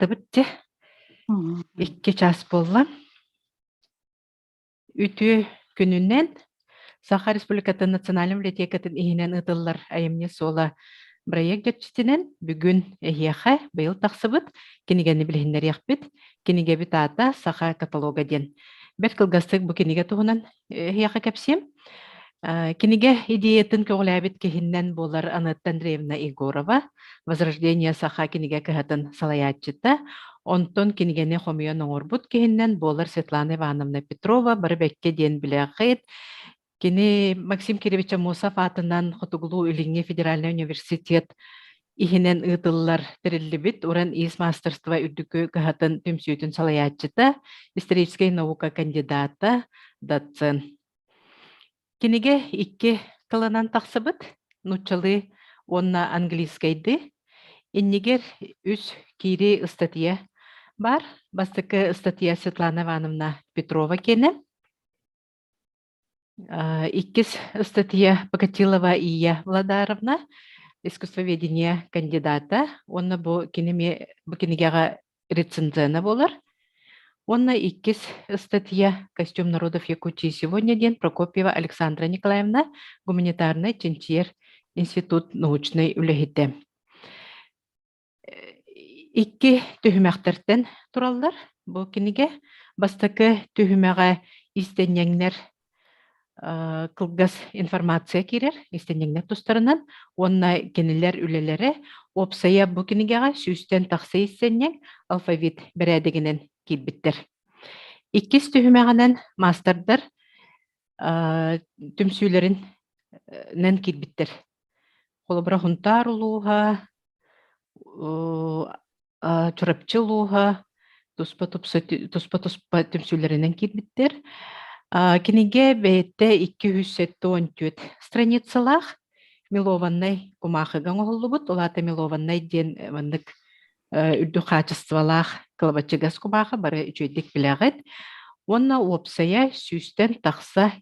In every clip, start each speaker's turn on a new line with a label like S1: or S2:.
S1: Ырааттыбыт дьэ. 2 чаас буолла. Үтүө күнүнэн Саха Республикатын Национальнай библиотекатын иһинэн ыытыллар айымньы суола бырайыак чэрчитинэн бүгүн эһиэхэ быйыл тахсыбыт кинигэни билиһиннэриэхпит. Кинигэбит аата «Саха каталога» диэн. Бэрт кылгастык бу кинигэ туһунан эһиэхэ кэпсиэм. Кинигэ идеятын көҕүлээбит киһиннэн буолар Анетта Андреевна Егорова, «Возрождение саха» кинигэ кыһатын салайааччыта. Онтон кинигэни хомуйан оҥорбут киһиннэн буолар Светлана Ивановна Петрова, бары бэккэ диэн билэҕит. Кини Максим Кирович Аммосов аатынан Хотугулуу-Илиҥҥи федеральнай университет иһинэн ыытыллар тэриллибит Уран иис маастарство үрдүкү кыһатын түмсүүтүн салайааччыта, историческай наука кандидата, доцент. Кинигэ икки тылынан тахсыбыт, нууччалыы уонна английскайдыы. Иннигэр үс киирии ыстатыйа баар. Бастакы ыстатыйа Светлана Ивановна Петрова киэнэ. Иккис ыстатыйа Покатилова Ия Владаровна, искусствоведение кандидата уонна бу кини бу кинигэҕэ рецензена буолар. Уонна иккис ыстатыйа «Костюм народов Якутии сегодня» диэн Прокопьева Александра Николаевна гуманитарнай чинчийэр институт научнай үлэһитэ. Икки түһүмэхтэртэн тураллар бу кинигэ. Бастакы түһүмэҕэ иистэнньэҥнэр кылгас информация киирэр иистэнньэҥнэр тустарынан уонна кинилэр үлэлэрэ уопсайа бу кинигэҕэ сүүстэн тахса иистэнньэҥ алфавит бэрээдэгинэн киирбиттэр. Иккис түһүмэҕинэн маастардар түмсүүлэринэн киирбиттэр. Холобура, Хунтаар улууһа, Чурапчы улууһа туспа-туспа түмсүүлэринэн киирбиттэр. Кинигэ бэйэтэ 274 страницалаах, мелованнай кумаахыга оҥоһуллубут. Ол аата мелованнай диэн маннык үрдүк хаачыстыбалаах кылабачыгас кумаахы бары үчүгэйдик билэҕит. Уонна уопсайа сүүстэн тахса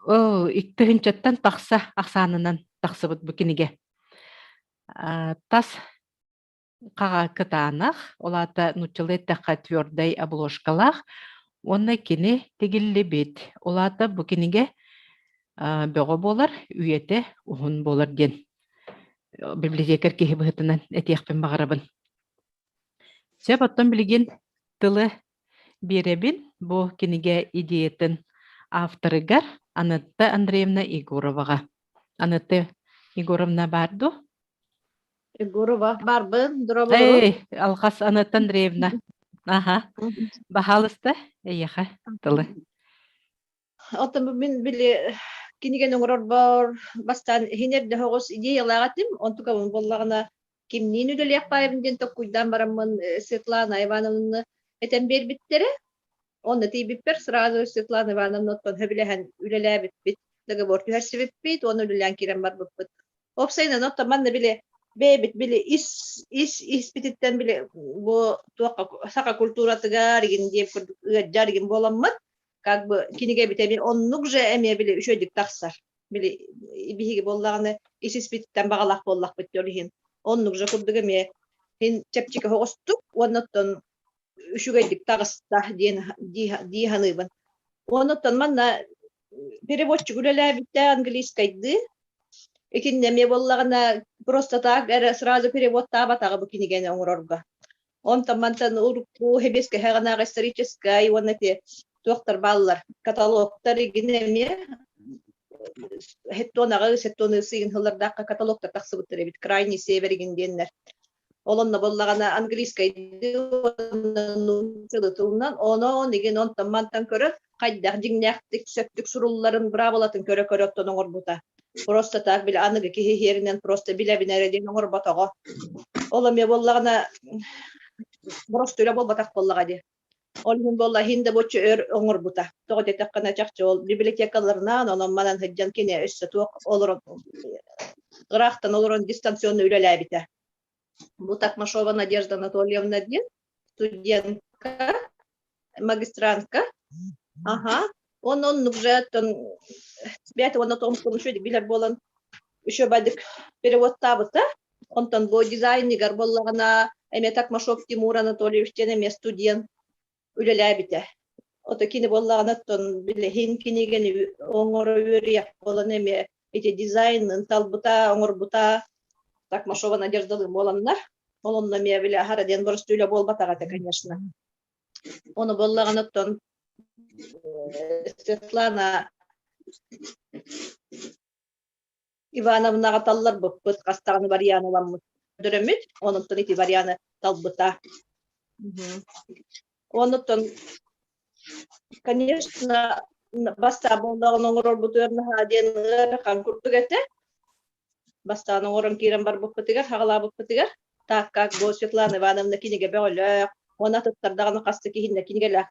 S1: тыһыынчаттан тахса ахсаанынан тахсыбыт бу кинигэ. Тас хаҕа кытаанах, ол аата нууччалыы эттэххэ твердэй обложкалаах уонна кини тигиллибит. Ол аата бу кинигэ бөҕө буолар, үйэтэ уһун буолар диэн библиотекарь киһи быһыытынан этиэхпин баҕарабын. Сөп, оттон билигин тылы биэрэбин бу кинигэ идеятын авторыгар Анетта Андреевна Егороваҕа. Анетта Егоровна баар дуо?
S2: Егорова барбын, дорооболору.
S1: Эй, алҕас Анетта Андреевна. Аха. Баһаалыста, эйиэхэ тылы.
S2: Оттон мин били кинигэни оҥорорбор бастаан иһин эрдэ соҕус идеялаах этим. Онтукабын буоллаҕына кимниин үлэлиэх баайбын диэн толкуйдаан бараммын Светлана Ивановнаны этэн биэрбиттэрэ. Онно тиийбиппэр сразу Светлана Ивановнаттан сөбүлэһэн үлэлээбиппит, договор түһэрсибиппит уонна үлэлээн киирэн барбыппыт. Уопсайынан, оттон манна били бэйэбит били ис ис испититтэн били бу туохха саха культуратыгар игин диэн курдук ыалдьар игин буоламмыт как бы кинигэбит эмиэ оннук же эмиэ били үчүгэйдик тахсар. Били биһиги буоллаҕына ис испититтэн баҕалаах буоллахпыт ол иһин оннук же курдук эмиэ иһин чэпчэки соҕустук уонна оттон үчүгэйдик таҕыста диэн дии саныыбын. Онуттан манна переводчик үлэлээбитэ английскайдыы. Итиннэ эмиэ буоллаҕына просто так эрэ сразу переводтаабатаҕа бу кинигэни оҥорорго. Онтон мантан урукку сэбиэскэй саҕанааҕы историческай уонна ити туохтар бааллар каталогтар игин эмиэ хеттон аҕа хеттон сыйын сыллардаахха каталогтар тахсыбыттар эбит крайний север игин диэннэр. Ол онно буоллаҕына английскайдыы уонна нууччалыы тылынан онон игин онтон мантан көрөн хайдах дьиҥнээхтик сөптүк сурулларын быраабылатын көрө-көрө оттон оҥорбута. Просто так били аныгы киһи иһиэринэн просто билэбин эрэ диэн оҥорботоҕо. Ол эмиэ буоллаҕына боростуой эрэ буолбатах буоллаҕа дии. Ол иһин буолла иһин да боччу өр оҥорбута. Тоҕо диэтэххинэ чахчы ол библиотекаларынан онон манан сылдьан кини өссө туох олорон ыраахтан олорон дистанционно үлэлээбитэ. Бу Такмашова Надежда Анатольевна диэн студентка, магистрантка. Аха. Онон оннук же оттон бэйэтэ уонна томскун үчүгэй билэр буолан үчүгэйдик переводтаабыта. Онтон бу дизайнигар буоллаҕына. Эмиэ Такмашов Тимур Анатольевич диэн эмиэ студент үлэлээбитэ. Ото кини буоллаҕына оттон билиһин кинигэни оҥоро үөрүйэх буолан эмиэ ити дизайнын талбыта, оҥорбута Такмашова Надеждалыын буоланнар. Ол онно эмиэ били аһара диэн боростуй үлэ буолбатах этэ, конечно. Ону буоллаҕына оттон Светлана Ивановнаҕа талларбыппыт, хас даҕаны варианы ыламмыт көрдөрөммүт, онуттан ити варианы талбыта. Онуттан, конечно, бастаан буоллаҕына оҥорорбутугар наһаа диэн ыарахан курдук этэ. Бастаан оҥорон киирэн барбыппытыгар, хаҕалаабыппытыгар, так как бу Светлана Ивановна кинигэ бөҕөлөөх, уонна атыттар даҕаны хас да киһиннэ кинигэлээх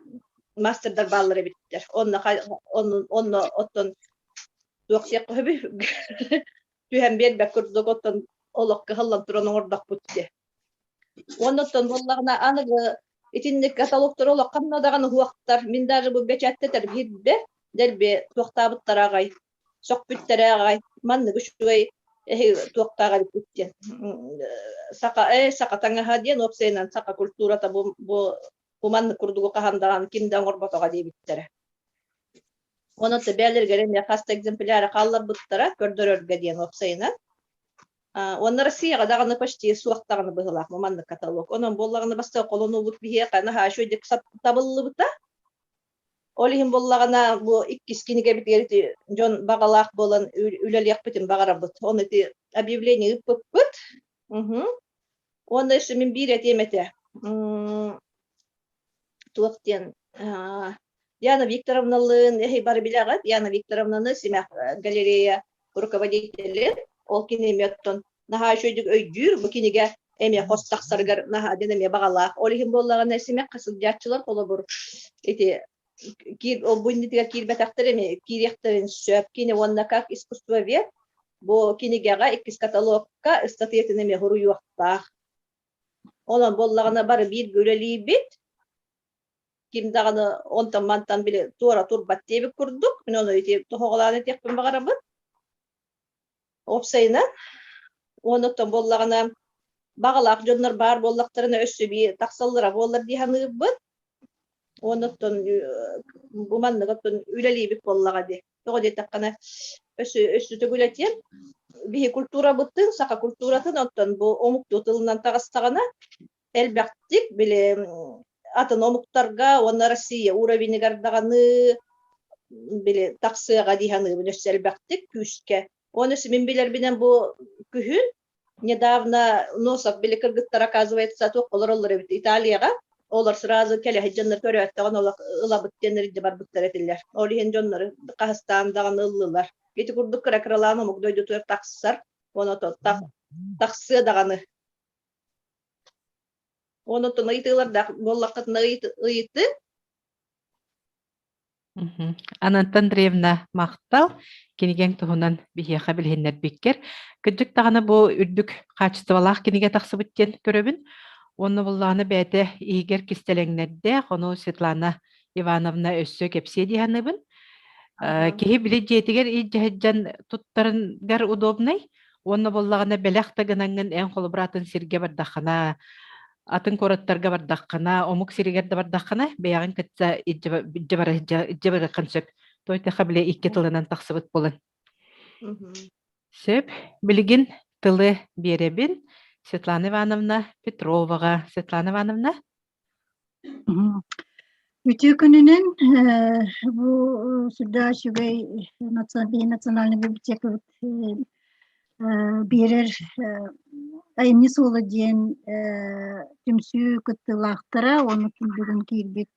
S2: мастердар бааллар эбиттэр. Онно онно оттон туох диэххэ сөбүй түһэн биэрбэт курдук оттон олох кыһаллан туран оҥордохпут дии. Уонна оттон буоллаҕына аныгы итинник каталогтар олох ханна даҕаны уһуохтар. Мин даже бу бэчээттэтэр биирдэ дэлби туохтаабыттара аҕай, сөхпүттэрэ аҕай. Маннык үчүгэй эһи туохтаах эбиппит диэн. Саха саха таҥаһа диэн уопсайынан саха культурата бу бу бу маннык курдугу хаһан даҕаны ким да оҥорботоҕо диэбиттэрэ. Онон бээлэригэр эмиэ хас да экземпляры хаалларбыттара көрдөрөргө диэн уопсайынан. Уонна Россияҕа даҕаны почти суох даҕаны быһыылаах бу маннык каталог. Онон буоллаҕына бастакы холонуубут биһиэхэ наһаа үчүгэйдик табыллыбыта. Ол иһин буоллаҕына бу иккис кинигэбитигэр ити дьон баҕалаах буолан үлэлиэхпитин баҕарабыт. Ону ити объявление ыыппыппыт. Уонна өссө мин биир этиэм этэ. Туох диэн Яна Викторовналыын эһи бары билэҕит. Яна Викторовнаны Симэх галерея руководителин. Ол кини эмиэ оттон наһаа үчүгэйдик өйдүүр. Бу кинигэ эмиэ хос тахсарыгар наһаа диэн эмиэ баҕалаах. Ол иһин буоллаҕына Симэххэ сылдьааччылар холобур ити киир ол бу иннитигэр киирбэтэхтэр эмиэ киириэхтэрин сөп. Кини уонна как искусствовед бу кинигэҕэ иккис каталогка ыстатыйатын эмиэ суруйуохтаах. Онон буоллаҕына бары бииргэ үлэлиибит. Ким даҕаны онтон-мантан били туора турбат диэбит курдук. Мин ону ити тоһоҕолоон этиэхпин баҕарабын. Уопсайынан, онуттан буоллаҕына баҕалаах дьоннор баар буоллахтарына өссө биир тахсаллара буоллар дии саныырбын. Онуттан бу маннык оттон үлэлиибит буоллаҕа дии. Тоҕо диэтэххинэ өссө өссө төгүл этиэм, биһи культурабытын, саха культуратын оттон бу омуктуу тылынан таҕыстаҕына элбэхтик били атын омуктарга уонна Россия уровенигар даҕаны били тахсыаҕа дии саныыбын өссө элбэхтик күүскэ. Уонна өссө мин билэрбинэн бу күһүн недавно Носов били кыргыттар оказывается туох олороллор эбит Италияҕа олор сразу кэлэ сылдьаннар көрөөттөҕүн олох ылабыт диэн илдьэ барбыттар этилэр. Ол иһин дьоннору хаһыстаан даҕаны ыллылар. Ити курдук кыра-кыралаан омук дойдутугар тахсар, уонна тахсыа даҕаны. Онуттан ыйытыылардаах буоллаххытына ыйыты.
S1: Анатолий Андреевна махтал кинигэҥ туһунан биһиэхэ билиһиннэрбиккэр. Кырдьык даҕаны бу үрдүк хаачыстыбалаах кинигэ тахсыбыт диэн көрөбүн. Уонна буоллаҕына бэйэтэ иһигэр кистэлэҥнэрдээх, ону Светлана Ивановна өссө кэпсиэ дии саныыбын. Киһи били дьиэтигэр илдьэ сылдьан туттарыгар удобнай, Уонна буоллаҕына бэлэх да гынаҥҥын эн холобура атын сиргэ бардаххына, атын куораттарга бардаххына, омук сиригэр да бардаххына, бэйэҕин кытта илдьэ барыаххын сөп. Тойтаха бile икки тылынан тахсыбыт буолан. Сөп. Билигин тылы биэрэбин Светлана Ивановна Петроваҕа. Светлана Ивановна.
S3: Үтүө күнүнэн бу сүрдээх үчүгэй национальный библиотекабыт биэрэр айымньы суола диэн түмсүү кыттыылаахтара уонна бүгүн киирбит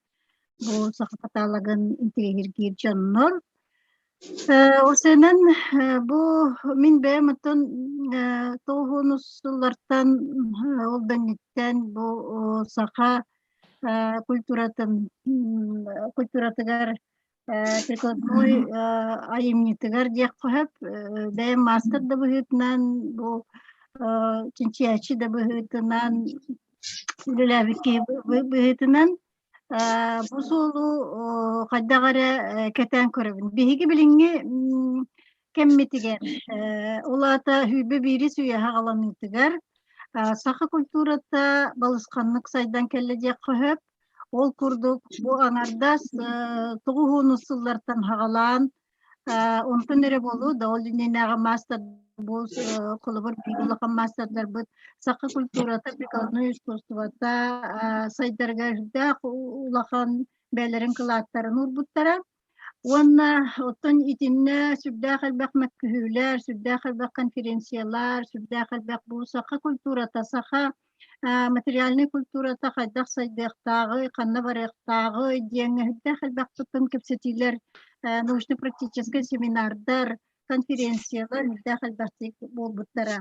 S3: бу саха каталогын интэриэһиргиир дьоннор Осенэн бу мин бэйэм оттон тоҕус сыллартан ол да инниттэн бу саха культуратын культуратыгар прикладной айымньытыгар диэххэ сөп. Бэйэм маастар да быһыытынан бу чинчийээччи да быһыытынан үлэлээбит киһи быһыытынан Бу суолу хайдах эрэ кэтээн көрөбүн. Биһиги билиҥҥи кэммитигэр, ол аата 21-ис үйэ саҕаланыытыгар. Саха культурата балысханнык сайдан кэллэ диэххэ сөп. Ол курдук бу аҥардас тоҕус сыллартан хаҕалаан онтон эрэ буолуо да ол иннинээҕи маастар бу холобур биир улахан маастардарбыт саха культурата, прикладной искусствота сайдарыгар үрдээх улахан бэйэлэрин кылааттарын уурбуттара. Уонна оттон итиннэ сүрдээх элбэх мөккүһүүлэр, сүрдээх элбэх конференциялар, сүрдээх элбэх бу саха культурата, саха материальнай культурата хайдах сайдыахтааҕый, ханна барыахтааҕый диэҥҥэ сүрдээх элбэх туттан кэпсэтиилэр, научно-практическай семинардар, конференциялар сүрдээх элбэхтик буолбуттара.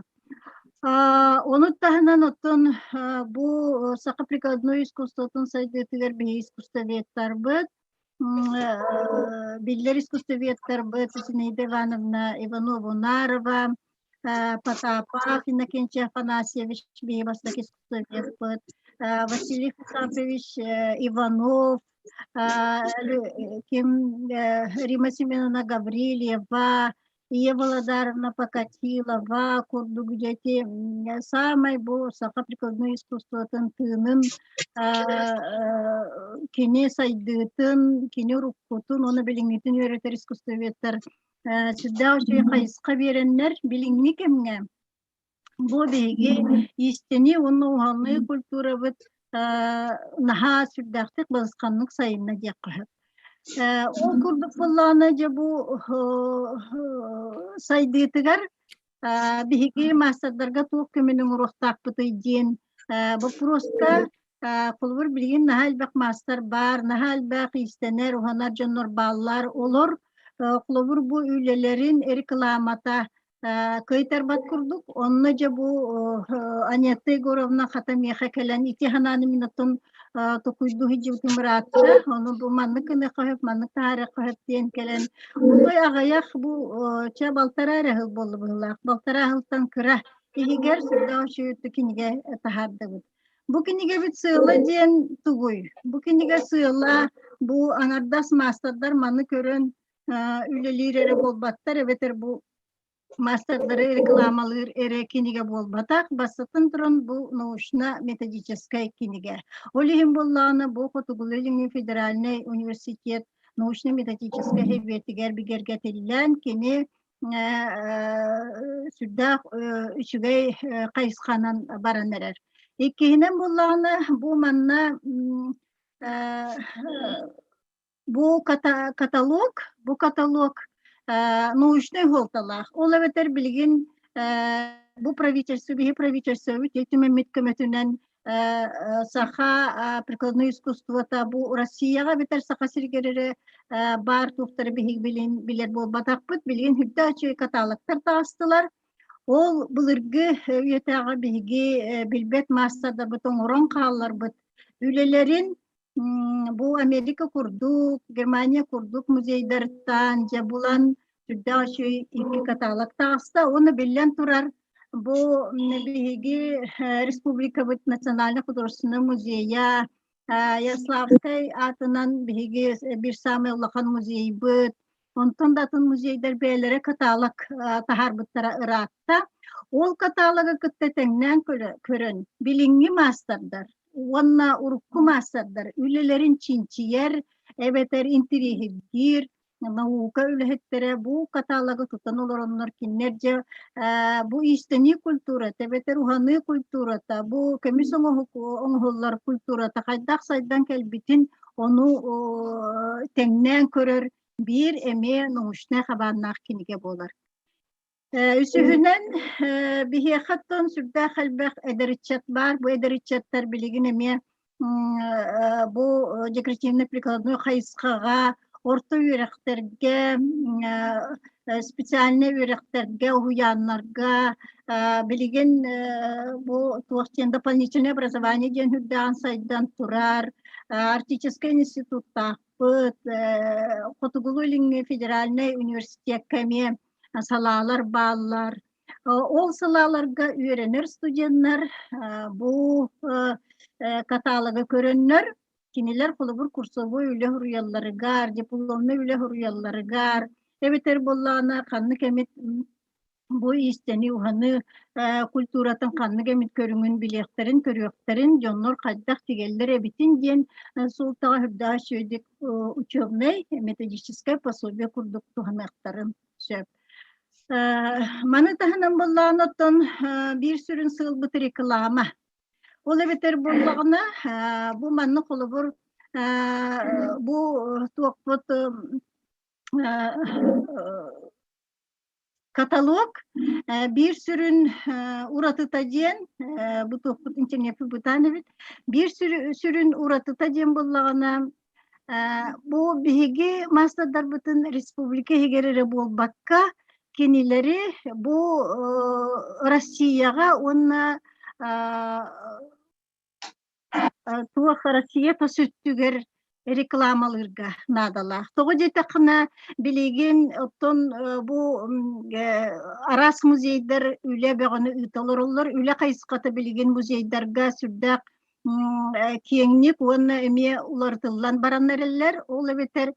S3: Ону таһынан оттон бу саха прикладной искусствотын сайдыытыгар биһиги искусствоведтарбыт биллэр искусствоведтарбыт Зинаида Ивановна Иванова-Унарова, Потапов Иннокентий Афанасьевич биһи бастакы искусствоведпыт, Василий Хасапович Иванов, ким Рима Семеновна Гаврильева, Ия Володаровна Покатилова курдук дьэти саамай бу саха прикладной искусствотын тыынын кини сайдыытын, кини уруккутун уонна билиҥҥитин үөрэтэр искусствоведтар сүрдээх үчүгэй хайысха биэрэннэр билиҥҥи кэмҥэ бу биһиги иистэнии уонна уһаныы культурабыт наһаа сүрдээхтик балысханнык сайынна диэххэ сөп. Ол курдук буоллаҕына дьэ бу сайдыытыгар биһиги маастардарга туох көмөнү оҥоруохтаахпытый диэн боппуруоска холобур билигин наһаа элбэх маастар баар, наһаа элбэх иистэнэр, уһанар дьоннор бааллар. Олор холобур бу үлэлэрин рекламата кыайтарбат курдук. Онно дьэ бу Анетта Егоровна хата миэхэ кэлэн ити санааны мин оттон токуйдуу сылдьыбытым ыраатта. Ону бу маннык гыныахха сөп, маннык таһаарыахха сөп диэн кэлэн отой аҕыйах бу чэ балтараа эрэ сыл буолла быһыылаах. Балтараа сылтан кыра иһигэр сүрдээх үчүгэй кинигэ таһаардыбыт. Бу кинигэбит сыала диэн тугуй? Бу кинигэ сыала бу аҥардас маастардар маны көрөн үлэлиир эрэ буолбаттар эбэтэр бу маастардары рекламалыыр эрэ кинигэ буолбатах. Бастатан туран бу научно-методическай кинигэ. Ол иһин буоллаҕына бу Хотугулуу-Илиҥҥи федеральнай университет научно-методическай сэбиэтигэр бигэргэтиллэн кини сүрдээх үчүгэй хайысханан баран эрэр. Иккиһинэн буоллаҕына бу манна Бу каталог, бу каталог научнай суолталаах. Ол эбэтэр билигин бу правительство, биһи правительствобыт түмэммит көмөтүнэн саха прикладной искусствота бу Россияҕа эбэтэр Саха сиригэр эрэ баар туохтары биһиги билин билэр буолбатахпыт. Билигин үрдэ үчүгэй каталогтар таҕыстылар. Ол былыргы үйэтээҕи биһиги билбэт маастардарбыт оҥорон хаалларбыт үлэлэрин Бу Америка курдук, Германия курдук музейдарыттан дьэ булан сүрдээх үчүгэй икки каталог таҕыста. Уонна биллэн турар, бу биһиги республикабыт национальнай художественнай музейа Ярославскай аатынан биһиги биир саамай улахан музейбыт. Онтон да атын музейдар бэйэлэрэ каталог таһаарбыттара ыраатта. Ол каталогы кытта тэҥнээн көрөн, билиҥҥи маастардар уонна урукку маастардар үлэлэрин чинчийэр эбэтэр интириэһиргиир наука үлэһиттэрэ бу каталогы тутан олороннор кинилэр дьэ бу иистэнии культурата эбэтэр уһаныы культурата бу көмүс оҥоһуллар культурата хайдах сайдан кэлбитин ону тэҥнээн көрөр биир эмиэ научнай хабааннаах кинигэ буолар. Үсүһүнэн, биһиэхэ оттон сүрдээх элбэх эдэр ыччат баар. Бу эдэр ыччаттар билигин эмиэ бу декоративно-прикладной хайысхаҕа орто үөрэхтэргэ, специальнай үөрэхтэргэ, уһуйааннарга билигин бу туох диэн дополнительное образование диэн үрдээҕин сайдан турар Арктическай институттаахпыт, Хотугулуу-Илиҥҥи федеральнай университекка эмиэ салаалар бааллар. Ол салааларга үөрэнэр студеннар бу каталогы көрөннөр, кинилэр холобур курсовой үлэ суруйалларыгар, дипломнай үлэ суруйалларыгар, эбэтэр буоллаҕына ханнык эмит. Бу иистэни уһаныы культуратын ханнык эмит көрүҥүн билиэхтэрин, көрүөхтэрин, дьоннор хайдах тигэллэр эбитин диэн суолтаҕа үрдээх үчүгэйдик учебнай методическай пособие курдук туһаныахтарын сөп. Маны таһынан буоллаҕына оттон биир сүрүн сыалбыт реклама. Ол эбэтэр буоллаҕына бу маннык холобур бу туохпут Каталог биир сүрүн уратыта диэн бу туохпут интернеппит бытаан эбит. Биир сүрүн уратыта диэн буоллаҕына бу биһиги маастардарбытын республика иһигэр эрэ буолбакка кинилэри бу Россияҕа уонна Туох Россия тас өттүгэр рекламалыырга наадалаах. Тоҕо диэтэххинэ, билигин оттон бу араас музейдар үлэ бөҕөнү ыыта олороллор. Үлэ хайысхата билигин музейдарга сүрдээх киэҥник уонна эмиэ уларытыллан баран эрэллэр. Ол эбэтэр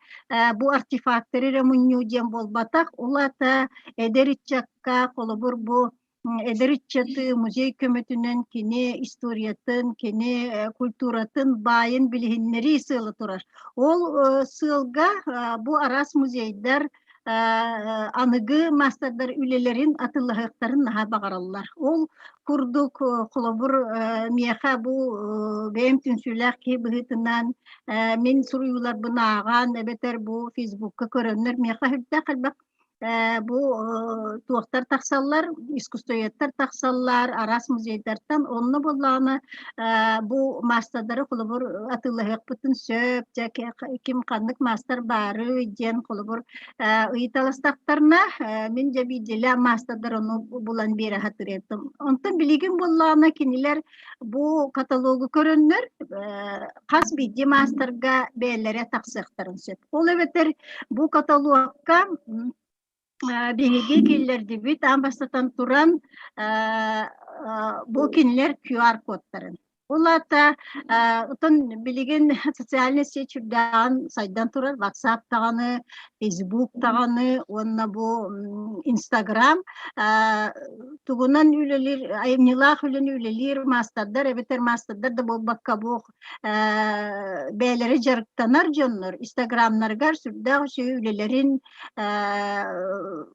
S3: бу артефактары эрэ мунньуу диэн буолбатах. Ол аата эдэр ыччакка холобур бу эдэр ыччаты музей көмөтүнэн кини историятын, кини культуратын баайын билиһиннэрии сыала турар. Ол сыалга бу араас музейдар аныгы маастардар үлэлэрин атыллаһыахтарын наһаа баҕараллар. Ол курдук холобур миэхэ бу бэйэм түмсүүлээх киһи быһыытынан мин суруйууларбын ааҕан эбэтэр бу Фейсбукка көрөннөр миэхэ сүрдээх элбэх бу туохтар тахсаллар, искусствоведтар тахсаллар, араас музейдартан. Онно буоллаҕына бу маастардары холобур атыылаһыахпытын сөп, дьэ ким ханнык маастар баарый диэн холобур ыйыталастахтарына, мин дьэ биирдиилээн маастардар ону булан биэрэ сатыыр Онтон билигин буоллаҕына кинилэр бу каталогу көрөннөр хас биирдии маастарга бэйэлэрэ тахсыахтарын сөп. Ол эбэтэр бу каталогка биһиги киллэрдибит аан бастатан туран бу кинилэр QR-кодтарын. Ол аата отон билигин социальный сеть үрдээҕин сайдан турар WhatsApp даҕаны, Facebook даҕаны уонна бу Instagram тугунан үлэлиир айымньылаах үлэни үлэлиир маастардар эбэтэр маастардар да буолбакка бу бэйэлэрэ дьарыктанар дьоннор инстаграмнарыгар сүрдээх үчүгэй үлэлэрин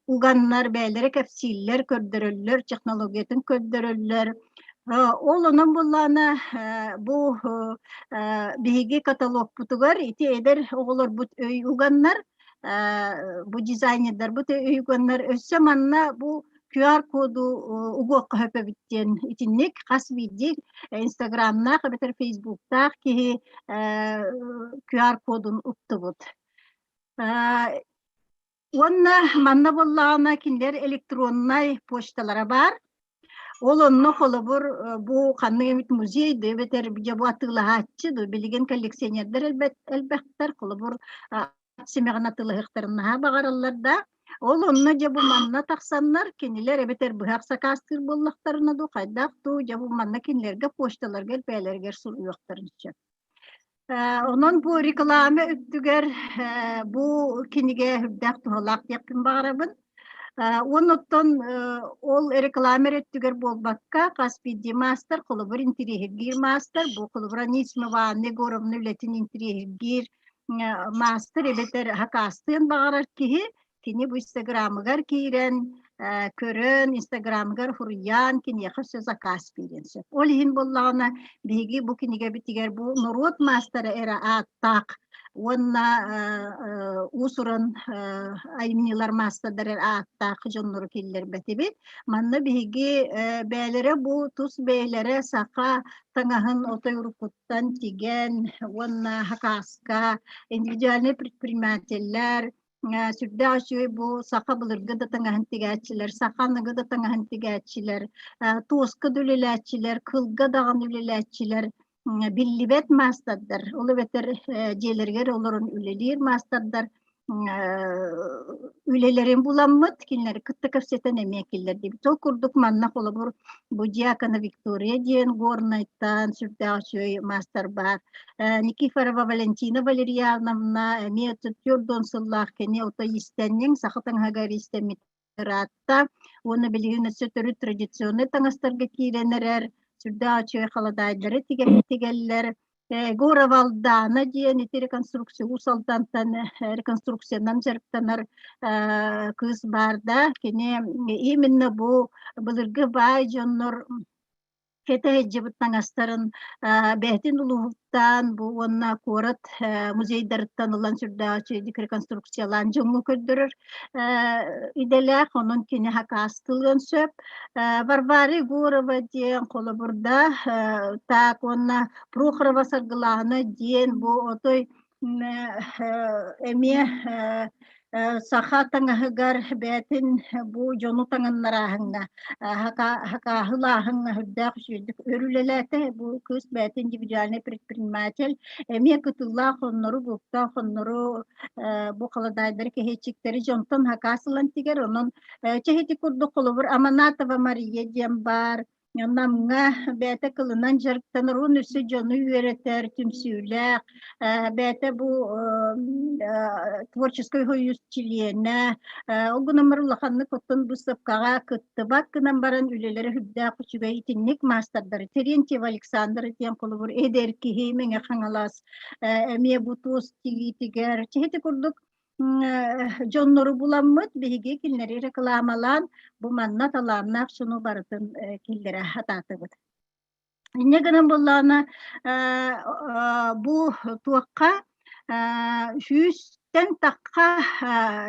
S3: уганнар бэйэлэрэ кэпсииллэр көрдөрөллөр технологиятын көрдөрөллөр. Ол онон буоллаҕына бу биһиги каталогпутугар ити эдэр оҕолорбут өй уганнар бу дизайнердарбыт өй уганнар өссө манна бу QR-коду угуохха сөп эбит диэн итинник хас биирдии инстаграмнаах эбэтэр фейсбуктаах киһи QR-кодун уктубут. Уонна манна буоллаҕына кинилэр электроннай почталара баар. Ол онно холобур бу ханнык эмит музей да эбэтэр дьэ бу атыылаһааччы да билигин коллекционердар элбэхтэр холобур симэҕин атыылаһыахтарын наһаа баҕараллар да ол онно дьэ бу манна тахсаннар кинилэр эбэтэр быһах сакаастыыр буоллахтарына дуу хайдах дуу дьэ бу манна кинилэргэ почталарга бэйэлэригэр суруйуохтарын сөп. Онон бу реклама өттүгэр бу кинигэ үрдээх туһалаах диэхпин баҕарабын. Уонна оттон ол реклама эрэ өттүгэр буолбакка, хас биирдии маастар, холобур, интириэһиргиир маастар, бу холобура Анисимова Анна Егоровна үлэтин интириэһиргиир маастар эбэтэр хакаастыан баҕарар киһи кини бу инстаграмыгар киирэн көрөн инстаграмыгар суруйан киниэхэ өссө заказ биэриэн сөп. Ол иһин буоллаҕына биһиги бу кинигэбитигэр бу норуот маастара эрэ ааттаах уонна уус-уран айымньылар маастардар эрэ ааттаах дьоннору киллэрбэтибит. Манна биһиги бэйэлэрэ бу тус бэйэлэрэ саха таҥаһын отой уруккуттан тигэн уонна хакааска индивидуальный предпринимателлэр сүрдээх үчүгэй бу саха былыргы да таҥаһын тигээччилэр, саха аныгы да таҥаһын тигээччилэр, туоска да үлэлээччилэр, кылга даҕаны үлэлээччилэр биллибэт маастардар, ол эбэтэр дьиэлэригэр олорон үлэлиир маастардар үлэлэрин буламмыт, кинилэри кытта кэпсэтэн эмиэ киллэрдибит. Ол курдук манна холобур бу Дьякона Виктория диэн Горнайтан сүрдээх үчүгэй маастар баар. Никифорова Валентина Валерьяновна эмиэ 40 сыллаах кини ото иистэнньэҥ, саха таҥаһыгар иистэммит. ыраатта уонна билигин өссө төрүт традиционнай таҥастарга киирэн эрэр, сүрдээх үчүгэй халадаайдары тигэллэр. Егор Валдана диэн ити реконструкция Уус Алдантан реконструкциянан дьарыктанар кыыс баар да, кини именно бу былыргы баай дьоннор кэтэ сылдьыбыт таҥастарын бэйэтин улууһуттан бу уонна куорат музейдарыттан ылан сүрдээх үчүгэйдик реконструкциялаан дьоҥҥо көрдөрөр идэлээх, онон кини хакаастылыан сөп. Варвара Егорова диэн холобурда так уонна Прохорова Саргылаана диэн бу отой эмиэ саха таҥаһыгар бэйэтин бу дьону таҥыннарааһыҥҥа хакааһылааһыҥҥа үрдээх үчүгэйдик өр үлэлээтэ. Бу кыыс бэйэтин индивидуальный предприниматель эмиэ кытыллаах хоннору, буктаах хоннору бу халадаайдары кэһиэччиктэри дьонтон хакаас ылан тигэр. Онон чэһити курдук холобур Аманатова Мария диэн баар. Намҥа бэйэтэ кылынан дьарыктанар уон өссө дьону үөрэтэр түмсүүлээх, бэйэтэ бу творческий союз чилиэнэ. Ол гынан баран улаханнык оттон быыстапкаҕа кыттыбат гынан баран үлэлэрэ сүрдээх үчүгэй итинник маастардары Терентьев Александр диэн холобур эдэр киһи Мэҥэ Хаҥалас эмиэ бу туос тигиитигэр чэһити курдук дьоннору буламмыт биһиги кинилэри рекламалаан бу манна талааннаах дьону барытын киллэрэ сатаатыбыт. Инньэ гынан буоллаҕына бу туохха сүүстэн тахха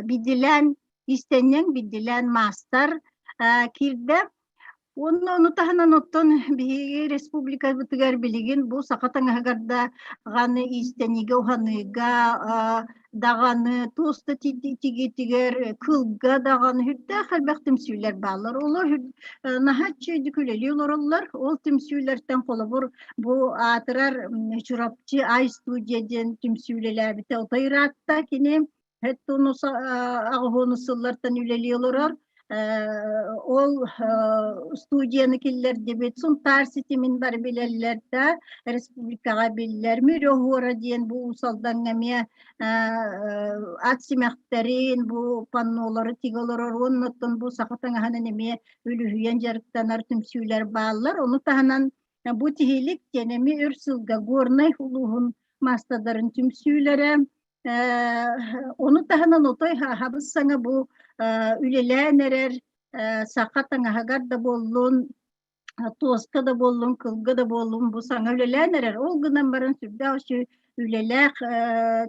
S3: бидилээн истэнньэҥ бидилээн маастар киирдэ. Уонна ону таһынан оттон биһиги республикабытыгар билигин бу саха таҥаһыгар да даҕаны иистэниигэ, уһаныыга даҕаны туос да тигиитигэр, кылга даҕаны сүрдээх элбэх түмсүүлэр бааллар. Олор наһаа үчүгэйдик үлэлии олороллор. Ол түмсүүлэртэн холобур бу аатырар Чурапчы Ай студия диэн түмсүү үлэлээбитэ отой ыраатта кини аҕыһуонус сыллартан үлэлии олорор. Ол студияны киллэрдибит. Сунтаар ситимин бары билэллэр да, республикаҕа биллэр. Мүрү оһуора диэн бу Уус Алдаҥҥа эмиэ ат симэхтэрин, бу паннолары тигэ олорор уонна оттон бу саха таҥаһынан эмиэ үлүһүйэн дьарыктанар түмсүүлэр бааллар. Ону таһынан бу тиһилик диэн эмиэ өр сылга Горнай улууһун маастардарын түмсүүлэрэ Ону таһынан отой хабыс саҥа бу үлэлээн эрэр саха таҥаһыгар да буоллун, туоска да буоллун, кылга да буоллун бу саҥа үлэлээн эрэр. Ол гынан баран сүрдээх үчүгэй үлэлээх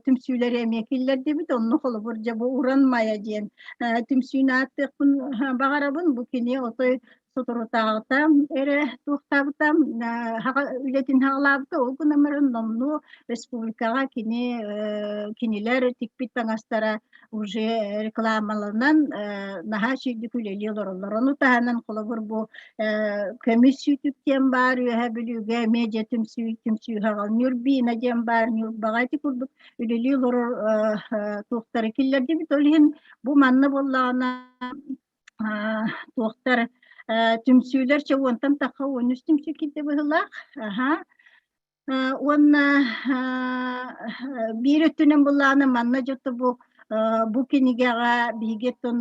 S3: түмсүүлэри эмиэ киллэрдибит. Онно холобур дьэ бу Уран Майа диэн түмсүүнү ааттыахпын баҕарабын. Бу кини отой соторутааҕыта эрэ туохтаабыта үлэтин хаҕалаабыта ол гынан баран номнуо республикаҕа кини кинилэр тикпит таҥастара уже рекламаланан наһаа үчүгэйдик үлэлии олороллор. Ону таһынан холобур бу көмүс сүүтүк диэн баар Үөһээ Бүлүүгэ эмиэ дьэ түмсүү түмсүү хаҕал Нюрбина диэн баар Ньурбаҕа ити курдук үлэлии олорор туохтары киллэрдибит. Ол иһин бу манна буоллаҕына туохтар түмсүүлэр чэ уонтан тахха 13 түмсүү киирдэ быһыылаах. Аха. Уонна биир өттүнэн былаана манна дьото бу бу кинигэҕэ биһиги оттон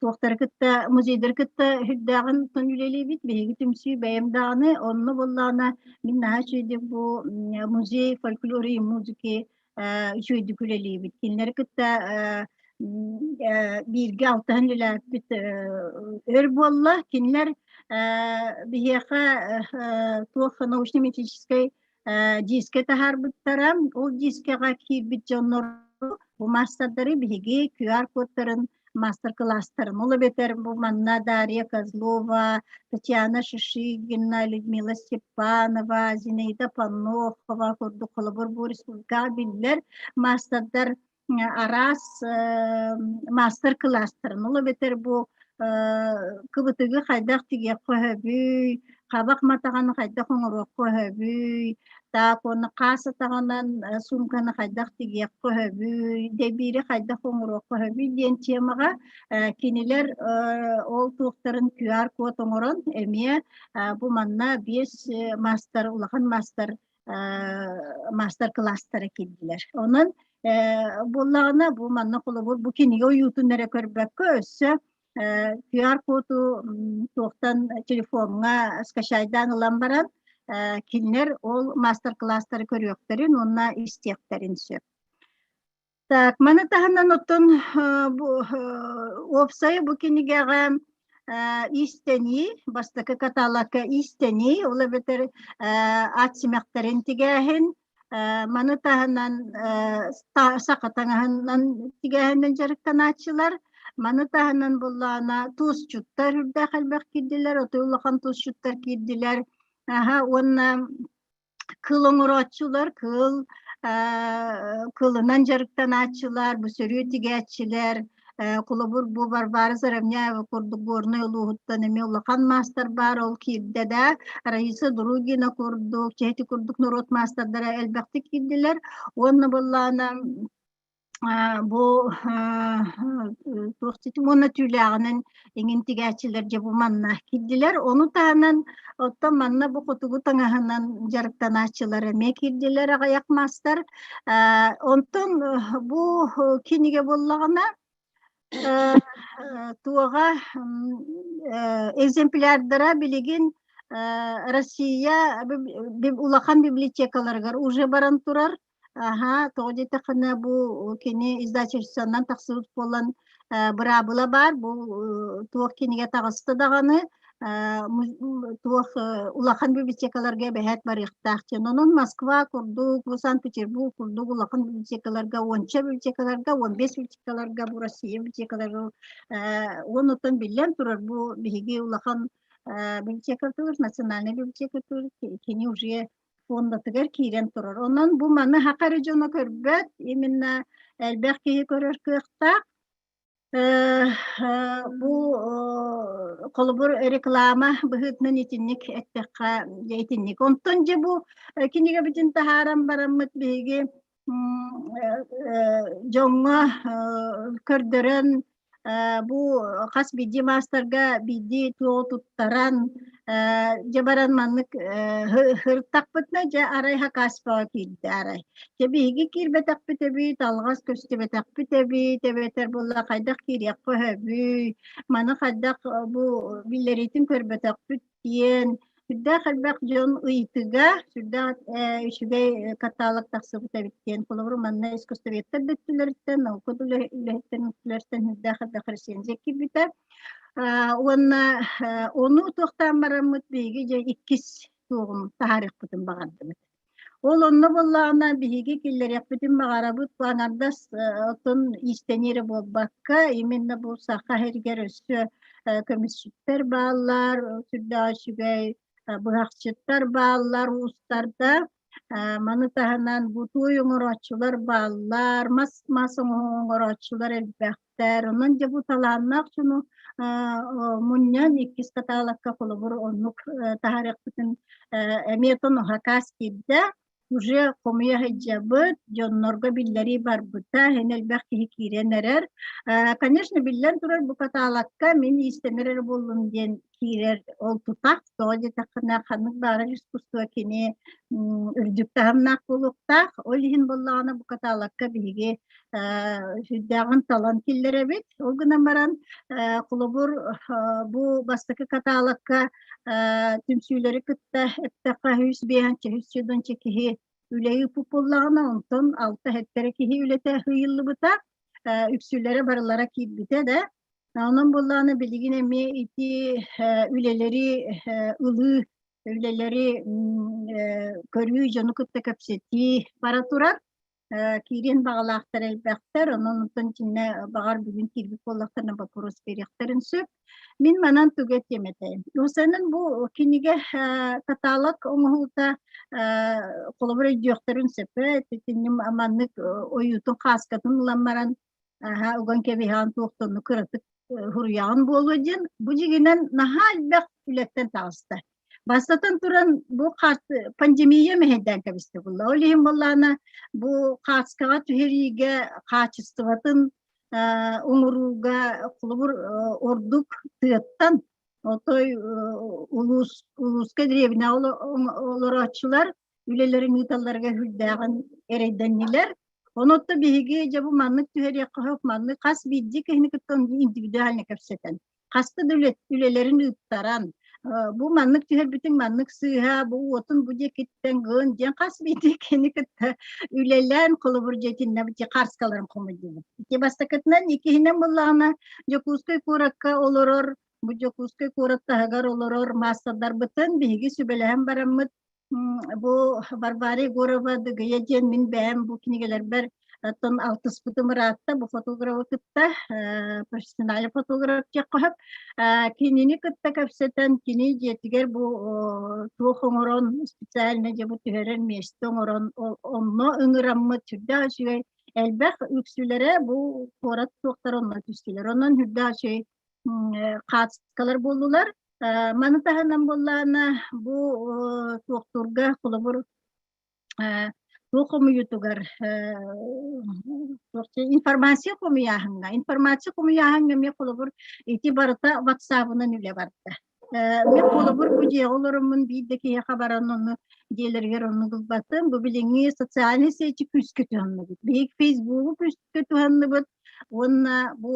S3: туохтары кытта музейдары кытта үрдээҕин оттон үлэлиибит биһиги түмсүү бэйэм даҕаны онно буоллаҕына мин наһаа үчүгэйдик бу музей фольклора и музыки үчүгэйдик үлэлиибит. Кинилэри кытта бииргэ алтыһан үлэлээппит өр буолла. Кинилэр биһиэхэ туох научно-метрическэй диискэ таһаарбыттара. Ол диискэҕэ киирбит дьоннор бу маастардары биһиги QR-кодтарын мастер-класстарын. Ол эбэтэр бу манна Дарья Козлова, Татьяна Шишигина, Людмила Степанова, Зинаида Панохова курдук холобур бу республикаҕа биллэр маастардар араас мастер-класстарын. Ол эбэтэр бу кыбытыгы хайдах тигиэххэ сөбүй, хабах матаҕаны хайдах оҥоруохха сөбүй, так уонна хаас атаҕынан суумканы хайдах тигиэххэ сөбүй, дэбиири хайдах оҥоруохха сөбүй диэн темаҕа кинилэр ол туохтарын QR-код оҥорон эмиэ бу манна биэс мастер улахан мастер мастер-класстара киирдилэр. Онон Буоллаҕына бу манна холобур бу кинигэ ойуутун эрэ көрбөккө өссө QR-коду туохтан телефоҥҥа скачайдаан ылан баран кинилэр ол маастар-кылаастары көрүөхтэрин уонна истиэхтэрин сөп. Так, маны таһынан оттон бу уопсайа бу кинигэҕэ иистэнии, бастакы каталогка иистэнии, ол эбэтэр ат симэхтэрин тигээһин, маны таһынан саха таҥаһынан тигээһинэн дьарыктанааччылар, маны таһынан буллаана туусчуттар үрдээх элбэх киирдилэр, отой улахан туусчуттар киирдилэр. Аха, уонна кыл оҥорооччулар, кыл кылынан дьарыктанааччылар, бу сөрүө тигээччилэр, холобур бу Варвара Заровняева курдук Горнай улууһуттан эмиэ улахан маастар баар, ол киирдэ да, Раиса Другина курдук, чэһити курдук норуот маастардара элбэхтик киирдилэр. Уонна быллаана бу туох ситим уонна түүлээҕинэн иҥин тигээччилэр дьэ бу манна киирдилэр. Ону таһынан оттон манна бу хотугу таҥаһынан дьарыктанааччылар эмиэ киирдилэр аҕыйах маастар. Онтон бу кинигэ буоллаҕына туоҕа экземплярдара билигин Россия улахан библиотекаларыгар уже баран турар. Аһаа, тоҕо диэтэххинэ бу кини издательствонан тахсыбыт буолан быраабыла баар, бу туох кинигэ таҕыста даҕаны туох улахан библиотекаларга эбэһээт барыахтаах диэн. Онон Москва курдук, бу Санкт-Петербург курдук улахан библиотекаларга, уонча библиотекаларга, 15 библиотекаларга, бу Россия библиотекаларга уонуттан биллэн турар бу биһиги улахан библиотекабытыгар, национальнай библиотекабытыгар кини уже фондатыгар киирэн турар. Онон бу маны саха эрэ дьоно көрбөт, именно элбэх киһи көрөр кыахтаах. Бу холобур реклама быһыытынан итинник эттэххэ дьэ итинник. Онтон дьэ бу кинигэбитин таһааран бараммыт биһиги дьоҥҥо көрдөрөн бу хас биирдии маастарга биирдии туоҕу туттаран дьэ баран маннык һыртахпытына дьэ арай хакаспаҕа киирдэ арай дьэ биһиги киирбэтэхпит эбит алҕас көстүбэтэхпит эбит эбэтэр буолла хайдах киириэххэ сөбүй маны хайдах бу биллэриитин көрбөтөхпүт диэн сүрдээх элбэх дьон ыйытыга, сүрдээх үчүгэй каталог тахсыбыт эбит диэн. Холобур, манна искусствоведтар да өттүлэриттэн, наука үлэһиттэрин өттүлэриттэн сүрдээх элбэх рецензия киирбитэ. Уонна ону туохтаан бараммыт биһиги дьэ иккис туоҕун таһаарыахпытын баҕардыбыт. Ол онно буоллаҕына биһиги киллэриэхпитин баҕарабыт бу аҥардас оттон иистэнии эрэ буолбакка, именно бу саха сиригэр өссө көмүсчүттэр бааллар, сүрдээх үчүгэй быһахчыттар бааллар, уустарда. Маны таһынан бу туой оҥорооччулар бааллар, мас мас оҥорооччулар элбэхтэр. Онон дьэ бу талааннаах дьону мунньан иккис каталогка холобур оннук таһаарыахпытын эмиэ тонуһакаас киирдэ. Уже хомуйа сылдьабыт, дьоннорго биллэрии барбыта, эн элбэх киһи киирэн эрэр. Конечно, биллэн турар, бу каталогка мин иистэнэр эрэ буоллум диэн киирэр ол тутах, тоҕо диэтэххинэ, ханнык баарар искусство кини үрдүк таһымнаах буолуохтаах. Ол иһин буоллаҕына бу каталогка биһиги сүрдээҕин талан киллэрэбит. Ол гынан баран, холобур, бу бастакы каталогка түмсүүлэри кытта эттэххэ 105 100 киһи үлэи ыыппыт онтон алта хэттэрэ киһи үлэтэ ыйыллыбыта, үксүлэрэ барылара киирбитэ да. Онон буоллаҕына билигин эмиэ ити үлэлэри ылыы, үлэлэри көрүү, дьону кытта кэпсэтии бара турар. Киириэн баҕалаахтар элбэхтэр, онон онтон итиннэ баҕар бүгүн киирбит буоллахтарына боппуруос биэриэхтэрин сөп. Мин манан тугу этиэм этэй? Уопсайынан бу кинигэ каталог оҥоһуута холобур өйдүөхтэрин сөп ээ. Итинни маннык ойуутун хааскатын ылан баран уган кэбиһэҕин туохтан кыратык суруйаҕын буолуо диэн бу дьиҥинэн наһаа элбэх үлэттэн таҕыста. Бастатан туран бу пандемия мэһэйдээн кэбистэ булла. Ол иһин буоллаҕына бу хааскаҕа түһэриигэ хаачыстыбатын оҥорууга холобур ордук тыаттан отой улуус улууска дэриэбинэҕэ олорооччулар үлэлэрин ыыталларыгар сүрдээҕин эрэйдэннилэр. Онуота биһиги дьэ бу маннык түһэриэххэ сөп, маннык хас биирдии киһини кытта индивидуально кэпсэтэн, хаста да үлэлэрин ыыттаран, бу маннык түһэрбитиҥ маннык сыыһа, бу уотун бу диэкиттэн гын диэн хас биирдии киһини кытта үлэлээн холобур дьиэтиннэ хаарскаларын хомуйдубут. Ити бастакытынан, иккиһинэн буоллаҕына Дьокуускай куоракка олорор, бу Дьокуускай куорат таһыгар олорор маастардарбытын биһиги сүбэлэһэн бараммыт бу Варвара Егорова Дыгыйа диэн мин бэйэм бу кинигэлэрбэр оттон алтыспытым ыраатта бу фотографы кытта профессиональный фотограф диэххэ сөп. Кинини кытта кэпсэтэн кини дьиэтигэр бу туох оҥорон специально дьэ бу түһэрэр миэстэ оҥорон онно ыҥыраммыт сүрдээх үчүгэй элбэх үксүлэрэ бу куорат туохтар онно түстүлэр. Онон сүрдээх үчүгэй хаацкалар буоллулар. Маны таһынан буоллаҕына бу туохтуурга холобур туох хомуйуутугар информация хомуйааһыҥҥа информация хомуйааһыҥҥа эмиэ холобур ити барыта ватсабынан үлэ барда. Мин холобур бу дьиэҕэ олороммун биир да киһиэхэ баран ону дьиэлэригэр оннук ылбатым. Бу билиҥҥи социальнай сети күүскэ туһанныбыт. Биһиги Фейсбугу күүскэ туһанныбыт уонна бу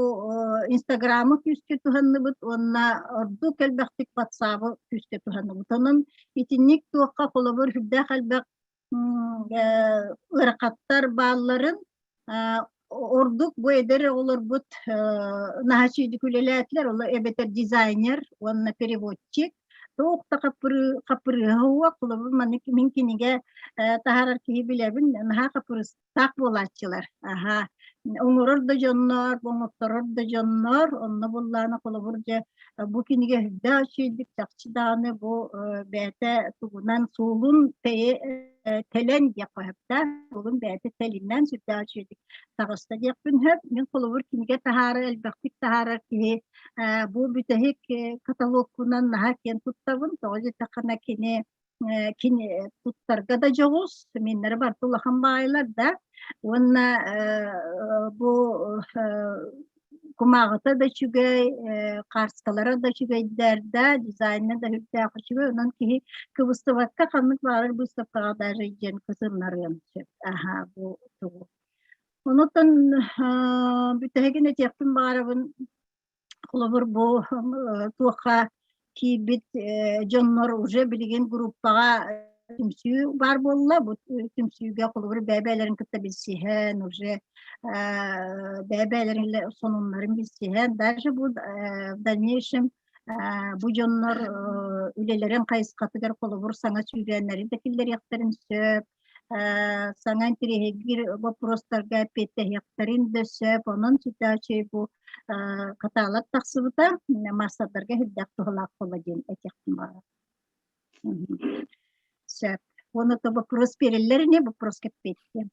S3: Инстаграмы күүскэ туһанныбыт уонна ордук элбэхтик Ватсабы күүскэ туһанныбыт. Онон итинник туохха холобур сүрдээх элбэх ыарахаттар баалларын ордук бу эдэр оҕолорбут наһаа үчүгэйдик үлэлээтилэр. Ол эбэтэр дизайнер уонна переводчик. Туох да хаппырыыһа суох. Холобур, маннык мин кинигэ таһаарар киһи билэбин, наһаа хаппырыыстаах буолааччылар. Аһаа. Оҥорор да дьоннор, оҥотторор да дьоннор, онно буллаана холобур дьэ бу кинигэ үрдээх үчүгэйдик чахчы даҕаны бу бэйэтэ тугунан суолун тэлэн диэххэ сөптөөх суолун бэйэтэ тэлинэн сүрдээх үчүгэйдик таҕыста диэхпин сөп. Мин холобур кинигэ таһаара элбэхтик таһаарар киһи бу бүтэһик каталогкунан наһаа киэн туттабын. Тоҕо диэтэххинэ кини кини туттарга да дьоҕус, миннэри барыта улахан баайлар да уонна бу кумааҕыта да үчүгэй, хаарскалара да үчүгэйдэр да, дизайна да үрдээх үчүгэй. Онон киһи кыбыстыбакка ханнык баҕарар быыстапкаҕа даже диэн кытыннарыан сөп. Аһаа, бу тугу. Онуттан бүтэһигин этиэхпин баҕарабын Холобур, бу туохха киирбит дьоннор уже билигин группаҕа түмсүү баар буолла. Бу түмсүүгэ холобур бэйэ-бэйэлэрин кытта билсиһэн, уже бэйэ-бэйэлэрин сонуннарын билсиһэн, даже бу в дальнейшем бу дьоннор үлэлэрин хайысхатыгар холобур саҥа сүүрээннэри да киллэриэхтэрин сөп, саҥа интэриэһиргиир боппуруостарга эппиэттэһиэхтэрин да сөп. Онон сүрдээх бу каталог тахсыбыта маастардарга сүрдээх туһалаах буолла диэн этиэхпин баҕарабын. Сөп. Уонна то вопрос биэрэллэр ини, вопрос кэппиэттиэм.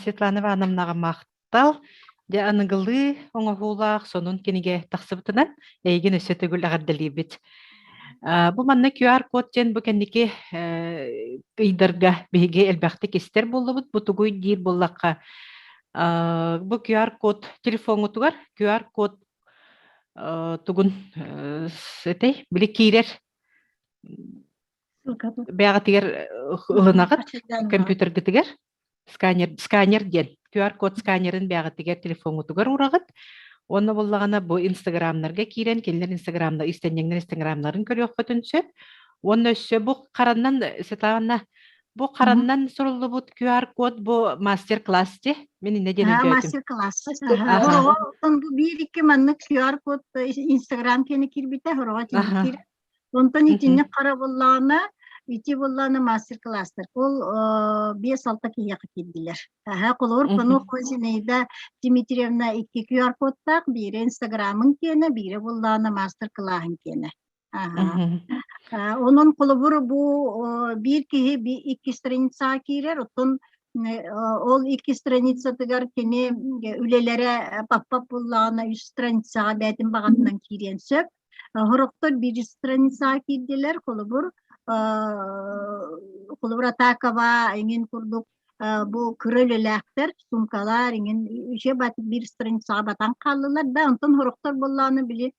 S1: Светлана Ивановнаҕа Махтал. Дьэ аныгылыы оҥоһуулаах сонун кинигэ тахсыбытынан эйигин өссө төгүл эҕэрдэлиибит. Бу манна QR-код диэн бу кэнники ыйдарга биһиги элбэхтик истэр буоллубут. Бу тугуй диир буоллахха, бу QR-код телефоҥҥутугар QR-код тугун этэй били киирэр бэйэҕитигэр ылынаҕыт компьютергытыгар сканер сканер диэн QR-код сканерын бэйэҕитигэр телефоҥҥутугар уураҕыт уонна буоллаҕына бу инстаграмнарга киирэн кинилэр инстаграмна истэнньэҥнэр инстаграмнарын көрүөххүтүн сөп уонна өссө бу хараннан Светлана бу хараннан суруллубут QR-код бу мастер-класс дии мин иннэ диэн өйдөөтүм
S3: мастер-класс Оттон бу биир икки маннык QR-код инстаграм киэнэ киирбитэ хороҕо киирбит Онтон итинник хара буоллаҕына, ити буоллаҕына мастер-класстар. Ол 5-6 киһиэхэ киирдилэр. Аһа, холобур, Панохова Зинаида Дмитриевна икки QR-кодтаах, биирэ Инстаграмын киэнэ, биирэ буоллаҕына мастер-классын киэнэ. Аха. Онон холобур бу биир киһи икки страницаҕа киирэр, оттон ол икки страницатыгар кини үлэлэрэ паппап буоллаҕына үс страницаҕа бэйэтин баҕатынан киириэн сөп. Сорохтор биир страницаҕа киирдилэр, холобур, холобур Атакова эҥин курдук бу кыра үлэлээхтэр, суумкалар эҥин үчүгэй баҕайытык биир страницаҕа батан хааллылар да, онтон сорохтор буоллаҕына били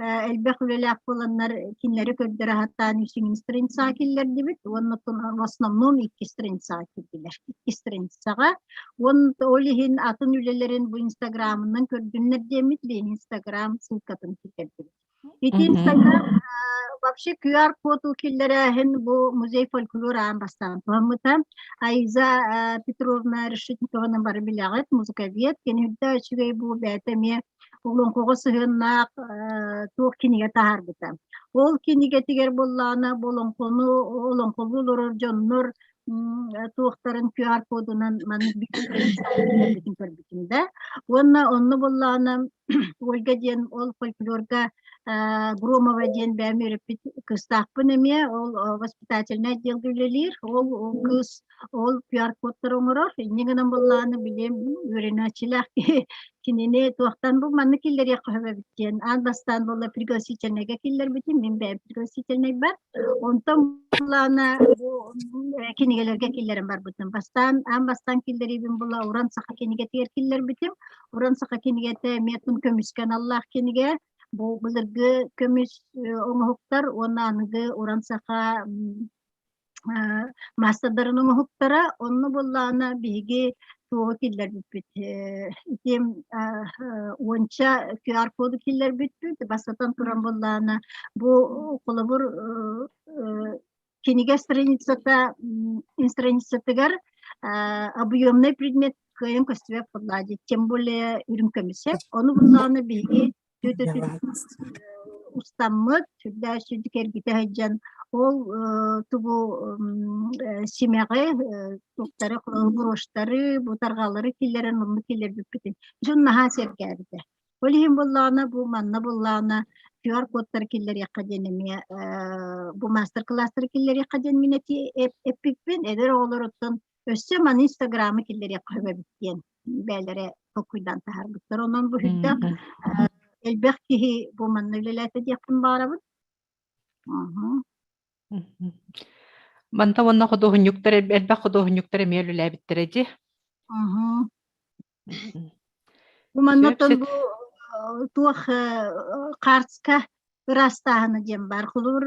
S3: элбэх үлэлээх буоланнар кинилэри көрдөрө сатаан үсүҥүн страницаҕа киллэрдибит уонна в основном икки страницаҕа киирдилэр. Икки страницаҕа. Уонна ол иһин атын үлэлэрин бу инстаграмынан көрдүннэр диэммит биһиги инстаграм ссылкатын киллэрдибит. Ити Инстаграм вообще QR-коду киллэрээһин бу музей фольклор аан бастаан туһаммыта. Айза Петровна Решетникованы бары билэҕит, музыковед. Кини үрдэ үчүгэй бу бэйэтэ эмиэ олоҥхоҕо сыһыаннаах туох кинигэ таһаарбыта. Ол кинигэтигэр буоллаҕына бу олоҥхону олоҥхолуу олорор дьоннор туохтарын QR-кодунан маннык киллэрбитин көрбүтүм да. Уонна онно буоллаҕына Ольга диэн ол фольклорга Громова диэн бэйэм үөрэппит кыыстаахпын эмиэ ол воспитательнай отделга үлэлиир. Ол кыыс ол QR-кодтары оҥорор. Инньэ гынан буоллаҕына билим үөрэнээччилээх киһи кинини туохтан бу маннык киллэриэххэ сөп эбит диэн аан бастаан буолла пригласительнайга киллэрбитим. Мин бэйэм пригласительнайбар. Онтон буоллаҕына бу кинигэлэргэ киллэрэн барбытым. Бастаан аан бастаан киллэриибин була Уран саха кинигэтигэр киллэрбитим. Уран саха кинигэтэ эмиэ тун көмүскэ аналлаах кинигэ. Бу былыргы көмүс оҥоһуктар уонна аныгы уран саха маастардарын оҥоһуктара. Онно буоллаҕына биһиги туоҕу киллэрбиппит. Ити уонча QR-коду киллэрбиппит. Бастатан туран буоллаҕына бу холобур кинигэ страницата страницатыгар объемный предмет кыайан көстүбэт буоллаа дии тем более үрүҥ көмүсэ ону буллаҕына биһиги устаммыт сүрдээх сүрдүк эргитэ сылдьан ол тубу симэҕи туохтары брошьтары бутарҕалары киллэрэн онну киллэрбиппитин дьон наһаа сэргээбитэ Ол иһин буоллаҕына, бу манна буоллаҕына QR-кодтары киллэриэххэ диэн эмиэ бу маастар-кылаастары киллэриэххэ диэн мин эппиппин эдэр оҕолоруттан өссө маны инстаграмы киллэриэххэ сөп эбит диэн бэйэлэрэ толкуйдаан таһаарбыттар. Онон бу сүрдээх элбэх киһи бу манна үлэлээтэ диэхпин баҕарабын.
S1: Манта уонна худуоһунньуктар элбэх худуоһунньуктар эмиэ үлэлээбиттэрэ дии.
S3: Бу маннаттан бу туох хаарска ыраастааһына диэн баар. Холобур,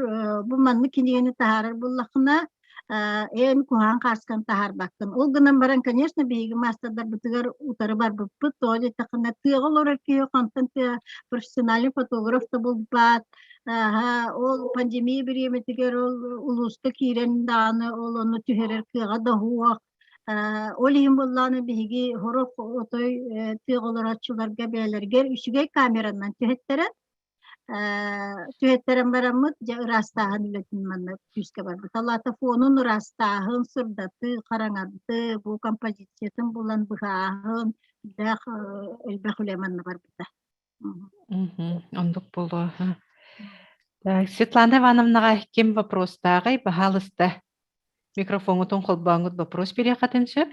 S3: бу маннык кинигэни таһаарар буоллаххына, эн куһаҕан хаарсканы таһаарбаккын. Ол гынан баран, конечно, биһиги маастардарбытыгар утары барбыппыт. Тоҕо диэтэххинэ, тыаҕа олорор киһи хантан тыа профессиональный фотограф да булбат. Ол пандемия бириэмэтигэр ол улууска киирэн даҕаны ол ону түһэрэр кыаҕа да суох. Ол иһин буоллаҕына биһиги сорох отой тыаҕа олорооччуларга бэйэлэригэр үчүгэй камеранан түһэттэрэн түһэттэрэн бараммыт дьэ ыраастааһын үлэтин манна күүскэ барбыт. Ол аата фонун ыраастааһын, сырдатыы, хараҥардыы, бу композициятын булан быһааһын элбэх элбэх үлэ манна барбыта.
S1: Оннук буолуо. Так, Светлана Ивановнаҕа ким вопростааҕый? Баһаалыста, микрофоҥҥутун холбооҥҥут вопрос биэриэххитин сөп.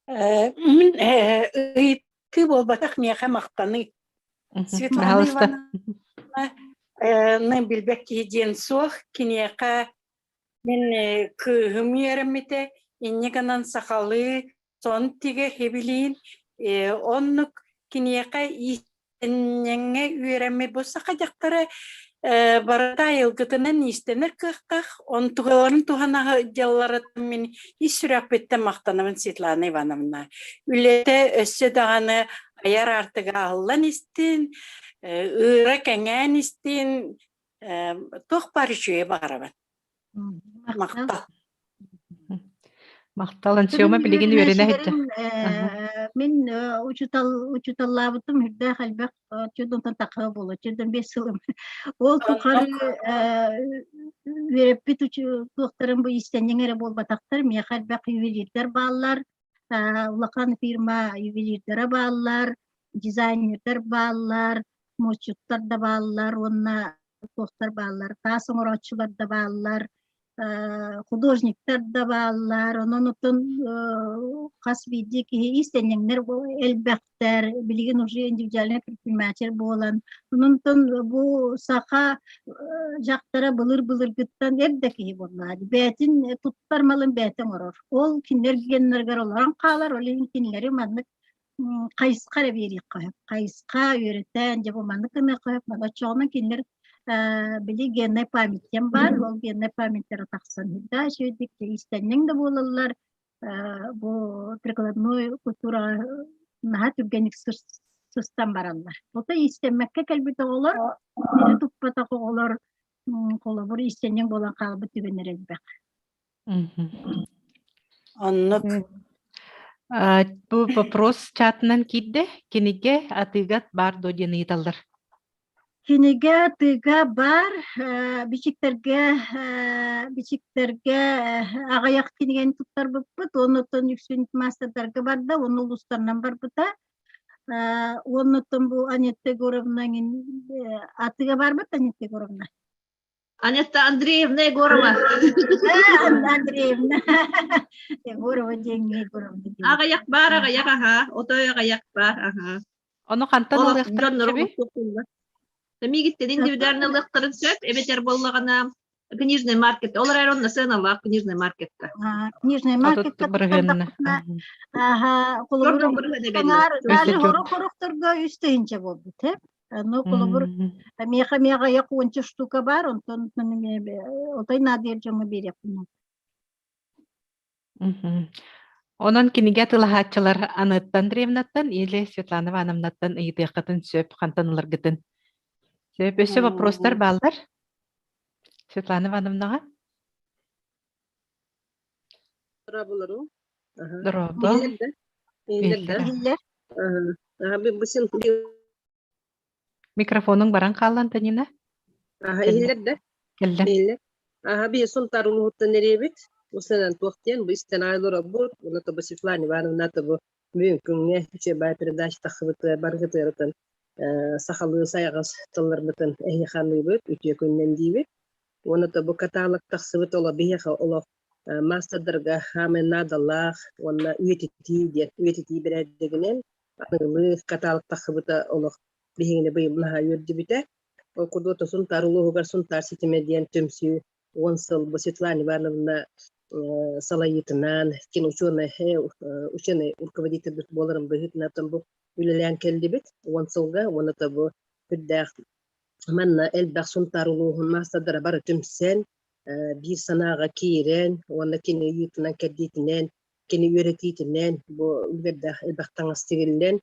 S4: Мин ыйытыы буолбатах миэхэ махтаныы. Светлана
S1: Баһаалыста.
S4: Ивановна билбэт киһи диэн суох. Киниэхэ Мин кыыһым үөрэммитэ, инньэ гынан сахалыы сон тигэ хибилиин, оннук киниэхэ иистэнньэҥҥэ үөрэммит бу саха дьахтара барыта айылгытынан иистэнэр кыахтаах, онтугаларын туһана дьалларыттан мин ис сүрэхпиттэн махтанабын Светлана Ивановна. Үлэтэ өссө даҕаны айар аартыга аһыллан истин, ыыра кэҥээн истин, туох баар үчүгэйи баҕарабын. Махтал.
S1: Махтал, Ансиома билигин үөрэнэ сылдьар.
S3: Мин учутал учуталлаабытым үрдээх элбэх чудонтон тахха буолла чудон бес сылым. Ол тухары үөрэппит туохтарым бу иистэнньэҥ эрэ буолбатахтар, миэхэ элбэх ювелирдэр бааллар, улахан фирма ювелирдара бааллар, дизайнердар бааллар, муосчуттар да бааллар уонна туохтар бааллар, таас оҥорооччулар да бааллар, художниктар да бааллар. Онон оттон хас биирдии киһи иистэнньэҥнэр элбэхтэр, билигин уже индивидуальный предприниматель буолан. Онон бу саха дьахтара былыр-былыргыттан эр да киһи буоллаҕа. Бэйэтин туттар малын бэйэтэ оҥорор. Ол кинилэр геннарыгар олорон хаалар, ол иһин кинилэри маннык Хайысха эрэ биэриэххэ сөп. Хайысха үөрэтэн, дьэ бу маннык гыныахха сөп. Оччоҕуна кинилэр били геннай память диэн баар, ол геннай памяттара тахсан да үчүгэйдик иистэнньэҥ да буолаллар, бу прикладной культураҕа наһаа түргэнник сыстан бараллар. Ото иистэммэккэ кэлбит оҕолор, сири туппатах оҕолор холобур иистэнньэҥ буолан хаалбыт түгэннэрэ элбэх.
S4: Оннук.
S1: Бу вопрос чатынан киирдэ. Кинигэ атыыга баар дуо диэн ыйыталлар.
S3: Кинигэ атыыга баар, бичиктэргэ бичиктэргэ аҕыйах кинигэни туттарбыппыт, оннуттан үксүн маастардарга барда, уонна улуустарынан барбыта. Оннуттан бу Анетта Егоровна атыыга барбыт Анетта Егоровна?
S2: Анетта Андреевна Егорова.
S3: Андреевна. Егорова диэн Егорова.
S2: Аҕыйах баар, аҕыйах аһа, отой аҕыйах баар, аһа.
S1: Ону хантан ылыахтарын сөбүй?
S2: Миигиттэн индивидуально ылыахтарын сөп, эбэтэр буоллаҕына книжный маркет, ол эрээри онно сыаналаах книжный маркетка.
S3: Книжный маркетка Аха, холобур, даже хорох-хорохторго үс тыһыынча буолбут, э? Ну, холобур, миэхэ миэхэ айах уонча штука баар, онтон отой наадыйар дьоҥҥо биэриэхпин.
S1: Онон кинигэ тылаһааччылар Анетта Андреевнаттан или Светлана Ивановнаттан ыйытыаххытын сөп, хантан ыларгытын. Сөп, өссө вопростар бааллар? Светлана Ивановнаҕа?
S5: Дорооболору.
S1: Дорообо.
S5: Иһиллэр да?
S3: Иһиллэр.
S1: Микрофонуҥ баран хаалла, Антонина.
S5: Аха, иһиллэр да?
S1: Кэллэ.
S5: Иһиллэр. Аха, би Сунтаар улууһуттан эриэбит. Усанан туох диэн, бу истэн айлоробут, уонна тобу Светлана Ивановна тобу бүгүн күҥҥэ үчүгэй баай передача тахсыбыт баргытыарытын сахалыы сайаҕас тылларбытын эһиэхэ үтүө күннэн диибит. Уонна бу каталог тахсыбыт оло биһиэхэ олох маастардарга хаамай наадалаах уонна үйэтитии диэн үйэтитии бэрээдэгинэн аныгылыы каталог тахсыбыта олох биһигини быйыл наһаа үөрдүбүтэ. Ол курдук Сунтаар улууһугар Сунтаар ситимэ диэн түмсүү 10 сыл бу Светлана Ивановна салайыытынан кин ученый ученый руководитель буоларын быһыытынан бу үлэлээн кэллибит 10 сылга уонна бу үрдээх Манна элбэх Сунтаар улууһун маастардара бары түмсэн, биир санааҕа киирэн уонна кини ыйыытынан кэрдиитинэн, кини үөрэтиитинэн бу үлүгэрдээх элбэх таҥас тигиллэн,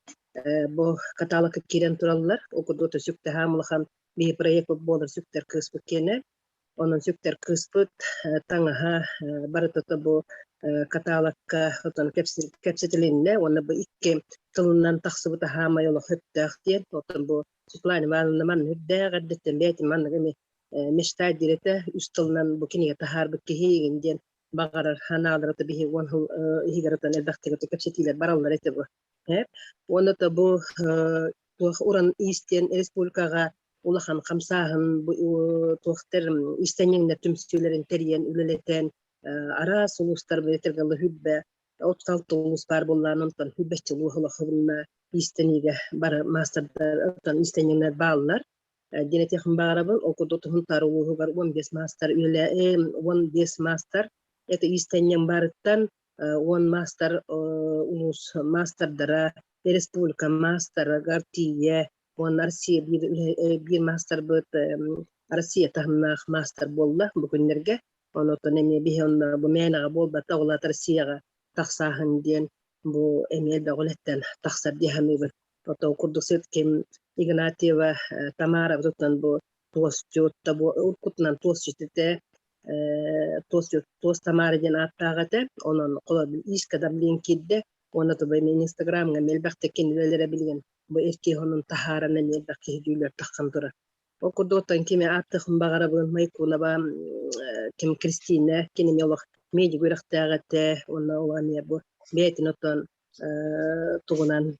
S5: бу каталогка киирэн тураллар. Ол курдук сүктэһэм улахан биһи проект буолар сүктэр кыыспыт киэнэ. Онон сүктэр кыыспыт таҥаһа барыта бу каталогка отон кэпсэтилиннэ уонна бу икки тылынан тахсыбыт аһаамай олох сөптөөх диэн. Оттон бу Светлана Ивановна манна үрдээх эрдэттэн бэйэтин маннык эми мечта диир этэ үс тылынан бу кинигэ таһаарбыт киһи игин диэн баҕарар ханаалара биһи уон сыл иһигэр отон элбэхтик кэпсэтиилэр бараллар этэ бу. Уонна то бу туох уран иистиэн республикаҕа улахан хамсааһын туохтар иистэнньэҥнэр түмсүүлэрин тэрийэн үлэлэтэн араас улуустар этэргэ хүрбэ 36 улуус баар буоллаан онтон хүрбэччи улууһа улаханна иистэниигэ бары маастардар оттон иистэнньэҥнэр бааллар. Диэн этиэхпин баҕарабын. Ол курдук Сунтаар улууһугар 15 маастар үлэлээ 15 маастар это иистэнньэҥ барыттан 10 маастар улуус маастардара республика маастарыгар тиийэ уонна Россия биир, биир маастарбыт Россия таһымнаах маастар буолла бу күннэргэ. Онон эмиэ биһи онно бу мээнэҕэ буолбата, ол аата Россияҕа тахсааһын диэн бу эмиэ элбэх үлэттэн тахсар дии саныыбын. Оттон курдук ким Игнатьева Тамара туттан бу туосчут бу уруккутунан туосчут этэ туосчут туос Тамара диэн ааттаах этэ. Онон холобур иискэ да билин киирдэ. Уонна тобой мен Инстаграмҥа элбэхтик кинилэрэ билигин бу эркии хонун таһааран эмиэ элбэх киһи дүүлэр таххан турар. Ол курдук оттон кими ааттыахпын баҕарабын Майкунова ким Кристина кини эмиэ олох медик үөрэхтээх этэ уонна ол эмиэ бу бэйэтин оттон тугунан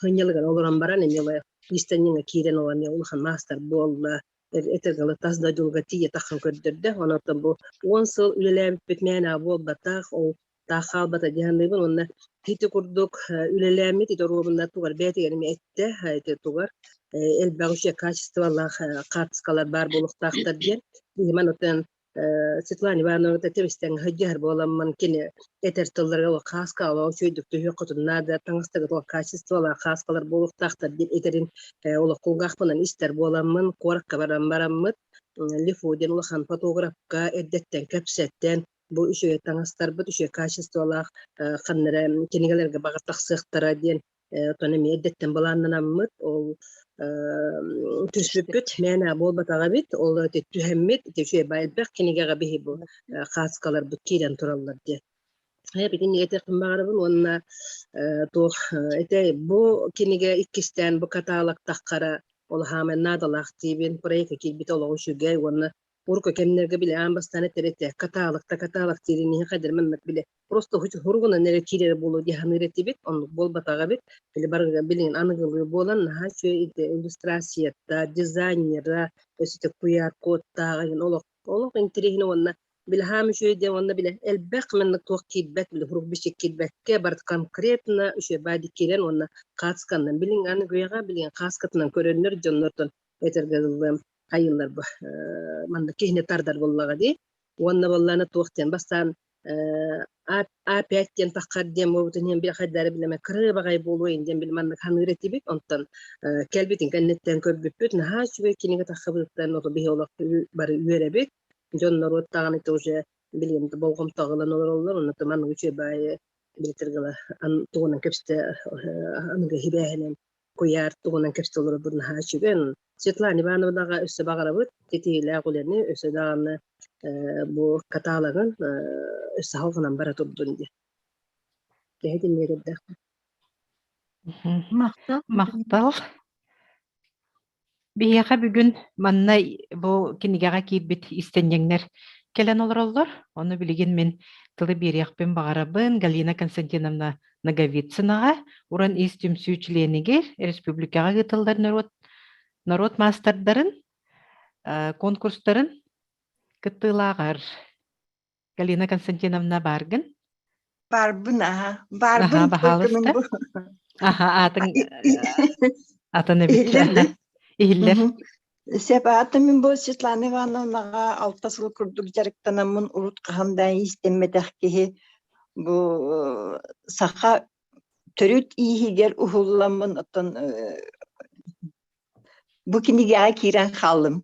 S5: хынньалыгар олорон баран эмиэ ол иистэнньэҥҥэ киирэн ол эмиэ улахан маастар буолла этэргэ тас дойдуга тиийэ таххан көрдөрдө. Онон бу 10 сыл үлэлээбиппит мээнэ буолбатах, ол таах хаалбата дии саныыбын уонна ити курдук үлэлээммит ити оруобуна тугар бэйэтигэр эмиэ эттэ ити тугар элбэх үчүгэй качестволаах хаартыскалар баар буолуохтаахтар диэн биһи манытын Светлана Ивановна тэбистэн сылдьыһар буоламмын кини этэр тылларыгар хааска олох үчүгэйдик түһүөх хотуннаада таҥастарга туох качестволаах хааскалар буолуохтаахтар диэн этэрин олох кулгаахпынан истэр буоламмын куоракка баран бараммыт Лифу диэн улахан фотографка эрдэттэн кэпсэттэн бу үчүгэй таҥастарбыт үчүгэй качестволаах ханна эрэ кинигэлэргэ баҕар тахсыахтара диэн оттон эмиэ эрдэттэн былааннанаммыт ол түспүппүт мээнэ буолбатах эбит ол түһэммит ити үчүгэй элбэх кинигэҕэ биһи бу хааскаларбыт киирэн тураллар диэн Эбитин этиэхпин баҕарабын уонна туох ити бу кинигэ иккистээн бу каталог таххара ол хаамай наадалаах диибин проекка киирбитэ олоҕу үчүгэй уонна урукку кэмнэргэ били аан бастаан этэр этэ каталогта каталог диирин иһин хайдах маннык били просто хуругунан эрэ киирэр буолуо дии саныыр этибит оннук буолбатах эбит били барыга билигин аныгылыы буолан наһаа үчүгэй иллюстрацията дизайнера өссө куйаар кодтааҕа олох олох интэриэһинэй уонна били хаам үчүгэй диэн уонна били элбэх маннык туох киирбэт били хурук бичик киирбэккэ барыт конкретно үчүгэй баайдык киирэн уонна хаасканнан билин аныгыйаҕа билигин хааскатынан көрөннөр дьоннортон этэргэ дылы хайыыллар бу маннык киһини тардар буоллаҕа дии уонна буоллаана туох диэн бастаан А5 диэн таххар диэн буолбутун иһин били хайдары билэмэ кырыы баҕай буолуо диэн били маннык ханыыр этибит онтон кэлбитин кэнниттэн көрбүппүт наһаа үчүгэй кинигэ таххыбытыттан ото биһи олох бары үөрэбит дьон норуот даҕаны тоже билигин болҕомтоҕо ылан олороллор онно маннык үчүгэй баайы билитиргала тугунан кэпсэтэ аныгы хибээһинэн куйаар тугунан кэпсэтэ олорорбут наһаа үчүгэй Светлана Ивановнаҕа өссө баҕарабыт титиилээх үлэни өссө даҕаны бу каталогын өссө салҕанан бара турдун диэн. Киһи итинниэрдэхпин.
S3: Махтал.
S1: Махтал. Биһиэхэ бүгүн манна бу кинигэҕэ киирбит истэнньэҥнэр кэлэн олороллор. Ону билигин мин тылы биэриэхпин баҕарабын Галина Константиновна Ноговицынаҕа, Уран Ис түмсүү чилиэнигэр, республикаҕа ыытыллар норуот, норуот маастардарын конкурстарын кыттыылааҕар. Галина Константиновна бааргын?
S6: Баарбын, аха. Баарбын
S1: Аха, баһаалыста. Аха, аатыҥ атын эбит. Иһиллэр.
S6: Сөп, аатым мин бу Светлана Ивановнаҕа алта сыл курдук дьарыктанаммын урут хаһан да иистэммэтэх киһи бу саха төрүт ииһигэр уһулламмын оттон бу кинигэҕэ киирэн хааллым.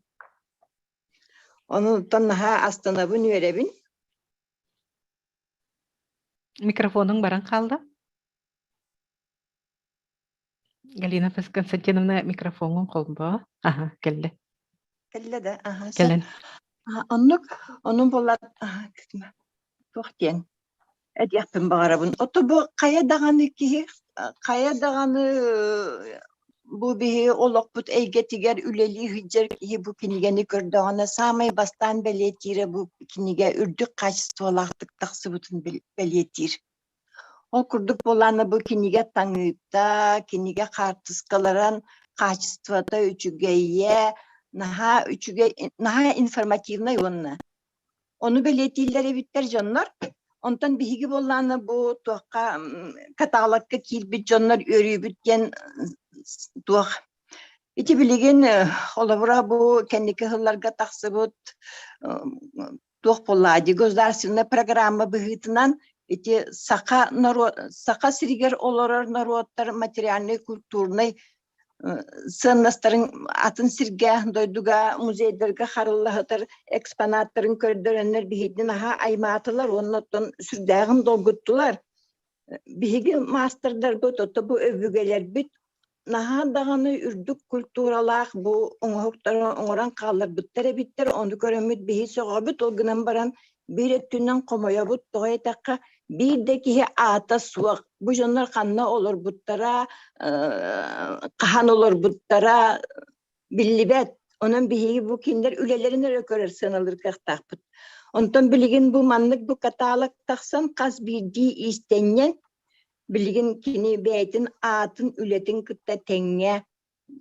S6: Онуттан наһаа астынабын, үөрэбин.
S1: Микрофонуҥ баран хаалла. Галина Константиновна микрофоҥҥун холбоо. Аха, кэллэ.
S6: Кэллэ да, аха.
S1: Кэлэн.
S6: Оннук, онун буоллар, туох диэн этиэхпин баҕарабын. Ото бу хайа даҕаны киһи, хайа даҕаны бу биһи олохпут эйгэтигэр үлэлии сылдьар киһи бу кинигэни көрдөҕүнэ саамай бастаан бэлиэтиирэ бу кинигэ үрдүк хаачыстыбалаахтык тахсыбытын бэлиэтиир. Ол курдук буоллаҕына бу кинигэ таҥыыта, кинигэ хаартыскаларын хаачыстыбата үчүгэйэ, наһаа үчүгэй, наһаа информативнай уонна ону бэлиэтииллэр эбиттэр дьоннор. Онтон биһиги буоллаҕына бу туохха каталогка киирбит дьоннор үөрүүбүт диэн туох ити билигин холобура бу кэнники сылларга тахсыбыт туох буоллаҕа дии государственная программа быһыытынан ити саха норуот саха сиригэр олорор норуоттар материальнай культурнай сыаннастарын атын сиргэ дойдуга музейдарга харыллаһытар экспонаттарын көрдөрөннөр биһигини наһаа аймаатылар уонна оттон сүрдээҕин долгуттулар Биһиги маастардарбыт, ото бу өбүгэлэрбит наһаа даҕаны үрдүк культуралаах бу оҥоһуктары оҥорон хаалларбыттар эбиттэр. Ону көрөммүт биһи сөҕөбүт, ол гынан баран биир өттүнэн хомойобут, тоҕо диэтэххэ биир да киһи аата суох. Бу дьоннор ханна олорбуттара, хаһан олорбуттара биллибэт. Онон биһиги бу кинилэр үлэлэрин эрэ көрөр сыаналыыр кыахтаахпыт. Онтон билигин бу маннык бу каталог тахсан хас биирдии иистэнньэҥ билигин кини бэйэтин аатын үлэтин кытта тэҥҥэ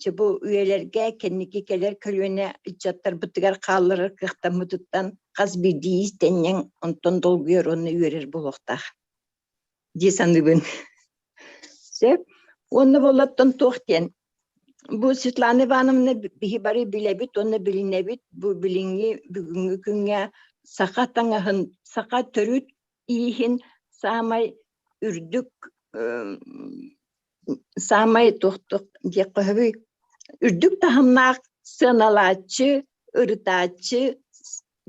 S6: дьэ бу үйэлэргэ кэнники кэлэр көлүөнэ ыччаттарбытыгар хаалларар кыахтаммытыттан хас биирдии иистэнньэҥ онтон долгуйар уонна үөрэр буолуохтаах дии саныыбын. Сөп. Уонна буоллаттан туох диэн бу Светлана Ивановна биһи бары билэбит уонна билинэбит бу билиҥҥи бүгүҥҥү күҥҥэ саха таҥаһын, саха төрүт ииһин саамай үрдүк саамай туох диэххэ сөбүй үрдүк таһымнаах сыаналааччы, ырытааччы,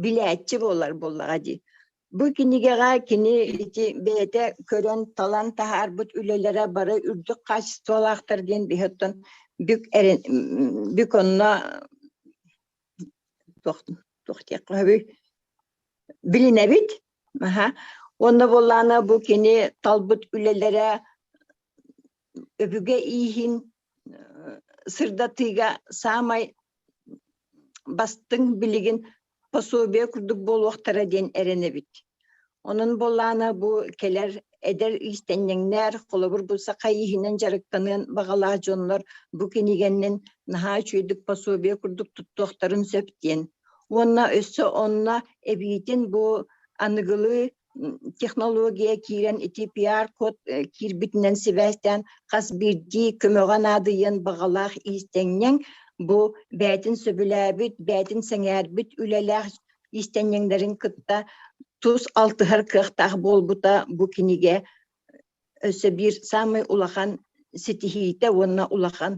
S6: билээччи буолар буоллаҕа дии. Бу кинигэҕэ кини ити бэйэтэ көрөн, талан таһаарбыт үлэлэрэ бары үрдүк хаачыстыбалаахтар диэн биһи оттон бүк эрэн бүк онно туох туох диэххэ сөбүй билинэбит. Аха. Уонна буоллаҕына бу кини талбыт үлэлэрэ өбүгэ ииһин сырдатыыга саамай бастыҥ билигин пособие курдук буолуохтара диэн эрэнэбит. Онон буоллаҕына бу кэлэр эдэр иистэнньэҥнэр, холобур бу саха ииһинэн дьарыктаныан баҕалаах дьоннор бу кинигэннэн наһаа үчүгэйдик пособие курдук туттуохтарын сөп диэн. Уонна өссө онно эбиитин бу аныгылыы технология киирэн ити пиар-код киирбитинэн сибээстээн хас биирдии көмөҕө наадыйыан баҕалаах иистэнньэҥ бу бэйэтин сөбүлээбит, бэйэтин сэҥээрбит үлэлээх иистэнньэҥнэрин кытта тус алтыһар кыахтаах буолбута бу кинигэ өссө биир саамай улахан ситиһиитэ уонна улахан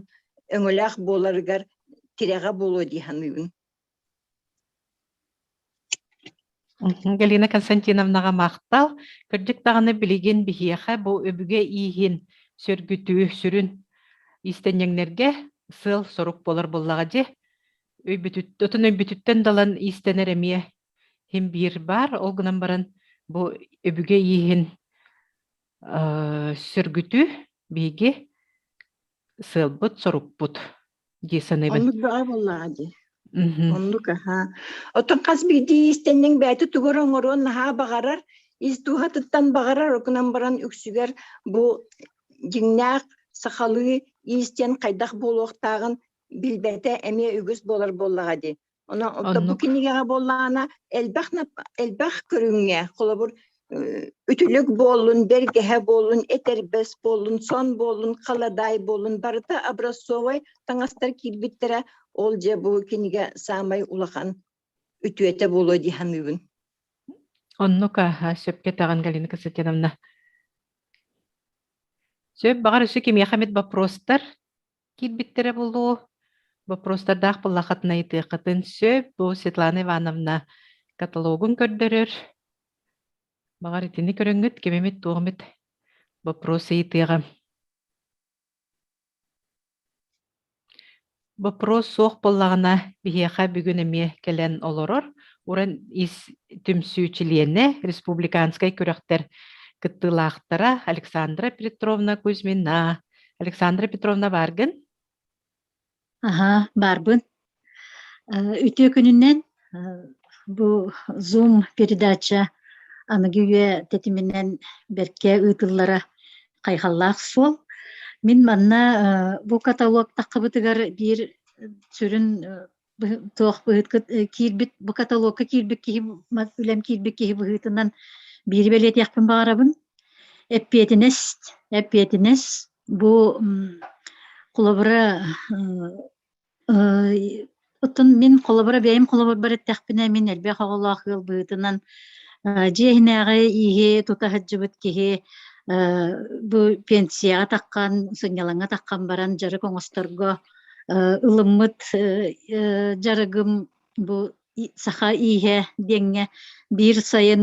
S6: өҥөлөөх буоларыгар тирэҕэ буолуо дии саныыбын.
S1: Галина Константиновнаҕа махтал. Кырдьык даҕаны билигин биһиэхэ бу өбүгэ ииһин сөргүтүү сүрүн иистэнньэҥнэргэ сыал-сорук буолар буоллаҕа дии. Өйбүтүт, отон өйбүтүттэн далан иистэнэр эмиэ иһин биир баар. Ол гынан баран бу өбүгэ ииһин сөргүтүү биһиги сыалбыт-сорукпут дии саныыбын.
S6: Оннук бөҕө буоллаҕа дии. Оннук аһаа. Оттон хас биирдии иистэнньэҥ бэйэтэ тугу эрэ оҥоруон наһаа баҕарар, ис дууһатыттан баҕарар, гынан баран үксүгэр бу дьиҥнээх сахалыы иис диэн хайдах буолуохтааҕын билбэтэ эмиэ үгүс буолар буоллаҕа дии. Онон оттон бу
S1: Оннук.
S6: кинигэҕэ буоллаҕына элбэх элбэх көрүҥҥэ, холобур, үтүлүк буоллун, бэргэһэ буоллун, этэрбэс буоллун, сон буоллун, халадаай буоллун, барыта образцовай таҥастар киирбиттэрэ, ол дьэ бу кинигэ саамай улахан үтүөтэ буолуо дии саныыбын.
S1: Оннук аһа, сөпкө этэҕин Галина Константиновна. Сөп, баҕар өссө кимиэхэ эмит вопростар киирбиттэрэ буолуо. Боппуруостардаах буоллаххытына ыйытыаххытын сөп. Бу Светлана Ивановна каталогун көрдөрөр. Баҕар итини көрөҥҥүт ким эмит туох эмит боппуруос ыйытыаҕа. Боппуруос суох буоллаҕына, биһиэхэ бүгүн эмиэ кэлэн олорор Уран ис түмсүү чилиэнэ, республиканскай күрэхтэр кыттыылаахтара Александра Петровна Кузьмина. Александра Петровна бааргын?
S7: Аһаа, баарбын. Үтүө күнүнэн бу Zoom передача аныгы үйэ тэтиминэн бэркэ ыытыллара хайҕаллаах суол. Мин манна бу каталог таххыбытыгар биир сүрүн туох быһыткыт киирбит бу каталогка киирбит киһи үлэм киирбит киһи быһыытынан биири бэлиэтиэхпин баҕарабын. Эппиэтинэс, эппиэтинэс бу холобура оттон мин холобура бэйэм холобурбар эттэхпинэ мин элбэх оҕолоох ыал быһыытынан дьиэ иһинээҕи ииһи тута сылдьыбыт киһи бу пенсияҕа таххан сынньалаҥҥа таххан баран дьарык оҥосторго ылыммыт дьарыгым бу саха ииһэ диэҥҥэ биир сайын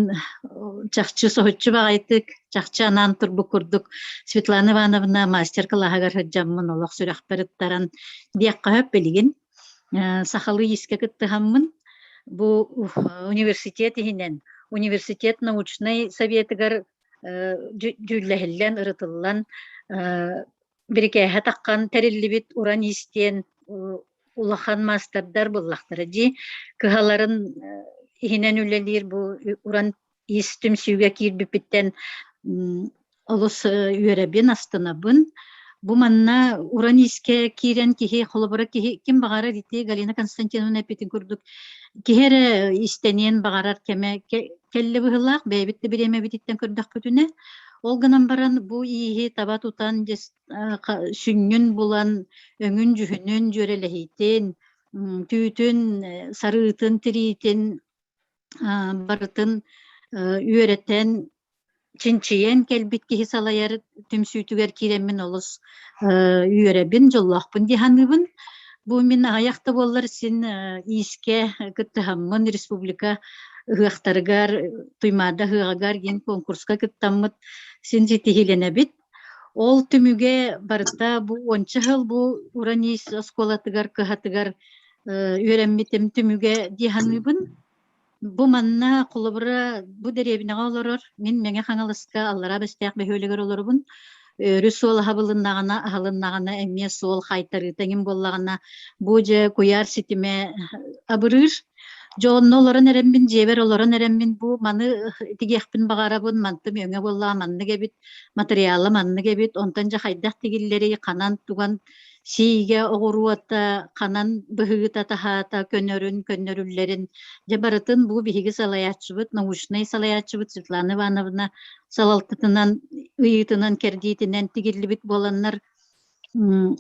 S7: чахчы соһуччу баҕайытык чахчы анаан турбут курдук Светлана Ивановна мастер-кылааһыгар сылдьаммын олох сүрэхпэр ыттаран диэххэ сөп билигин сахалыы иискэ кыттыһаммын бу университет иһинэн университет научнай советыгар дьүүллэһиллэн ырытыллан бирикээһэ таххан тэриллибит уран иистиэн улахан маастардар буллахтара дии кыһаларын иһинэн үлэлиир бу уран иис түмсүүгэ киирбиппиттэн олус үөрэбин астынабын бу манна уран иискэ киирэн киһи холобура киһи ким баҕарар ити Галина Константиновна эппитин курдук киһи эрэ истэниэн баҕарар кэмэ кэллэ быһыылаах бэйэбит да бириэмэбититтэн көрдөхпүтүнэ ол гынан баран бу ииһи таба тутан сүнньүн булан өҥүн-дьүһүнүн дьүөрэлэһиитин түүтүн сарыытын тириитин. Барытын үөрэтэн, чинчийэн кэлбит киһи салайар түмсүүтүгэр киирэммин олус үөрэбин, дьоллоохпун дии саныыбын. Бу мин аҕыйах да буоллар син иискэ кыттыһаммын республика ыһыахтарыгар, Туймаада ыһыаҕыгар диэн конкурска кыттаммыт син ситиһиилэнэбит. Ол түмүгэ барыта бу уонча сыл бу Уран иис оскуолатыгар, кыһатыгар үөрэммитим түмүгэ дии саныыбын. Бу манна холобура бу дэриэбинэҕэ олорор мин Мэҥэ Хаҥаласка Аллараа Бэстээх бөһүөлэгэр олоробун. Өрүс суол аһабылыннаҕына, аһылыннаҕына эмиэ суол хаайтарыыта эҥин буоллаҕына бу дьэ куйаар ситимэ абырыыр. Дьэ онно олорон эрэммин, дьиэбэр олорон эрэммин бу маны тигиэхпин баҕарабын, мантым өҥө буоллаҕа маннык эбит, матырыйаала маннык эбит, онтон дьэ хайдах тигиллэрий, ханан туган сиигэ оҕуруота ханан быһыыта-таһаата көнөрүн, көннөрүллэрин дьэ барытын бу биһиги салайааччыбыт, научнай салайааччыбыт Светлана Ивановна салалтатынан, ыйыытынан-кэрдиитинэн тигиллибит буоланнар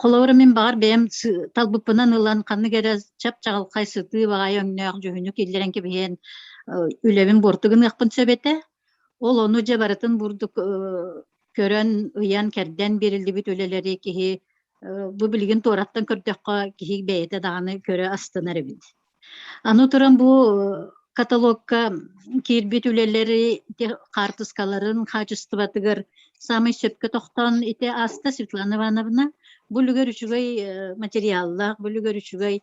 S7: холобура мин баҕар бэйэм талбыппынан ылан ханнык эрэ чап-чаҕылхай сытыы баҕайы өҥнөөх дьүһүнү киллэрэн кэбиһэн үлэбин буорту гыныахпын сөп этэ. Ол ону дьэ барытын бурдук көрөн, ыйан-кэрдэн биэриллибит үлэлэри киһи бу билигин туораттан көрдөххө киһи бэйэтэ даҕаны көрө астынар эбит. Аны туран бу каталогка киирбит үлэлэри хаартыскаларын хаачыстыбатыгар саамай сөпкө тохтоон ити ааста Светлана Ивановна. Бу үлүгэр үчүгэй материаллаах, бу үлүгэр үчүгэй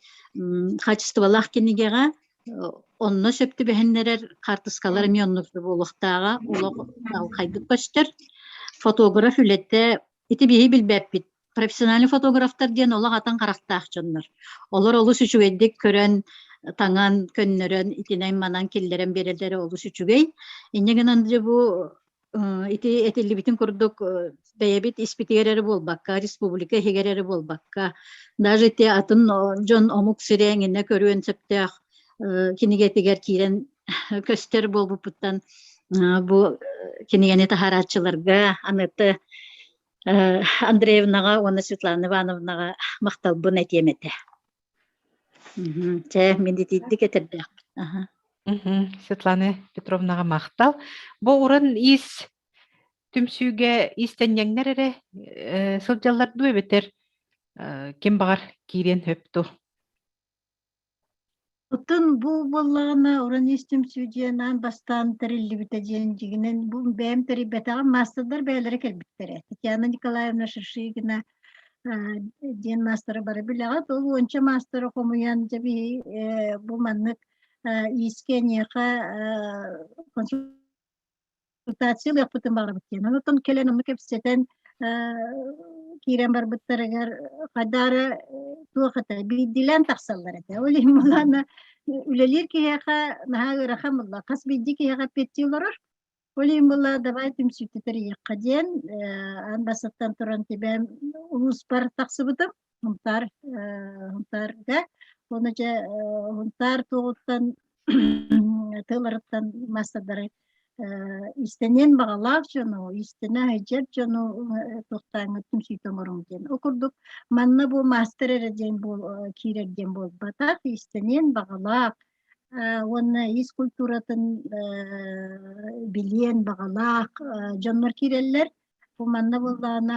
S7: хаачыстыбалаах кинигэҕэ Онно сөп түбэһиннэрэр хаартыскалар эмиэ оннук буолуохтааҕа олох чаҕылхайдык көстөр. Фотограф үлэтэ ити биһи билбэппит. Профессиональный фотографтар диэн олох атын харахтаах дьоннор. Олор олус үчүгэйдик көрөн, таҥан, көннөрөн, итинэн-манан киллэрэн биэрэллэрэ олус үчүгэй. Инньэ гынан дьэ бу Ити этиллибитин курдук бэйэбит испитигэр эрэ буолбакка, республика иһигэр эрэ буолбакка, даже ити атын дьон омук сирэ эҥинэ көрүөн сөптөөх кинигэтигэр киирэн көстөр буолбуппуттан бу кинигэни таһаарааччыларга Анетта Андреевнаҕа уонна Светлана Ивановнаҕа махталбын этиэм этэ. Чэ, мин итиитик этэрдээхпин. Аха.
S1: Светлана Петровнаҕа махтал. Бу уран иис түмсүүгэ иистэнньэҥнэр эрэ сылдьаллар дуу эбэтэр ким баҕар киириэн сөп дуу?
S3: Оттон бу буоллаҕына уран иис түмсүү диэн аан бастаан тэриллибитэ диэн дьиҥинэн бу бэйэм тэрийбэтэҕим маастардар бэйэлэрэ кэлбиттэрэ. Татьяна Николаевна Шишигина диэн маастары бары билэҕит. Ол уонча маастары хомуйан дьэ биһи бу маннык иискэ эйиэхэ консультация ылыахпытын баҕарабыт диэн. Онтон кэлэн ону кэпсэтэн киирэн барбыттарыгар хайдаары туох этэ биирдиилээн тахсаллар этэ. Ол иһин булаана үлэлиир киһиэхэ наһаа ыарахан буолла. Хас биирдии киһиэхэ эппиэттии олорор. Ол иһин буолла давай түмсүүтэ тэрийиэххэ диэн аан бастакыттан туран тибэм улууспар тахсыбытым. Хунтаар Хунтаарга уонна дьэ Хунтаар туоҕуттан тылларыттан маастардары иистэниэн баҕалаах дьону, иистэнэ сылдьар дьону туохтааҥҥа түмсүүтэ оҥоруҥ диэн. Ол курдук манна бу маастар эрэ диэн киирэр диэн буолбатах, иистэниэн баҕалаах уонна ис культуратын билиэн баҕалаах дьоннор киирэллэр. Бу манна буоллаҕына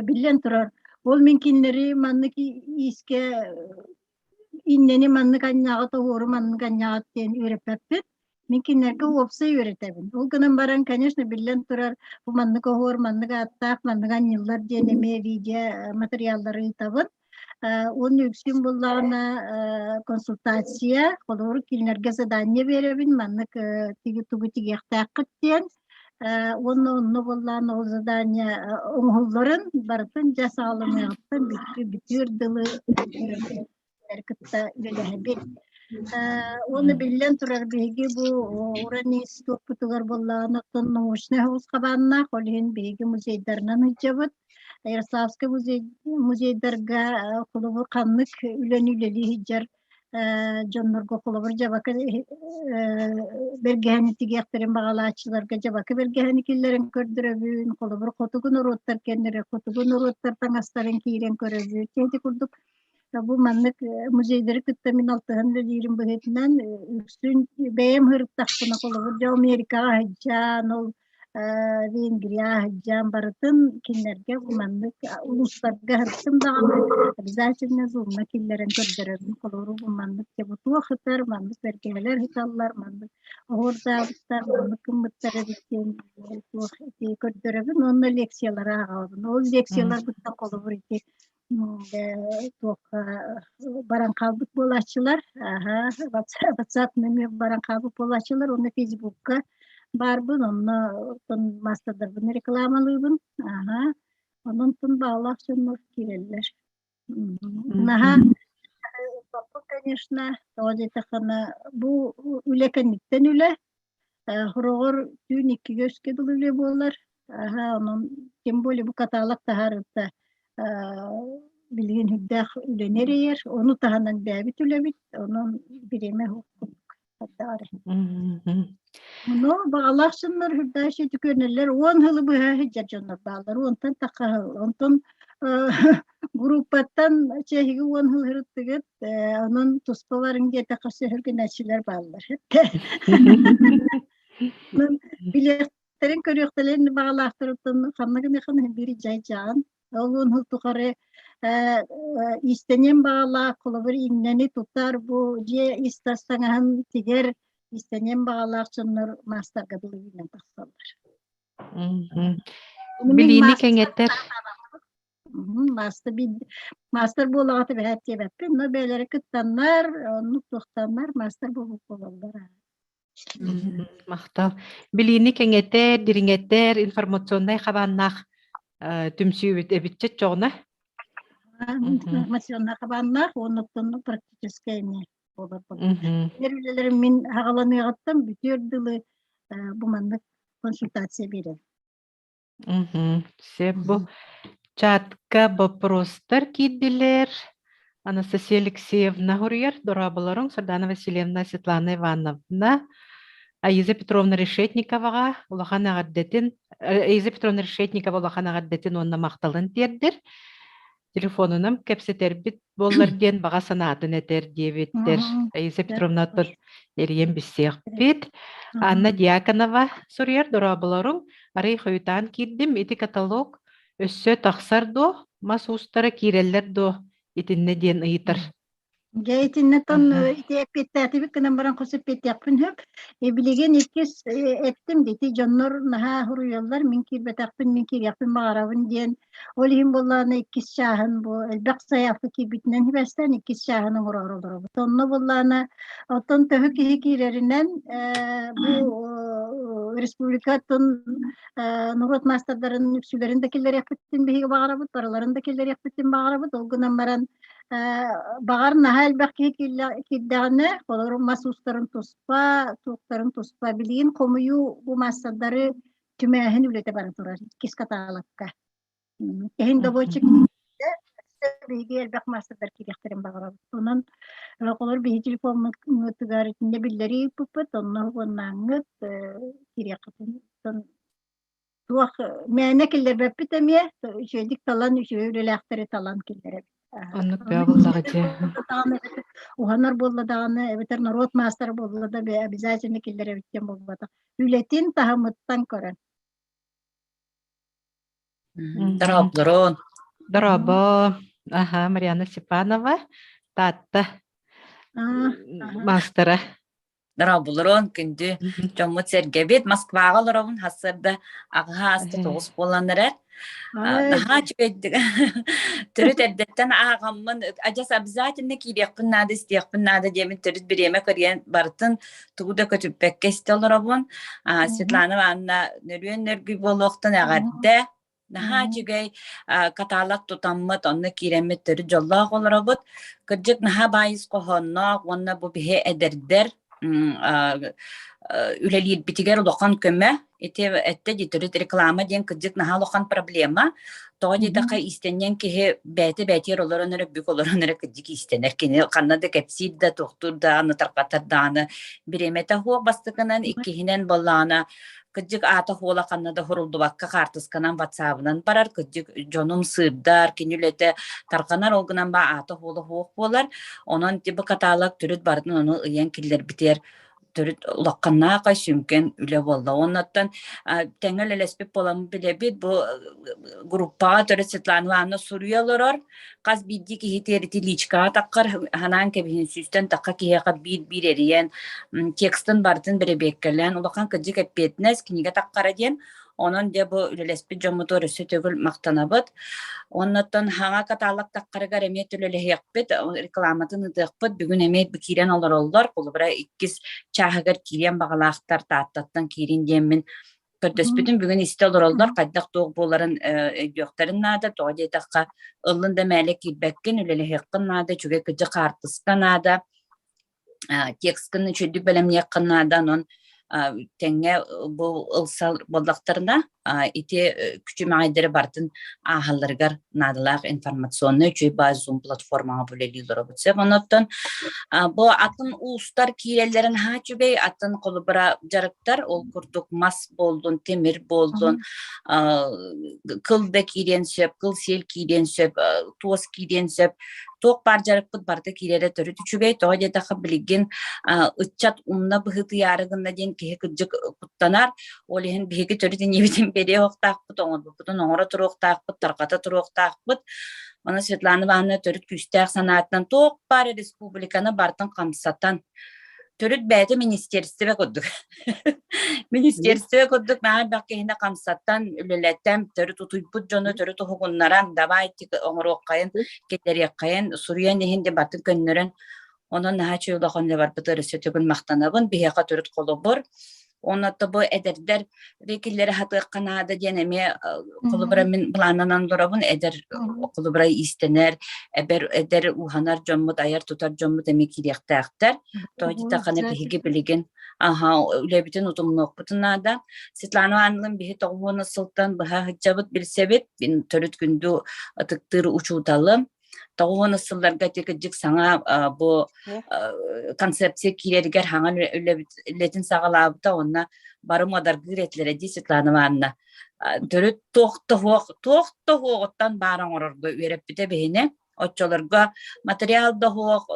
S3: биллэн турар, ол мин кинилэри маннык иискэ иннэни маннык анньаҕыт, оһуору маннык анньаҕыт диэн үөрэппэппин. Мин кинилэргэ уопсай үөрэтэбин. Ол гынан баран, конечно, биллэн турар, бу маннык оһуор, маннык ааттаах, маннык анньыллар диэн эмиэ видео материаллары ыытабын. Уонна үксүн буллаҕына консультация, холобур, кинилэргэ задание биэрэбин, маннык тугу тигиэхтээххит диэн. Уонна онно буоллаҕына ол задание оҥоһулларын барытын дьэ саҕаланыаҕыттан бүтүөр дылы кытта үлэлэһэбит. Уонна биллэн турар биһиги бу уран институппутугар буоллаҕына оттон научнай соҕус хабааннаах, ол иһин биһиги музейдарынан сылдьабыт. Ярославскай музей музейдарга холобур ханнык үлэни үлэлии сылдьар дьоннорго холобур дьабака бэргэһэни тигиэхтэрин баҕалааччыларга дьабака бэргэһэни киллэрэн көрдөрөбүн, холобур хотугу норуоттар кэннэрэ хотугу норуоттар таҥастарын киирэн көрөбүт. Ити курдук. Бу маннык музейдары кытта мин алтыһан үлэлиирим быһыытынан үксүн бэйэм сырыттахпына холобур дьэ Америкаҕа сылдьан ол Венгрияҕа сылдьан барытын кинилэргэ маннык улуустарга сырыттым даҕаны обязательно зумҥа киллэрэн көрдөрөбүн. Холобур бу маннык дьэ бу туох сытар, маннык бэргэһэлэр сыталлар, маннык оһуордаабыттар, маннык гыммыттар эбит диэн туох ити көрдөрөбүн уонна лекциялары ааҕабын. Ол лекцияларбыттан холобур ити туохха баран хаалбыт буолааччылар аха WhatsApp нөҥүө баран хаалбыт буолааччылар уонна Фейсбукка баарбын онно оттон маастардарбын рекламалыыбын аха онон тун баалаах дьоннор киирэллэр наһаа конечно тоҕо диэтэххинэ бу үлэ кэнниттэн үлэ Хороҕор түүн иккигэ үскэ дылы үлэ буолар. Аһа, онон тем более бу каталог таһаарыыта билигин үрдээх үлэни эрэйэр. Ону таһынан бэйэбит үлэбит, онон бириэмэ эрэ. Ону баҕалаах дьоннор үрдээх үтүкүөнэллэр уон сылы быһа сылдьар дьоннор бааллар. Уонтан тахха сыл. Онтон группаттан чэһиги уон сыл сырыттыгыт, онон туспа барыҥ диэтэххэ сөһүргэнээччилэр бааллар. Билиэхтэрин көрүөхтэрин баҕалаахтарыттан ханна гыныахын биир дьай-дьаан. Ол уон сыл тухары иистэниэн баҕалаах, холобур, иҥнэни тутар, бу дьиэ ис-тас таҥаһын тигэр иистэниэн баҕалаах дьоннор маастарга дылы үүнэн тахсаллар.
S1: Билиини кэҥэтэр.
S3: Маастар маастар буолаҕа түбэһээт диэбэппин, но бэйэлэрэ кыттаннар, оннук туохтаннар маастар буолбут буолаллар.
S1: Махтал. Билиини кэҥэтэр, дириҥэтэр информационнай хабааннаах түмсүүбүт эбитчэ чоҕуна.
S3: Информационнай хабааннаах уонна практическай эмиэ буолар Кинилэр үлэлэрин мин аҕаланыаҕыттан бүтүөр дылы бу маннык консультация биэрэр.
S1: Сөп бу чатка боппуруостар киирдилэр. Анастасия Алексеевна суруйар, дорооболоруҥ, Сардана Васильевна, Светлана Ивановна, Аиза Петровна Решетниковаҕа улахан эҕэрдэтин, Аиза Петровна Решетникова улахан эҕэрдэтин уонна махталын тиэрдэр. Телефонунан кэпсэтэрбит буоллар диэн баҕа санаатын этэр диэбиттэр. Таисия Петровна оттон эрийэн билсиэхпит. Анна Дьяконова суруйар дорооболоруҥ. Арый хойутаан киирдим. Ити каталог өссө тахсар дуо? Мас уустара киирэллэр дуо? Итиннэ диэн ыйытар.
S3: Дьэ итиннэтон ити эппиэттээтибит гынан баран хос эппиэттиэхпин сөп. Билигин иккис эттим ити дьоннор наһаа суруйаллар, мин киирбэтэхпин, мин киириэхпин баҕарабын диэн. Ол иһин буоллаҕына иккис чааһын бу элбэх сайаапка киирбитинэн сибээстээн иккис чааһын оҥороору олоробут. Онно буоллаҕына оттон төһө киһи киирэринэн бу республикатын норуот маастардарын үксүлэрин да киллэриэхпитин биһиги баҕарабыт, барыларын да киллэриэхпитин баҕарабыт. Ол гынан баран баҕар наһаа элбэх киһи киирдэҕинэ, холобур мас уустарын туспа, туохтарын туспа билигин хомуйуу бу маастардары түмээһин үлэтэ бара турар иккис каталогка. Иһин добуоччук биһиги элбэх маастардар киириэхтэрин баҕарабыт. Онон холобур биһиги телефоммутугар итиннэ биллэрии ыыппыппыт, онно уоннааҥҥыт киириэххитин туох мээнэ киллэрбэппит эмиэ үчүгэйдик талан үчүгэй үлэлээхтэри талан киллэрэбит.
S1: Оннук бөҕө буоллаҕа дии.
S3: Уһанар буолла даҕаны эбэтэр норуот маастара буолла да обязательно киллэрэбит диэн буолбатах. Үлэтин таһымыттан көрөн.
S8: Дорооболорун.
S1: Дорообо. Аха, Марианна Степанова, Таатта маастара.
S8: Дорооболорун, күндү дьоммут-сэргэбит. Москваҕа олоробун, сарсыарда аҕыһа ааста тоҕус буолан эрэр. Наһаа үчүгэйдик төрүт эрдэттэн ааҕаммын, адьас обязательно киириэхпин наада, истиэхпин наада диэмин төрүт бириэмэ көрүйэн барытын тугу да көтүппэккэ истэ олоробун. Светлана Ивановна нөрүөн нөргүй буолуохтан эҕэрдэ. Наһаа үчүгэй каталог тутаммыт, онно киирэммит төрүт дьоллоох олоробут. Кырдьык наһаа баайыс хоһоонноох уонна бу биһи эдэрдэр үлэлиирбитигэр улахан көмө. Ити эттэ дии төрүт реклама диэн кырдьык наһаа улахан проблема. Тоҕо диэтэххэ иистэнньэҥ киһи бэйэтэ бэйэтигэр олорон эрэ бүк олорон эрэ кырдьык иистэнэр. Кини ханна да кэпсиир да, туохтуур даҕаны, тарҕатар даҕаны бириэмэтэ суох бастакынан, иккиһинэн буоллаҕына. Кырдьык аата хуола ханна да хурулдубакка хаартысканан ватсабынан барар, кырдьык дьонум сыырдар, кини үлэтэ тарҕанар, ол гынан ба аата хуола хуох буолар. Онон типа каталог төрүт барытын ону ыйан киллэрбитигэр төрүт улаханнаах сүҥкэн үлэ буолла. Оннуттан тэҥэ үлэлэспит буолан билэбит бу группаҕа төрүт Светлана Ивановна суруйа олорор. Хас биирдии киһи тиэрити личкаҕа таххар ханаан кэбиһин сүүстэн тахха киһиэхэ биир-биир эрийэн текстын барытын бэрэбиэккэлээн улахан кырдьык эппиэтинэс кинигэ таххара диэн Онон дьэ бу үлэлэспит дьоммутугар өссө төгүл махтанабыт. Оннуттан хаҥа каталог таххарыгар эмиэ төлөлөһүөхпүт, рекламатын ыытыахпыт. Бүгүн эмиэ киирэн олороллор. Холобура иккис чааһыгар киириэн баҕалаахтар Тааттаттан киирин диэммин көрдөспүтүм. Бүгүн истэ олороллор. Хайдах туох буоларын өйдүөхтэрин наада. Тоҕо диэтэххэ, ыллын да мээлэ киирбэккин, үлэлэһиэххин наада, үчүгэй кыдьык хаартыска наада. Текскын үчүгдүк бэлэмниэххин наада, онон тэҥҥэ бу ылсал буоллахтарына ити күчүмэҕэйдэри барытын ааһалларыгар наадалаах информационнай үчүгэй баай Zoom платформаҕа үлэлии олоробут. Сөп онуттан бу атын уустар киирэллэрин наһаа үчүгэй, атын холобура дьарыктар, ол курдук мас буоллун, тимир буоллун, кыл да киириэн сөп, кыл сиэл киириэн сөп, туос киириэн сөп. Туох баар дьарыкпыт барыта киирэрэ төрүт үчүгэй. Тоҕо диэтэххэ билигин ыччат умна быһыытыйаары гынна диэн киһи кырдьык куттанар. Ол иһин биһиги төрүт иннибитин биэриэ уохтаахпыт, оҥорбуппутун оҥоро туруохтаахпыт, тарҕата туруохтаахпыт. Онон Светлана Ивановна төрүт күүстээх санаатынан туох баар республиканы барытын хамсатан, төрүт бэйэтэ министиэристибэ курдук. Министиэристибэ курдук наһаа элбэх киһини хамсатан, үлэлэтэн, төрүт утуйбут дьону төрүт уһугуннаран, давайте оҥоруоххайын, киллэриэххэйин, суруйан иһин диэн барытын көннөрөн, онон наһаа үчүгэй улахан үлэ барбытыгар өссө төгүл махтанабын. Биһиэхэ төрүт холобур. Онно бу эдэрдэр киллэрэ сатыахха наада диэн эмиэ холобура мин былааннанан олоробун эдэр холобура иистэнэр эбэр эдэр ууһанар дьоммут айар тутар дьоммут эмиэ киириэхтээхтэр тоҕо диэтэххинэ биһиги билигин аха үлэбитин утумнуохпутун наада Светлана Ивановна биһи тоҕуһуона сылтан быһа сылдьабыт билсэбит төрүт күндү ытыктыыр учууталым тоҕуһуона сылларга ити кырдьык саҥа бу концепция киирэригэр хаҥа үлэтин саҕалаабыта уонна бары муодаргыыр этилэрэ дии Светлана Ивановна төрүт туох да суох туох да суоҕуттан баар оҥорорго үөрэппитэ биһини оччолорго материал да суох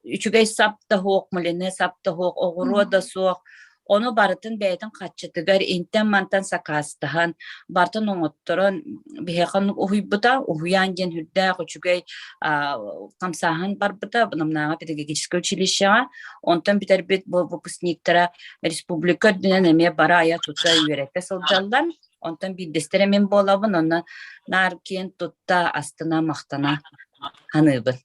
S8: үчүгэй сап да суох мулине сап да суох оҕуруо да суох Ону барытын бэйэтин хаччытыгар интэн-мантан сакаастаһан, барытын оҥотторон биһиэхэ оннук уһуйбута. Уһуйаан диэн сүрдээх үчүгэй хамсааһын барбыта Намнааҕы педагогическай училищеҕа. Онтон бүтэрбит бу выпускниктара республика үрдүнэн эмиэ бары айа-тута үөрэтэ сылдьаллар. Онтон биирдэстэрэ мин буолабын, онно наар киэн тутта, астына, махтана саныыбын.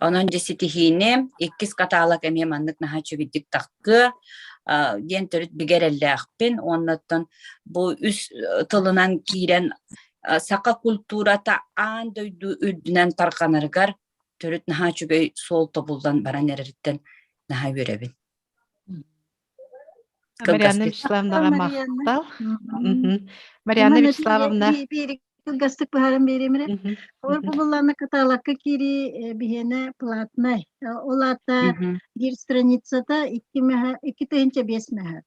S8: Онон дьэ ситиһиини иккис каталог эмиэ маннык наһаа үчүгэйдик таххыа диэн төрүт бигэ эрэллээхпин уонна оттон бу үс тылынан киирэн саха культурата аан дойду үрдүнэн тарҕанарыгар төрүт наһаа үчүгэй суол тобуллан баран эрэриттэн наһаа үөрэбин.
S1: Марианна Вячеславовнаҕа махтал. Марианна Вячеславовна.
S3: Кылгастык быһааран биэриэм эрэ. Ол бу каталогка киирии биһиэнэ платнай. Ол аата биир страницата 25 мэһэ.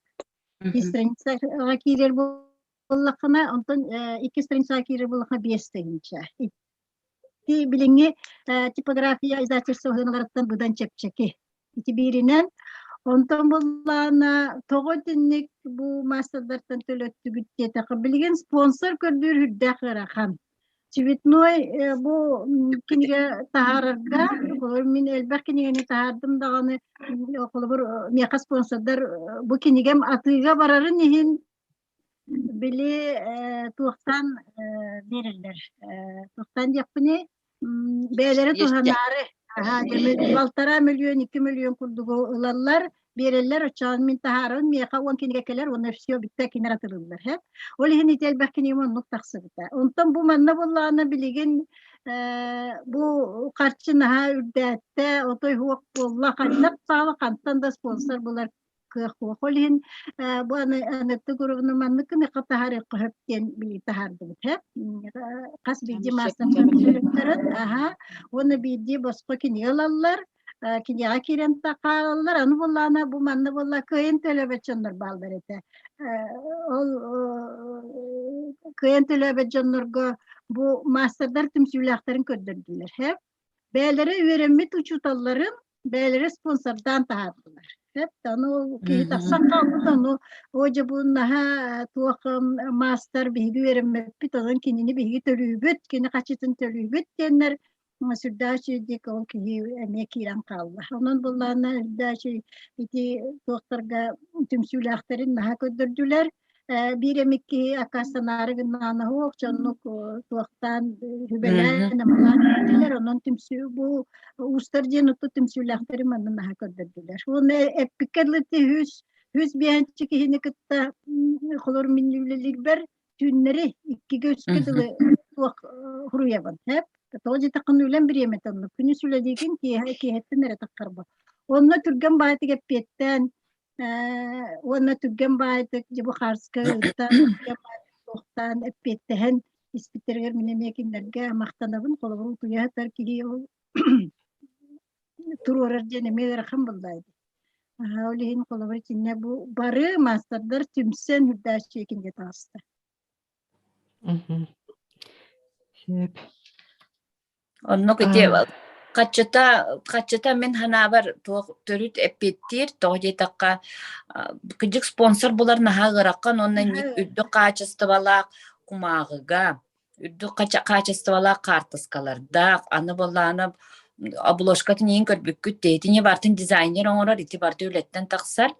S3: Биир страницаҕа киирэр буоллаххына, онтон икки страницаҕа киирэр буоллаххына 5 тыһыынча. Ити билиҥҥи типография издательство сыаналарыттан быдан чэпчэки. Ити бииринэн, онтон буоллаҕына тоҕо итинник бу маастардартан төлөттүгүт диэтэххэ, билигин спонсор көрдүүр үрдээх ыарахан. Цветной бу кинигэ таһаарарга, холобур, мин элбэх кинигэни таһаардым даҕаны, холобур, миэхэ спонсордар бу кинигэм атыыга барарын иһин Били туохтан биэрэллэр туохтан диэхпиний бэйэлэрэ туһанаары балтараа мөлүйүөн 2 мөлүйүөн курдугу ылаллар биэрэллэр оччоон мин таһаарабын миэхэ 10 кинигэ кэлэр уонна все бүттэ кинилэр атылыыллар һэ ол иһин ити элбэх кинигэм оннук тахсыбыта онтон бу манна буоллаҕына билигин бу харчы наһаа үрдээттэ отой суох буолла ханна саала хантан да спонсор булар кыах суох. Ол иһин бу Анетта Гуровна маннык гыныахха таһаарыахха сөп диэн билии таһаардыбыт һэ. Хас биирдии маастардар аха уонна биирдии босхо кинигэ ылаллар. Киниэхэ киирэн хаалаллар. Аны буоллаҕына бу манна буолла кыайан төлөөбөт дьоннор бааллар этэ. Ол кыайан төлөөбөт дьоннорго бу маастардар түмсүүлээхтэрин көрдөрдүлэр. Бэйэлэрэ үөрэммит учууталларын бэйэлэрэ спонсордаан таһаардылар. Сөп, ону ол киһи тахсан хаалбыт, ону оо дьэ бу наһаа туох маастар биһиги үөрэммэппит, онон кинини биһиги төлүүбүт, кини хачытын төлүүбүт диэннэр сүрдээх үчүгэйдик ол киһи эмиэ киирэн хаалла. Онон буллаана үрдээх ити туохтарга түмсүүлээхтэрин наһаа көрдөрдүлэр. Биир эмит киһи аккаастанаары гыннаҕына суох дьоннук туохтаан сүбэлээн амалаан биэрдилэр. Онон түмсүү бу уустар диэн оту түмсүүлээхтэри манна наһаа көрдөрдүлэр. Уонна эппиккэ дылы үс үс биэһэнчи киһини кытта холор мин үлэлиирбэр түүннэри иккигэ үскэ дылы туох хуруйабын. Хэп. Тоҕо диэтэххинэ үлэм бириэмэтэ оннук. Күнүс үлэлиигин киэһэ киэһэттэн эрэ таххарба. Онно түргэн баайтык эппиэттээн уонна түргэн баайдык Дьыбыхарска ыытан, түргэн баайдык суохтаан эппиэттэһэн испиттэригэр мин эмиэ кинилэргэ махтанабын. Холобур, утуйа сытар киһи ол туруорар диэн эмиэ ыарахан буоллаа дии. Ол иһин холобур итиннэ бу бары маастардар түмсэн үрдээччи кинигэ таҕыста.
S1: Сөп.
S8: Оннук ити хаччыта хаччыта мин санаабар туох төрүт эппиэттиир тоҕо диэтэххэ кырдьык спонсор булар наһаа ыарахан уонна үрдүк хаачыстыбалаах кумааҕыга үрдүк хаачыстыбалаах хаартыскалардаах аны буоллаҕына обложкатын иһин көрбүккүт дии итини барытын дизайнер оҥорор ити барыта үлэттэн тахсар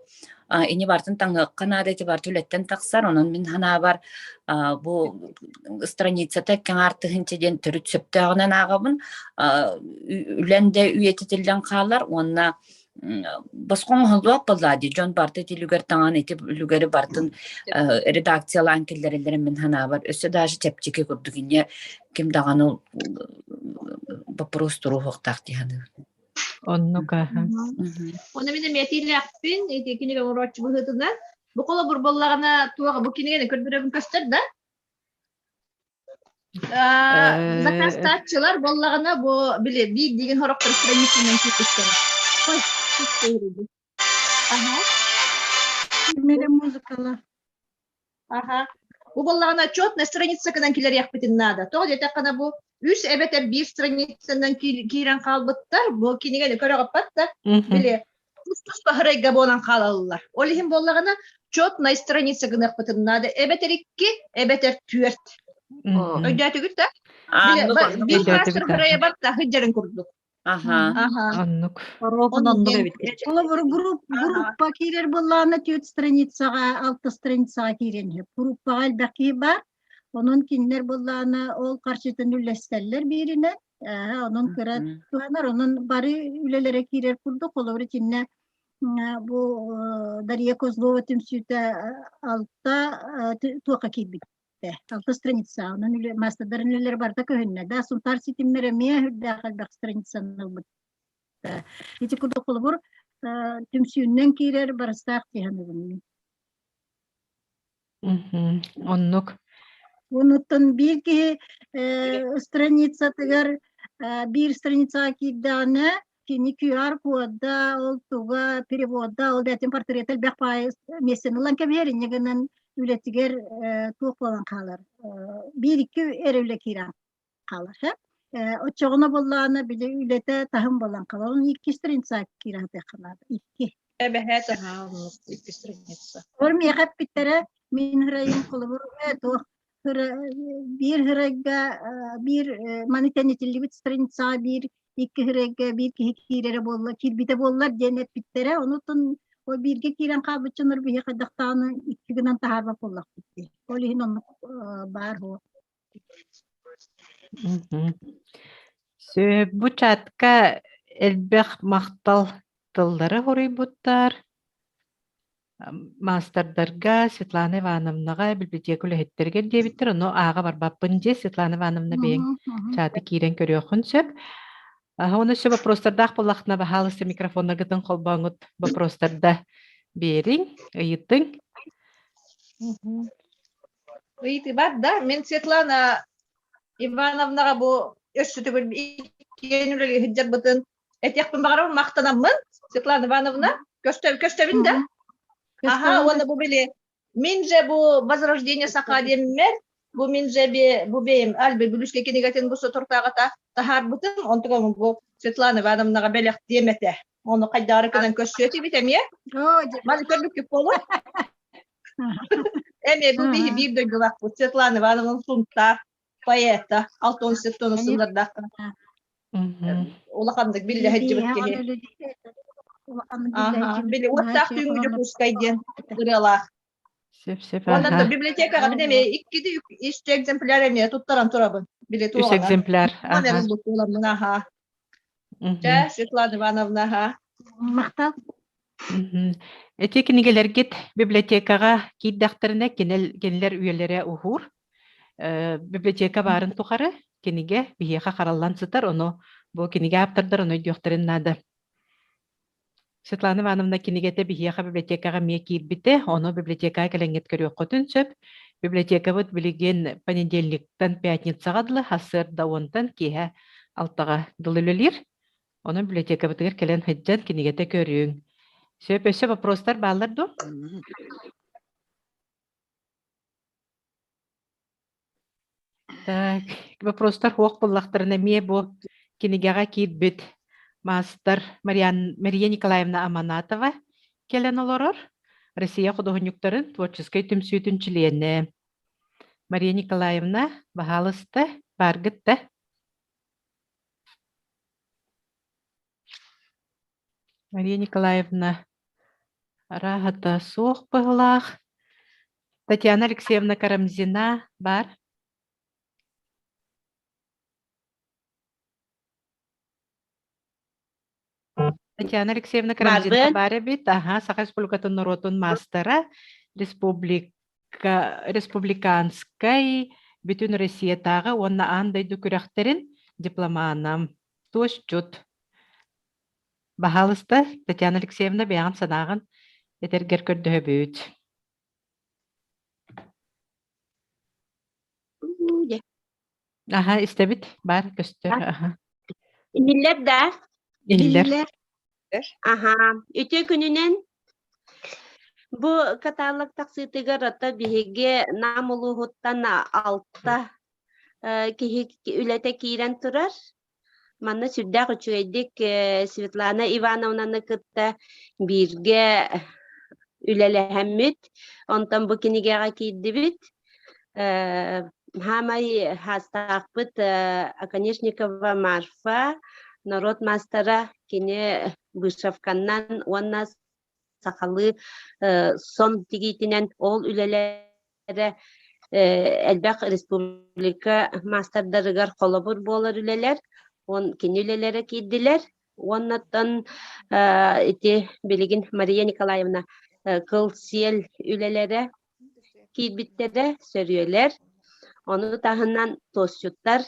S8: ини барытын таҥыахха наада ити барыта үлэттэн тахсар онон мин санаабар бу страницата кэҥаар тыһыынча диэн төрүт сөптөөҕүнэн ааҕабын үлэн да үйэтитиллэн хаалар уонна босхо оҥоһуллубат буоллаа дии дьон барыта ити үлүгэр таҥан ити үлүгэри барытын редакциялаан киллэрэллэрин мин санаабар өссө даже чэпчэки курдук инньэ ким даҕаны боппуруос туруоһуохтаах дии саныыбын
S1: Оннук аха.
S2: Оны мин эмиэ этиилээхпин, ити кинигэ оҥорооччу быһыытынан. Бу холобур буоллаҕына туох бу кинигэни көрдөрөбүн көстөр да? Заказтааччылар буоллаҕына бу били биир диигин сорохтор страницанан киирбиттэрэ. Ой, Аха.
S3: Кимэрэ музыкала.
S2: Аха. Бу буоллаҕына отчетная страницакынан килэриэхпитин наада. Тоҕо диэтэххинэ бу үс эбэтэр биир страницанан киирэн хаалбыттар. Бу кинигэни көрөҕөппөт да били тус-туспа ырайга буолан хаалаллар. Ол иһин буоллаҕына четная страница гыныахпытын наада. Эбэтэр икки, эбэтэр түөрт. Өйдөөтүгүт да? Биир маастар ырайа бар да сылдьарын курдук.
S8: Аха.
S2: Аха.
S1: Оннук.
S7: Оруобун оннук эбит.
S3: Холобур, групп, группа киирэр буоллаҕына түөрт страницаҕа, алта страницаҕа киирэн иһэр. Группаҕа элбэх киһи баар. Онон кинилэр буоллаҕына ол харчытын үллэстэллэр бииринэн. Онон кыра туһанар. Онон бары үлэлэрэ киирэр курдук. Холобур, итиннэ бу Дарья Козлова түмсүүтэ алта туохха киирбит. Алта страница. Онон үлэ, маастардарын үлэлэрэ барыта көһүннэ. Да, Сунтаар ситимнэрэ эмиэ үрдээх элбэх страницаны ылбыт. Ити курдук холобур түмсүүннэн киирэр барыстаах дии саныыбын мин.
S1: Оннук.
S3: Онуттан биир киһи страницатыгар биир страницаҕа киирдэҕинэ кини QR-куода, ол туга, перевода, ол бэйэтин портрета элбэх баайы миэстэни ылан кэбиһэр, инньэ гынан үлэтигэр туох буолан хаалар, биир-икки эрэ үлэ киирэн хаалар. Оччоҕуна буоллаҕына били үлэтэ таһым буолан хаалар. Оны икки страница киирэ сатыахха наада. Икки.
S2: Эбэһээт аһаа оннук икки страница.
S3: Олор миэхэ эппиттэрэ, мин ырайым холобур туох биир ырайга биир маны тэнитиллибит страницаҕа биир икки ырайга биир киһи киирэрэ буолла киирбитэ буоллар диэн эппиттэрэ онутун ол бииргэ киирэн хаалбыт дьоннор биһи хайдахтаҕына икки гынан таһаарбат буоллахпыт дии ол иһин оннук баар буо
S1: Сөп бу чатка элбэх махтал тыллары хоруйбуттар Маастардарга Светлана Ивановнаҕа библиотека үлэһиттэригэр диэбиттэр, ону ааҕа барбаппын дии. Светлана Ивановна бэйэҥ чаты киирэн көрүөххүн сөп. Уонна өссө вопростардаах буоллаххына, баһаалыста микрофоннаргытын холбооҥҥут вопростарда биэриҥ, ыйытыҥ.
S2: Ыйытыы да, мин Светлана Ивановнаҕа бу өссө төгүл иккиэн үлэлии сылдьарбытын. Этиэхпин баҕарабын махтанаммын Светлана Ивановна көстөбүн да? Аха, уонна бу били мин же бу Возрождение саха диэммэр бу мин же бу бэйэм Альбер Бүлүскэ кинигэтин бу соторутааҕыта таһаарбытым, онтугам бу Светлана Ивановнаҕа бэлэхтиэм этэ. Ону хайдаары гынан көрсүө этибит эмиэ. Маны көрбүккүт буолуо. Эмиэ бу биһи биир дойдулаахпыт Светлана Ивановна Сунтаар поэта, Алтон Септону сыллардаахтара. Улаханнык биллэ сылдьыбыт киһи. Били уоттаах түүҥҥү Дьокуускай диэн ырыалаах.
S1: Сөп, сөп.
S2: Уонна библиотекаҕа мин эмиэ иккити үс экземпляр эмиэ туттаран турабын. Били
S1: Үс экземпляр.
S2: Номер ылбыт аха. Чэ, Светлана Ивановна, аха.
S3: Махтал.
S1: Эти кинигэлэргит библиотекаҕа киирдэхтэринэ кинилэр үйэлэрэ уһуур. Библиотека баарын тухары кинигэ биһиэхэ хараллан сытар, ону бу кинигэ ааптардар ону өйдүөхтэрин наада. Светлана Ивановна кинигэтэ биһиэхэ библиотекаҕа эмиэ киирбитэ, ону библиотекаҕа кэлэҥҥит көрүөххүтүн сөп. Библиотекабыт билигин понедельниктан пятницаҕа дылы, сарсыарда уонтан киэһэ алтаҕа дылы үлэлиир. Онон библиотекабытыгар кэлэн сылдьан кинигэтэ көрүҥ. Сөп, өссө вопростар бааллар дуо? Так, вопростар суох буоллахтарына эмиэ бу кинигэҕэ киирбит маастар Мариан, Мария Николаевна Аманатова кэлэн олорор. Россия худуоһунньуктарын творческай түмсүүтүн чилиэнэ. Мария Николаевна, баһаалыста, бааргыт да? Мария Николаевна арааһата суох быһыылаах. Татьяна Алексеевна Карамзина баар? Татьяна Алексеевна Карамзина баар эбит. Аха, Саха Республикатын норуотун маастара, республика, республиканскай, бүтүн Россиятааҕы уонна аан дойду күрэхтэрин дипломана. Туосчут. Баһаалыста, Татьяна Алексеевна, бэйэҕин санааҕын этэргэр көрдөһөбүт. Аха, истэбит, баар көстөр. Аха.
S9: Иһиллэр да?
S1: Иһиллэр.
S9: Аха, үтүө күнүнэн. Бу каталог тахсыытыгар ото биһиги Нам улууһуттан алта киһи үлэтэ киирэн турар. Манна сүрдээх үчүгэйдик Светлана Ивановнаны кытта бииргэ үлэлэһэммит, онтон бу кинигэҕэ киирдибит. Хаамай хаастаахпыт Оконешникова Марфа, норуот маастара, кини вышивканнан уонна сахалыы сон тигиитинэн ол үлэлэрэ элбэх республика маастардарыгар холобур буолар үлэлэр он кини үлэлэрэ киирдилэр уоннаттан ити билигин Мария Николаевна кыл-сиэл үлэлэрэ киирбиттэрэ сөрүөлэр ону таһынан туосчуттар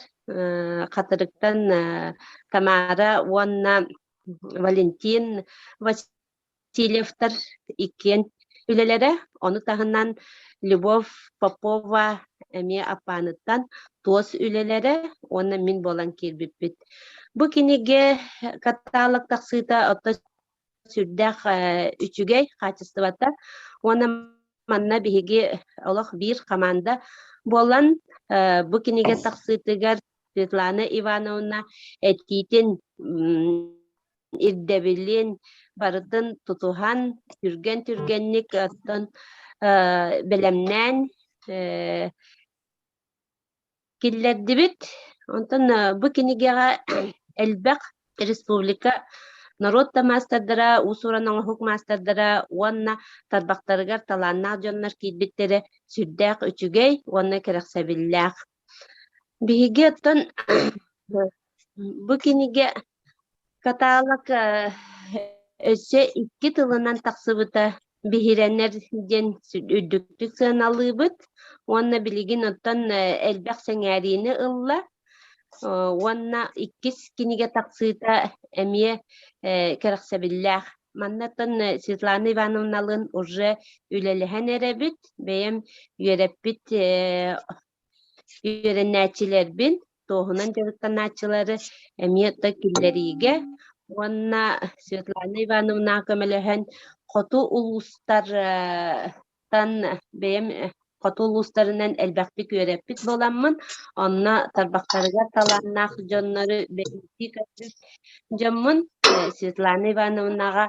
S9: хатырыктан Тамара уонна Валентин Васильевтар иккиэн үлэлэрэ, ону таһынан Любовь Попова эмиэ Аппааныттан туос үлэлэрэ уонна мин буолан киирбиппит. Бу кинигэ каталог тахсыыта оттон сүрдээх үчүгэй хаачыстыбата уонна манна биһиги олох биир хамаанда буолан бу кинигэ тахсыытыгар Светлана Ивановна этиитин ирдэбилин барытын тутуһан, түргэн-түргэнник оттон бэлэмнээн киллэрдибит. Онтон бу кинигэҕэ элбэх республика норуот да маастардара, уус-уран оҥоһук маастардара уонна тарбахтарыгар талааннаах дьоннор киирбиттэрэ сүрдээх үчүгэй уонна кэрэхсэбиллээх. Биһиги оттон бу кинигэ каталог өссө икки тылынан тахсыбыта биһирэнэр диэн үрдүктүк сыаналыыбыт уонна билигин оттон элбэх сэҥээриини ылла уонна иккис кинигэ тахсыыта эмиэ кэрэхсэбиллээх. Маннаттан Светлана Ивановналыын уже үлэлэһэн эрэбит. Бэйэм үөрэппит Үөрэнээччилэрбин, туоһунан дьарыктанааччылары эмиэ да киллэриигэ. Уонна Светлана Ивановна көмөлөһөн хоту улуустартан бэйэм хоту улуустарынан элбэхтик үөрэппит буоламмын, онно тарбахтарыгар талааннаах дьоннору бэлиэтии көрбүт дьоммун Светлана Ивановнаҕа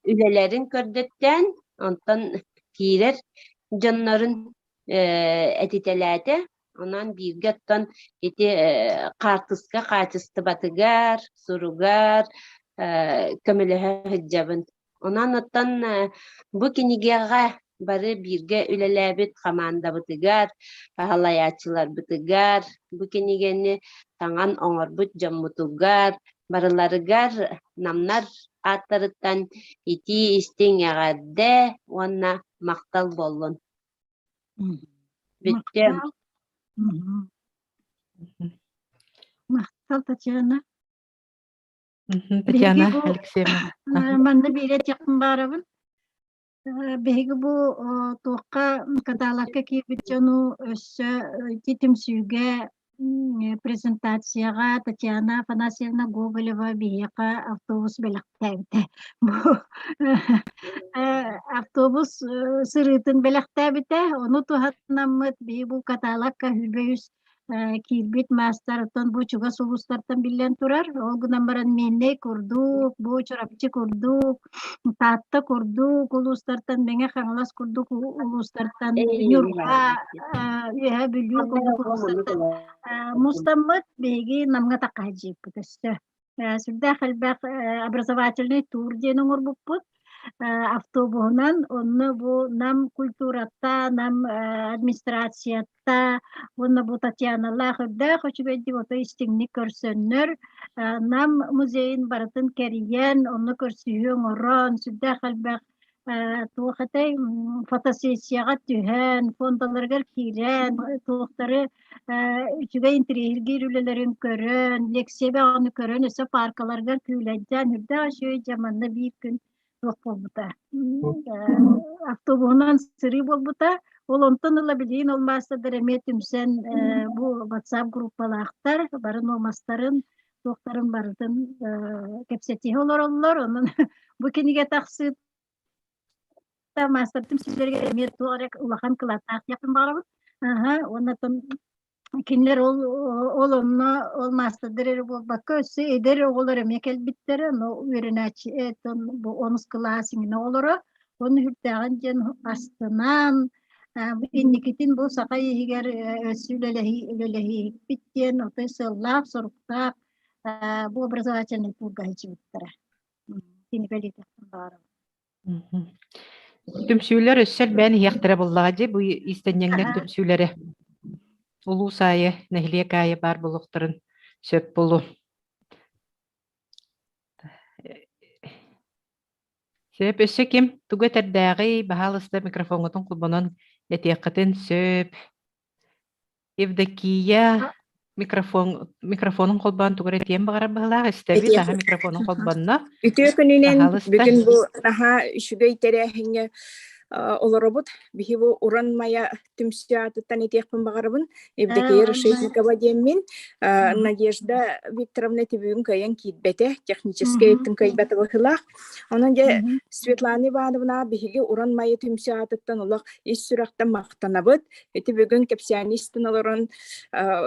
S9: үлэлэрин көрдөттөөн, онтон киирэр дьоннорун этитэлээтэ. Онон бииргэ оттон ити хаартыска хаачыстыбатыгар, суругар көмөлөһө сылдьабын. Онон оттон бу кинигэҕэ бары бииргэ үлэлээбит хамаандабытыгар, салайааччыларбытыгар, бу кинигэни таҥан оҥорбут дьоммутугар барыларыгар намнар ааттарыттан итии-истиҥ эҕэрдэ уонна махтал буоллун. Бүттүм.
S3: Махтал. Махтал, Татьяна.
S1: Татьяна Алексеевна.
S3: Манна биирэ этиэхпин баарабын. Биһиги бу туохха каталогка киирбит дьону өссө ити түмсүүгэ презентацияҕа Татьяна Афанасьевна Гоголева биһиэхэ автобус бэлэхтээбитэ. Бу автобус сырыытын бэлэхтээбитэ. Ону туһанаммыт биһи бу каталогка 23 киирбит маастартан бу чугас улуустартан биллэн турар. Ол гынан баран Мииннэй курдук, бу Чурапчы курдук, Таатта курдук улуустартан, Мэҥэ Хаҥалас курдук улуустартан, Ньурба, Үөһээ Бүлүү курдук улуустартан мустаммыт биһиги Намҥа таххаһыдьыыппыт өссө. Сүрдээх элбэх образовательный тур диэн оҥорбуппут. Автобуһунан онно бу Нам культурата, Нам администрацията уонна бу Татьяналаах үрдээх үчүгэйдик ото истиҥник көрсөннөр Нам музейын барытын кэрийэн, онно көрсүһүү оҥорон, сүрдээх элбэх туох этэй фотосессияҕа түһэн, фондаларыгар киирэн, туохтары үчүгэй интэриэһиргиир үлэлэрин көрөн, лекция бөҕөнү көрөн, өссө пааркаларыгар күүлэйдээн, үрдээх үчүгэй дьэ манна биир күн туох буолбута. Автобуһунан сырыы буолбута. Ол онтон ыла билигин ол маастардар эмиэ түмсэн бу WhatsApp группалаахтар, бары нуомастарын, туохтарын барытын кэпсэтиһэ олороллор. Онон бу кинигэ тахсыыта маастар түмсүүлэригэр эмиэ туох эрэ улахан кылааттаах диэхпин баҕарабын. Аһа, уонна кинилэр ол ол онно ол маастардар эрэ буолбакка өссө эдэр оҕолор эмиэ кэлбиттэрэ, но үөрэнээччи бу онус кылаас иҥинэ оҕолоро ону үрдээҕин диэн астынан инникитин бу саха иһигэр өссө үлэлэһии үлэлэһииппит диэн отой сыаллаах-соруктаах бу образовательный пуурга сылдьыбыттара. Кини бэлиэтэхпин баҕарабын.
S1: Түмсүүлэр өссө элбээн иһиэхтэрэ буоллаҕа дии, бу иистэнньэҥнэр түмсүүлэрэ. Улуус аайы, нэһилиэк аайы баар буолуохтарын сөп буолуо. Сөп, өссө ким тугу этэрдээҕий, баһаалыста микрофоҥҥутун холбонон этиэххитин сөп. Евдокия микрофон микрофонун холбоон тугу эрэ этиэн баҕарар быһыылаах истэбит
S10: Этиэх
S1: аһа микрофонун холбонно
S10: Үтүө күнүнэн
S1: баһаалыста
S10: бүгүн бу наһаа үчүгэй тэрээһиҥҥэ олоробут. Биһи бу Уран Майа түмсүү аатыттан этиэхпин баҕарабын. Евдокия Решетникова диэммин. Надежда Викторовна түбүгүн кыайан киирбэтэ, техническэй өттүн кыайбата быһыылаах. Онон дьэ Светлана Ивановна биһиги Уран Майа түмсүү аатыттан олох ис сүрэхтэн махтанабыт. Ити бүгүн кэпсээни истэн олорон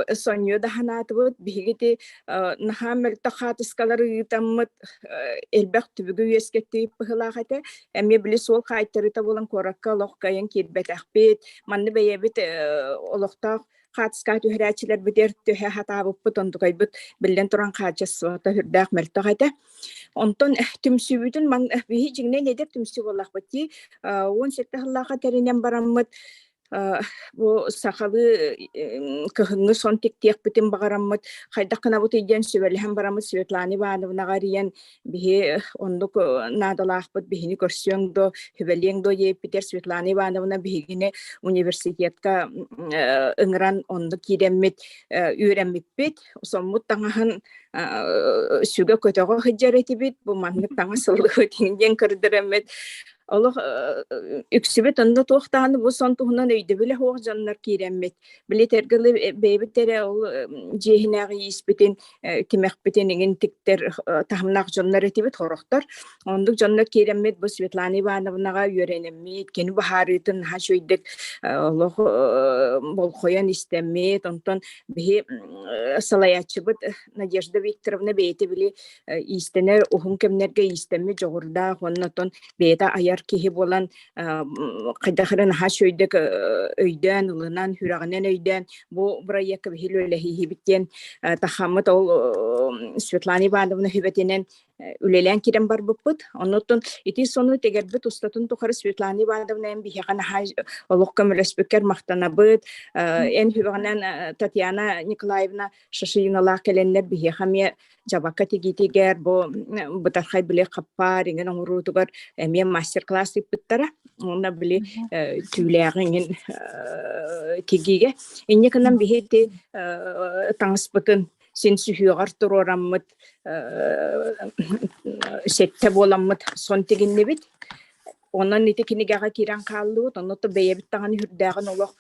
S10: сонньуо да санаатыбыт. Биһиги ити наһаа мөлтөх хаатыскалары ыытаммыт элбэх түбүгү үөскэттибит быһыылаах этэ. Эмиэ били суол хаайтарыыта буолан куоракка олох кыайан киирбэтэхпит. Манна бэйэбит олохтоох хаатыска түһэрээччилэрбитигэр түһэ сатаабыппыт, онтукайбыт биллэн туран хаачыстыбата сүрдээх мөлтөх этэ. Онтон түмсүүбүтүн ман биһи дьиҥинэн эдэр түмсүү буоллахпыт дии. 17 сыллаахха тэринэн бараммыт бу сахалыы кыһыҥҥы сон тиктиэхпитин баҕараммыт хайдах гынабытый диэн сүбэлэһэн бараммыт Светлана Ивановнаҕа эрийэн биһи оннук наадалаахпыт биһини көрсүөҥ до сүбэлиэҥ до диэппитэр Светлана Ивановна биһигини университетка ыҥыран онно киирэммит үөрэммиппит соммут таҥаһын сүгэ көтөҕө сылдьар этибит бу маннык таҥас ыллыбыт диэн көрдөрөммүт. Олох үксүбүт онно туох даҕаны бу сон туһунан өйдөбүлэ суох дьоннор киирэммит. Били этэргэ бэйэбит эрэ ол дьиэ иһинээҕи ииспитин, тимэхпитин иҥин тиктэр таһымнаах дьоннор этибит хорохтор. Оннук дьоннор киирэммит бу Светлана Ивановнаҕа үөрэнэммит, кини быһаарыытын наһаа үчүгэйдик олох болхойон истэммит. Онтон биһи салайааччыбыт Надежда Викторовна бэйэтэ били иистэнэр уһун кэмнэргэ иистэммит дьоҕурдаах уонна оттон бэйэтэ айар киһи буолан хайдах эрэ наһаа үчүгэйдик өйдөөн ылынан сүрэҕинэн өйдөөн бу бырайыакка биһиги үлэлэһииһибит диэн тахаммыт ол Светлана Ивановна сүбэтинэн үлэлээн киирэн барбыппыт. Оннуттан ити сону тигэрбит устатын тухары Светлана Ивановна эн биһиэхэ наһаа олох көмөлөспүккэр махтанабыт. Эн сүбэҕинэн Татьяна Николаевна Шашиналаах кэлэннэр биһиэхэ эмиэ дьабакка тигиитигэр бу бытархай били хаппаар иҥин оҥоруутугар эмиэ мастер-класс ыыппыттара. Уонна били түүлээҕи иҥин тигиигэ. Инньэ гынан биһи ити таҥаспытын син сүһүөҕэр туруораммыт сэттэ буоламмыт сон тигиннибит. Онон ити кинигэҕэ киирэн хааллыбыт, онно то бэйэбит даҕаны үрдээҕин олох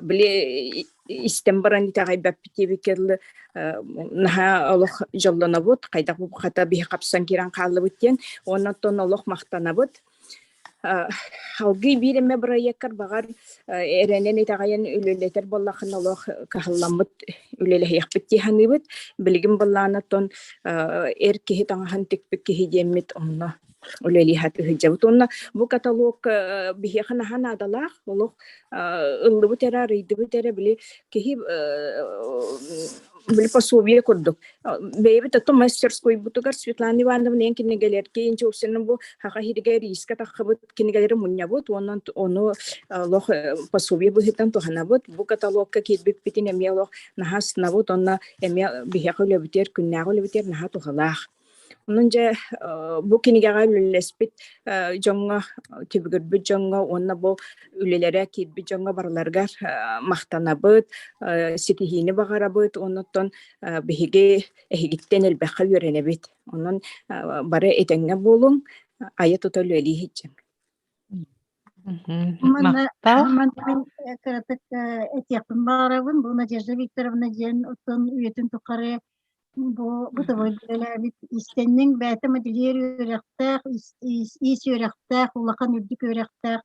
S10: били истэн баран итэҕэйбэппит диэбиккэ дылы наһаа олох дьоллонобут, хайдах бу хата биһи хапсан киирэн хааллыбыт диэн, оннуттан олох махтанабыт. Салгыы биир эмэ бырайыаккар баҕар эрэнэн итэҕэйэн үлэлэтэр буоллаххына олох кыһалламмыт үлэлэһиэхпит дии саныыбыт. Билигин былаанаттан эр киһи таҥаһын тикпит киһи диэммит онно үлэлии сылдьабыт. Уонна бу каталог биһиэхэ наһаа наадалаах, олох ыллыбыт эрэ, арыйдыбыт эрэ, били киһи били пособие курдук. Бэйэбит оттон мастерскойбутугар Светлана Ивановна эн кинигэлэргэ инчуусынан бу хаха иһигэр иискэ таххыбыт кинигэлэри мунньабыт уонна ону олох пособие быһыытынан туһанабыт. Бу каталогка киирбиппитин эмиэ олох наһаа астынабыт уонна эмиэ биһиэхэ үлэбитигэр күннээҕи үлэбитигэр наһаа туһалаах. Онон дьэ бу кинигэҕэ үлэлэспит дьоҥҥо, түбүгүрбүт дьоҥҥо уонна бу үлэлэрэ киирбит дьоҥҥо барыларыгар махтанабыт, ситиһиини баҕарабыт уонна оттон биһиги эһигиттэн элбэххэ үөрэнэбит. Онон бары этэҥҥэ буолуҥ, айа-тута үлэлии сылдьыҥ.
S3: Манна
S1: Махтал.
S3: манна мин кыратык этиэхпин баҕарабын. Бу Надежда Викторовна диэн оттон үйэтин тухары бу бытовой үлэлээбит иистэнньэҥ бэйэтэ модельер үөрэхтээх, иис үөрэхтээх, улахан үрдүк үөрэхтээх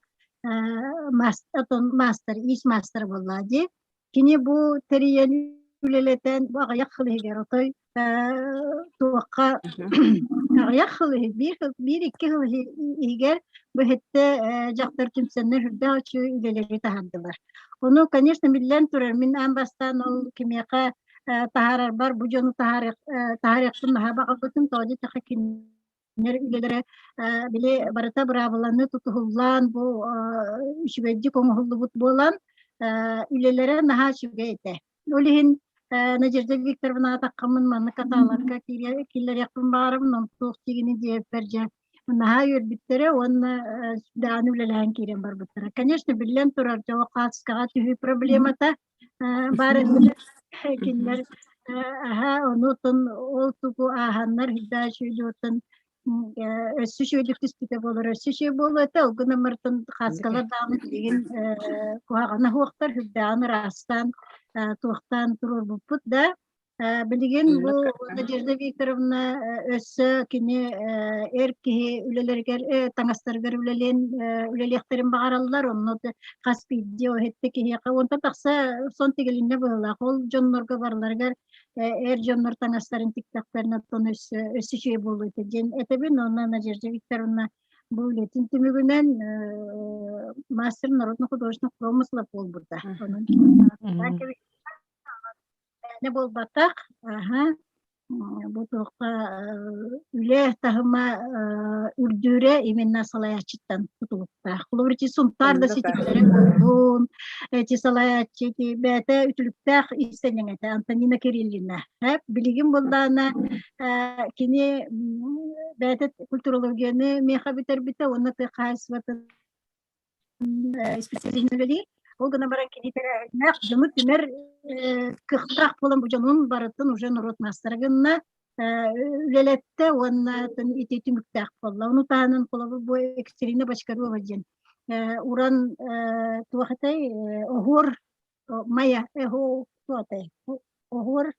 S3: маастар, иис маастара буоллаҕа дии. Кини бу тэрийэн үлэлэтэн бу аҕыйах сыл иһигэр отой туохха аҕыйах сыл иһи биир биир икки сыл иһигэр бу иһиттэ дьахтар түмсэннэр үрдээх үчүгэй үлэлэри таһаардылар. Ону, конечно, биллэн турар, мин аан бастаан ол кимиэхэ таһаарарбар бу дьону таһаарыахпын наһаа баҕарбытым, тоҕо диэтэххэ кинилэр үлэлэрэ били барыта быраабыланы тутуһуллан бу үчүгэйдик оҥоһуллубут буолан үлэлэрэ наһаа үчүгэй этэ. Ол иһин Надежда Викторовна атаххаммын маннык каталогка киллэриэхпин баҕарабын, онтуох тигини диэбиппэр дьэ наһаа үөрбүттэрэ уонна даҕаны үлэлэһэн киирэн барбыттара. Конечно, биллэн турар, дьэ хаачыскаҕа түһүү проблемата баар этилэр. Кинилэр аһа онуутун ол тугу ааһаннар үһү өссө үчүгэйдик түспүтэ буолар, өссө үчүгэй буолуо этэ. Ол гынан баран хааскалар даҕаны билигин куһаҕана суохтар, сүрдээҕин ыраастаан туохтаан туруорбуппут да. Билигин бу Надежда Викторовна өссө кини эр киһи үлэлэригэр таҥастарыгар үлэлиэн үлэлиэхтэрин баҕараллар. Онно хас биирдии иһиттэ киһиэхэ уонтан тахса сон тигилиннэ быһыылаах. Ол дьоннорго барыларыгар эр дьоннор таҥастарын тиктэхтэринэ оттон өссө өссө үчүгэй буолуо этэ диэн этэбин уонна Надежда Викторовна бу үлэтин түмүгүнэн мастер народно художественных промыслов буолбута. Онон буолбатах. Аха. Бу туохха үлэ таһыма үрдүүрэ именно салайааччыттан тутулуктаах. Холобур, ити Сунтаар да ситимнэрэ буоллун, эти салайааччы ити бэйэтэ үтүлүктээх иистэнньэҥ этэ Антонина Кириллина. Билигин буоллаҕына кини бэйэтэ культурологияны миэхэ бүтэрбитэ уонна тыа хаһаайыстыбатын специалиһын үлэлиир. Ол гынан баран кини тэрээһиннээх дьону түмэр кыахтаах буолан бу дьонун барытын уже норуот маастара гынна. үлэлэттэ уонна ити түмүктээх буолла. Ону таһынан холобур бу Екатерина Бочкарева диэн уран туох этэй оһуор Майа туох этэй оһуор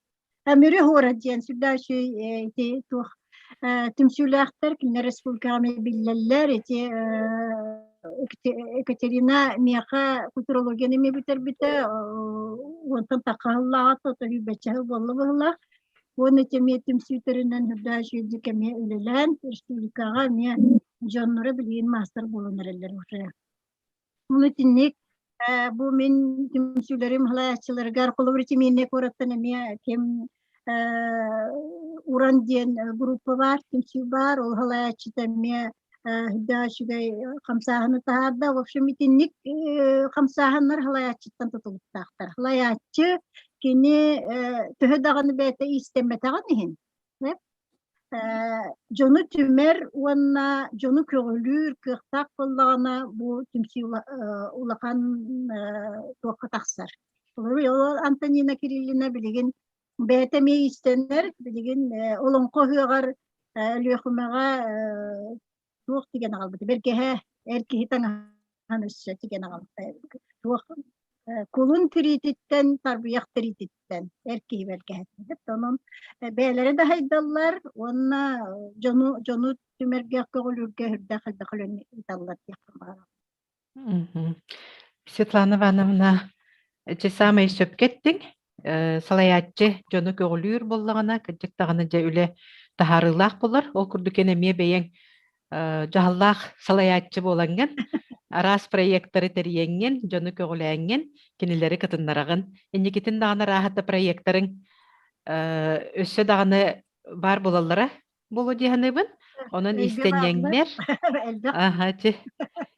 S3: Мүрү оһуора диэн сүрдээх үчүгэй ити туох түмсүүлээхтэр кинилэр республикаҕа эмиэ биллэллэр ити Екатерина миэхэ культурологияны эмиэ бүтэрбитэ уонтан тахха сыллааҕа сүүрбэччэ сыл буолла быһыылаах уонна ити эмиэ түмсүүтэринэн үрдээх үчүгэйдик эмиэ үлэлээн республикаҕа эмиэ дьонноро билигин маастар буолан эрэллэр уже Ол итинник бу мин түмсүүлэрим халааччыларыгар холобур ити куораттан эмиэ ким Уран диэн группа баар, түмсүү баар, ол халааччыта эмиэ үрдээх үчүгэй хамсааһыны таһаарда. В общем, итинник хамсааһыннар халааччыттан тутулуктаахтар. Халааччы кини төһө даҕаны бэйэтэ иистэммэтэҕин иһин, Дьону түмэр уонна дьону көҕүлүүр кыахтаах буоллаҕына, бу түмсүү улахан туохха тахсар. Ол Антонина Кириллина билигин бэйэтэ эмиэ иистэнэр, билигин олоҥхо ыһыаҕар Өлүөхүмэҕэ туох тигэн аҕалбыта бэргэһэ эр киһи таҥаһын өссө тигэн аҕалбыта туох кулун тириититтэн тарбыйах тириититтэн эр киһи бэргэһэтин онон бэйэлэрэ да хайдаллар уонна дьону дьону түмэргэ көҕүлүүргэ үрдээх элбэх үлэни ыыталлар диэхпин баҕарабын.
S1: Светлана Ивановна, ити саамай сөпкө эттиҥ. Салайааччы дьону көҕүлүүр буоллаҕына, кырдьык даҕаны дьэ үлэ таһаарыылаах буолар. Ол курдук эн эмиэ бэйэҥ дьаһаллаах салайааччы буолаҥҥын, араас проекттары тэрийэҥҥин, дьону көҕүлээҥҥин, кинилэри кытыннараҕын. Инникитин даҕаны арааһата проектарыҥ өссө даҕаны баар буолаллара буолуо дии саныыбын. Онон иистэнньэҥнэр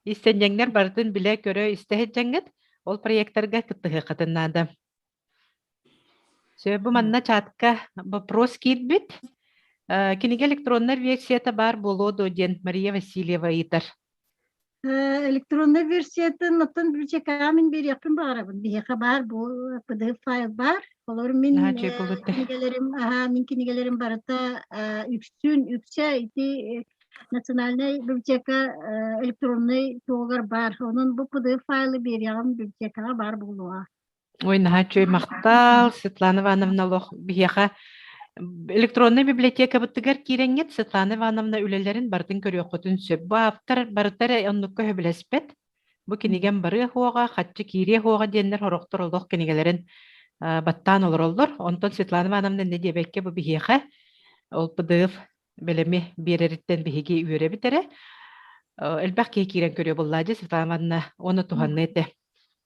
S1: иистэнньэҥнэр барытын билэ-көрө истэ сылдьаҥҥыт ол проектарга кыттыһыаххытын наада. Сөп, бу манна чатка вопрос киирбит. Кинигэ электроннай версията баар буолуо дуо диэн Мария Васильева ыйытар.
S3: Электроннай версиятын оттон библиотекаҕа мин биэриэхпин баҕарабын. Биһиэхэ баар бу PDF файл баар. Олор мин кинигэлэрим, аһаа, мин кинигэлэрим барыта үксүн үксэ ити национальнай библиотека электроннай туһугар баар. Онон бу PDF файлы биэриэҕим библиотекаҕа баар буолуоҕа.
S1: Ой, наһаа үчүгэй махтал, Светлана Ивановна олох биһиэхэ электроннай библиотекабытыгар киирэҥҥит Светлана Ивановна үлэлэрин барытын көрүөххүтүн сөп. Бу автор барыта эрэ оннукка сөбүлэспэт. Бу кинигэм барыа суоҕа, хаччы киириэ суоҕа диэннэр сорохтор олох кинигэлэрин баттаан олороллор. Онтон Светлана Ивановна иннэ диэбэккэ бу биһиэхэ ол PDF бэлэми биэрэриттэн биһиги үөрэбит эрэ. Элбэх киһи киирэн көрүө буоллаа дии Светлана Ивановна уонна туһанныа этэ.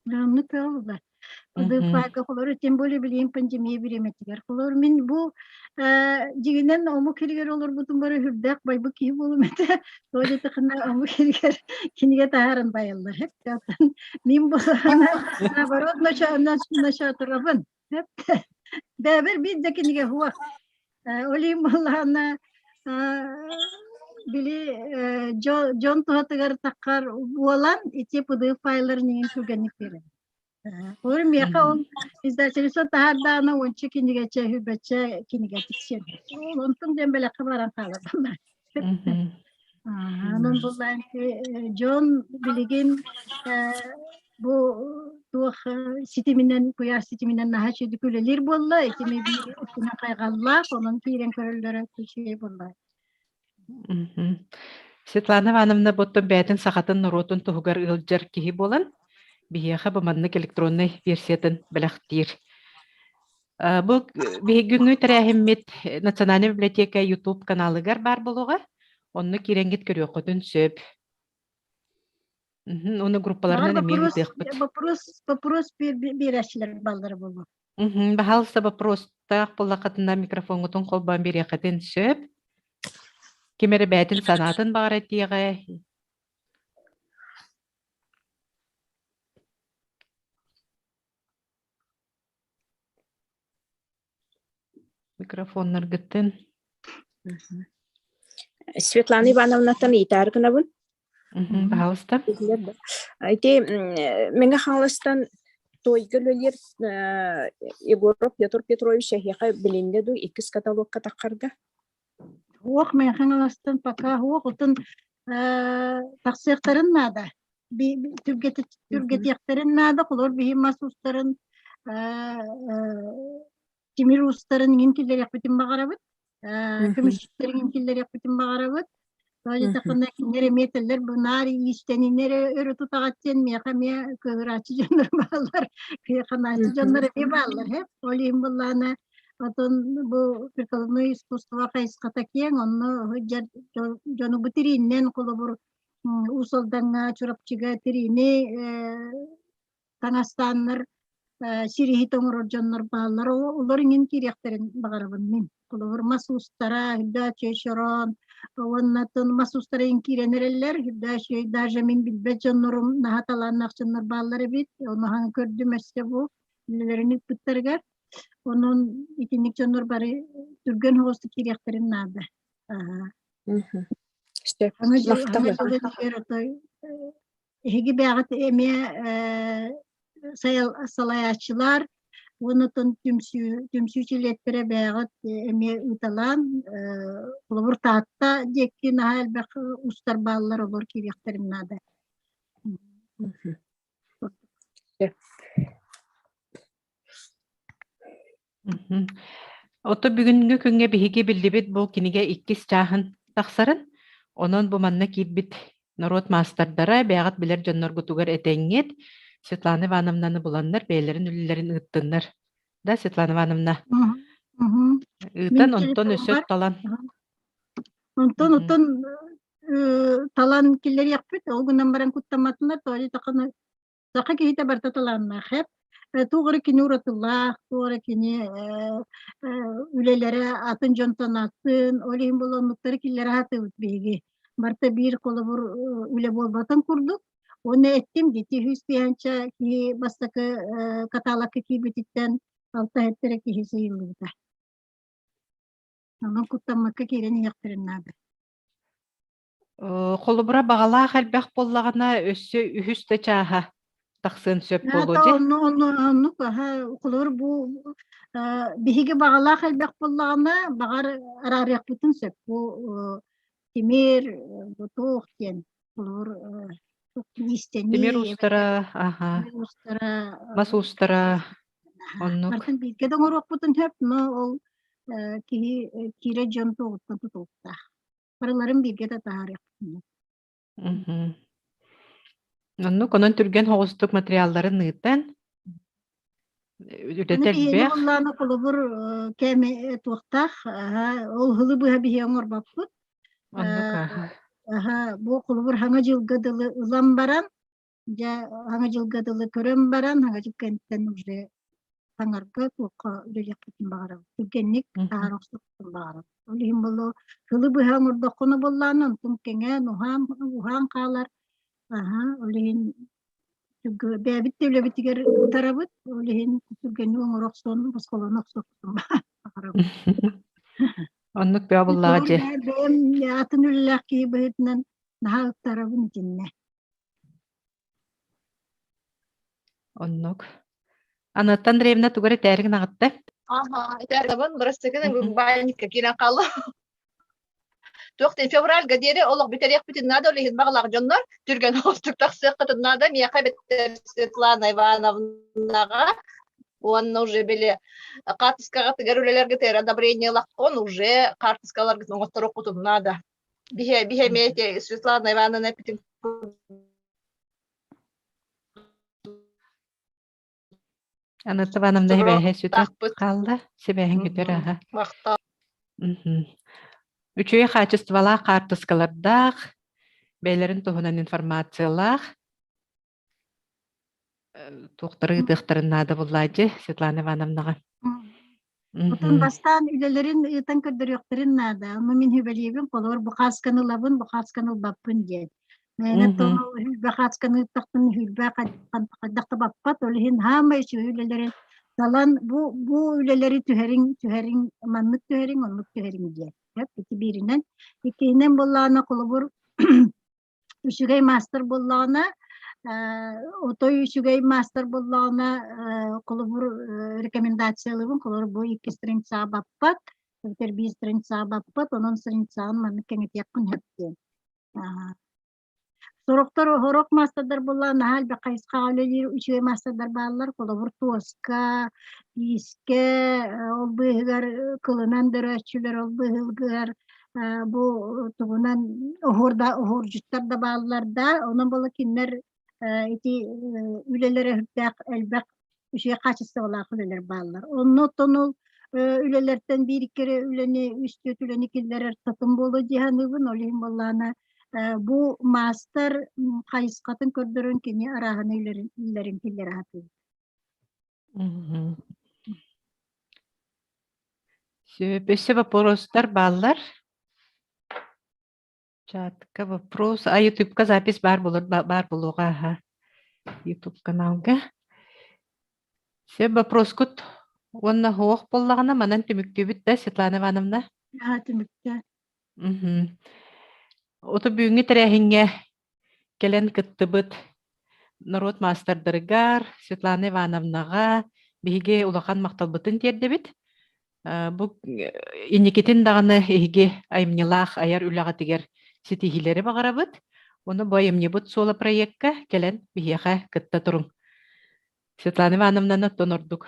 S3: Оннук буолла. Быыппаакка холору, тем более билигин пандемия бириэмэтигэр. Холор мин бу дьиҥинэн омук сиригэр олорбутум бары үрдээх байбыт киһи буолум этэ. Тоҕо диэтэххинэ омук сиригэр кинигэ таһааран байаллар. Мин буолаҕына наоборот ночоотурабын. Бэбэр биир да кинигэ суох. Ол иһин буоллаҕына били дьон туһатыгар таххар буолан ити PDF файларын иҥин түргэнник биэрэр. Ол миэхэ ол издательство таһаардаҕына уонча кинигэчэ, үбэччэ кинигэ тиксиэн. Онтум диэн бэлэххэ баран хаалар. Онон буллаан дьон билигин бу туох ситиминэн куйаар ситиминэн наһаа үчүгэй үлэлиир буолла итини биир өттүнэн хайҕаллаах онон киирэн көрөллөрө үчүгэй буолла.
S1: Светлана Ивановна буттун бэйэтин сахатын норуотун туһугар ыалдьар киһи буолан биһиэхэ бу маннык электроннай версиятын бэлэхтиир. Бу биһигиҥҥи тэрээһиммит Национальная библиотека YouTube каналыгар баар буолуоҕа. Онно киирэҥҥит көрүөххүтүн сөп. Уну группаларынан эмиэ ыытыахпыт.
S3: Вопрос, вопрос биэрээччилэр баллара буолуо.
S1: Баһаалыста вопростаах буоллаххытына микрофоҥҥутун холбоон биэриэххитин сөп. Ким эрэ бэйэтин санаатын баҕар этиэҕэ. Микрофоннаргытын.
S10: Светлана Ивановнаттан ыйытаары гынабын.
S1: Пожалуйста.
S10: Ити Мэҥэ Хаҥаластан Туойга үлэлиир Егоров Петр Петрович эһиэхэ билиннэ дуу иккис каталогка таххарга?
S3: Уох мен Хаҥаластан пока уох отун тахсыахтарын наада. Түргэтиэхтэрин наада, холор биһи мас устарын тимир уустарын иҥин киллэриэхпитин баҕарабыт, көмүсчүттэрин иҥин киллэриэхпитин баҕарабыт. Тоҕо кинилэр эмиэ этэллэр бу наар иистэниннэр өрө тутаҕат диэн миэхэ эмиэ кыыһырааччы дьоннор бааллар, кыйаханааччы дьоннор эмиэ бааллар. Ол иһин буоллаҕына отон бу прикладной искусство хайысхата киэҥ, онно дьону бу тирииннэн холобур Уус Алдаҥҥа, Чурапчыга тириини таҥастааннар сир иһит оҥорор дьоннор бааллар. Олор иҥин киириэхтэрин баҕарабын мин. Холобур, мас уустара, үрдээ чөй-чороон уонна мас уустара иҥин киирэн эрэллэр. Үрдээ чөй даже мин билбэт дьоннорум наһаа талааннаах дьоннор бааллар эбит. Ону хаҥа көрдүм өссө бу үлэлэрин ыыппыттарыгар. Онон итинник дьоннор бары түргэн соҕустук киириэхтэрин наада.
S10: Сөп. Махтал.
S3: Эһиги бэйэҕит эмиэ салайааччылар уонна түмсүү түмсүү чилиэттэрэ бэйэҕит эмиэ ыыталаан холобур Таатта диэки наһаа элбэх устар бааллар олор киириэхтэрин наада.
S1: Ото бүгүҥҥү күҥҥэ биһиги биллибит бу кинигэ иккис чааһын тахсарын. Онон бу манна киирбит норуот маастардара бэйэҕит билэр дьонноргутугар этэҥҥит Светлана Ивановнаны буланнар бэйэлэрин үлэлэрин ыыттыннар. Да, Светлана Ивановна? Ыытан, онтон өссө талан.
S3: Онтон оттон талан киллэриэхпит, ол гынан баран куттамматыннар, тоҕо диэтэххинэ Саха киһитэ барыта талааннаах эп. Туох эрэ кини уратылаах, туох эрэ кини үлэлэрэ атын дьонтон атын, ол иһин буолан оннуктары киллэрэ сатыыбыт биһиги. Барыта биир холобур үлэ буолбатын курдук. Уонна эттим дии, үс тыһыынча киһи бастакы каталогка киирбититтэн алта эрэ киһи сыыйыллыбыта. Онон куттаммакка киирэн иһиэхтэрин наада.
S1: Холобура, баҕалаах элбэх буоллаҕына, өссө үһүс да чааһа тахсыан сөп буолуо дии.
S3: Онно онно оннук аһа холобур бу биһиги баҕалаах элбэх буоллаҕына, баҕар араарыахпытын сөп. Бу тимир, бу туох диэн холобур иистэнии
S1: Тимир уустара, аха,
S3: тимир уустара
S1: мас уустара, оннук.
S3: Барытын бииргэ да оҥоруохпутун сөп, но ол киһи киирэ дьон туоҕуттан тутулуктаах. Барыларын бииргэ да таһаарыахпытын.
S1: Оннук, онон түргэн соҕустук материалларын ыытан, үлэтэ
S3: Аны биһиэнэ
S1: элбэх.
S3: буоллаҕына холобур кэм туохтаах, ол сылы быһа биһи оҥорбоппут.
S1: Оннук аха.
S3: Аха, бу холобур хаҥа дьылга дылы ылан баран, дьэ хаҥа дьылга дылы көрөн баран, хаҥа дьыл кэнниттэн уже таҥарга туохха үлэлиэхпитин баҕарабыт. Түргэнник таһаара охсуохпутун баҕарабыт. Ол иһин буолуо сылы быһа оҥордоххуна буоллаҕына, онтуҥ кэҥээн, уһаан, уһаан хаалар. Аһа, ол иһин бэйэбит да үлэбитигэр утарабыт, ол иһин түргэнник оҥоро охсон, босхолоно охсуохпутун баҕарабыт.
S1: Оннук бөҕө буоллаҕа дьэ.
S3: Бэйэм атын үлэлээх киһи быһыытынан наһаа ыктарабын итиннэ.
S1: Оннук. Анатта Андреевна тугу эрэ этээри гынаҕытта?
S2: Ага, этэрдабын бырастыгын баанньыкка киирэн хаалла. Туох диэн февральга диэри олох бүтэриэхпитин наада, ол иһин баҕалаах дьоннор түргэн оҕустук тахсыаххытын наада. Миэхэ эбэтэр Светлана Ивановнаҕа уонна уже били хаартыскаҕытыгар үлэлэргитигэр одобрение ылаххын уже хаартыскаларгытын оҥотторуоххутун наада. Биһэ биһэ эмиэ Светлана Ивановна эппитин
S1: Анатта Ивановна сибээһэ сүтэ хаалла. Сибээһин күтэр аха.
S2: Махтал.
S1: Үчүгэй хаачыстыбалаах хаартыскалардаах, бэйэлэрин туһунан информациялаах туохтары ыытыахтарын наада буллаадьы Светлана Ивановнаҕа.
S3: Отон бастаан үлэлэрин ыытан көрдөрүөхтэрин наада. Ону мин сүбэлиибин, холобур, бу хаасканы ылабын, бу хаасканы ылбаппын диэн. Мээнэ тону хүлбэ хаасканы ыыттахпын хүлбэ хайдах да баппат, ол иһин хаамай үчүгэй үлэлэрин талан бу бу үлэлэри түһэриҥ, түһэриҥ, маннык түһэриҥ, оннук түһэриҥ диэн. Ити бииринэн. Иккиһинэн буоллаҕына, холобур, үчүгэй маастар буоллаҕына, Отой үчүгэй маастар буоллаҕына, холобур, рекомендациялыыбын, холобур, бу икки страницаҕа баппат, эбэтэр биир страницаҕа баппат, онон страницаҕын маннык кэҥэтиэххин сөп диэн. Сорохтор сорох маастардар буоллаҕына наһаа элбэх хайысхаҕа үлэлиир үчүгэй маастардар бааллар. Холобур, туоска, иискэ, ол быыһыгар кылынан дөрөөччүлэр, ол быыһыгар бу тугунан оһуорда оһуордьуттар да бааллар да, онон буола кинилэр ити үлэлэрэ сүрдээх элбэх үчүгэй хаачыстыбалаах үлэлэр бааллар. Онно оттон ол үлэлэртэн биир икки эрэ үлэни, үс түөрт үлэни киллэрэр татым буолуо дии саныыбын. Ол иһин буоллаҕына бу маастар хайысхатын көрдөрөн кини арааһын үлэлэрин киллэрэ сатыыр.
S1: Сөп. Өссө вопростар бааллар. Чатка вопрос. А ютубка запись баар болор баар буолуоҕа аха. Ютуб каналга. Сөп вопроскут уонна суох буоллаҕына манан түмүктүүбүт да Светлана Ивановна?
S3: Аа түмүктэ.
S1: Мгм. Ото бүгүҥҥү тэрээһиҥҥэ кэлэн кыттыбыт норуот маастардарыгар Светлана Ивановнаҕа биһиги улахан махталбытын тиэрдэбит. Бу инникитин даҕаны эһиги айымньылаах айар үлэҕитигэр ситиһиилэри баҕарабыт. Ону бу айымньыбыт суола проекка кэлэн биһиэхэ кытта туруҥ. Светлана Ивановнаны оттон ордук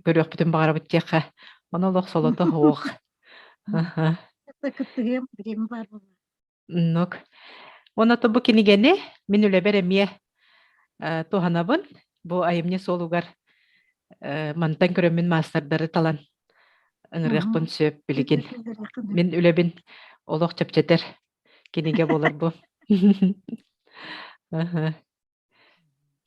S1: көрүөхпүтүн баҕарабыт диэххэ. Ону олох солото суох.
S3: Кыттыһыам бириэмэ баар буолла.
S1: Оннук. Уонна бу кинигэни мин үлэбэр эмиэ э, туһанабын. Бу айымньы суолугар э, мантан көрөммүн маастардары талан ыҥырыахпын сөп билигин. Мин үлэбин олох чэпчэтэр кинигэ буолар бу.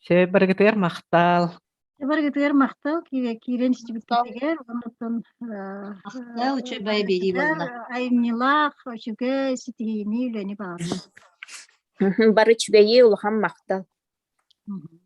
S1: Сөп барыгытыгар махтал.
S3: Барыгытыгар махтал киирэн истибиккитигэр оннуттан
S2: Махтал үчүгэй биэрии буолла.
S3: айымньылаах үчүгэй ситиһиини үлэни баҕарабын.
S10: Бары үчүгэйи улахан махтал.
S3: Мгм.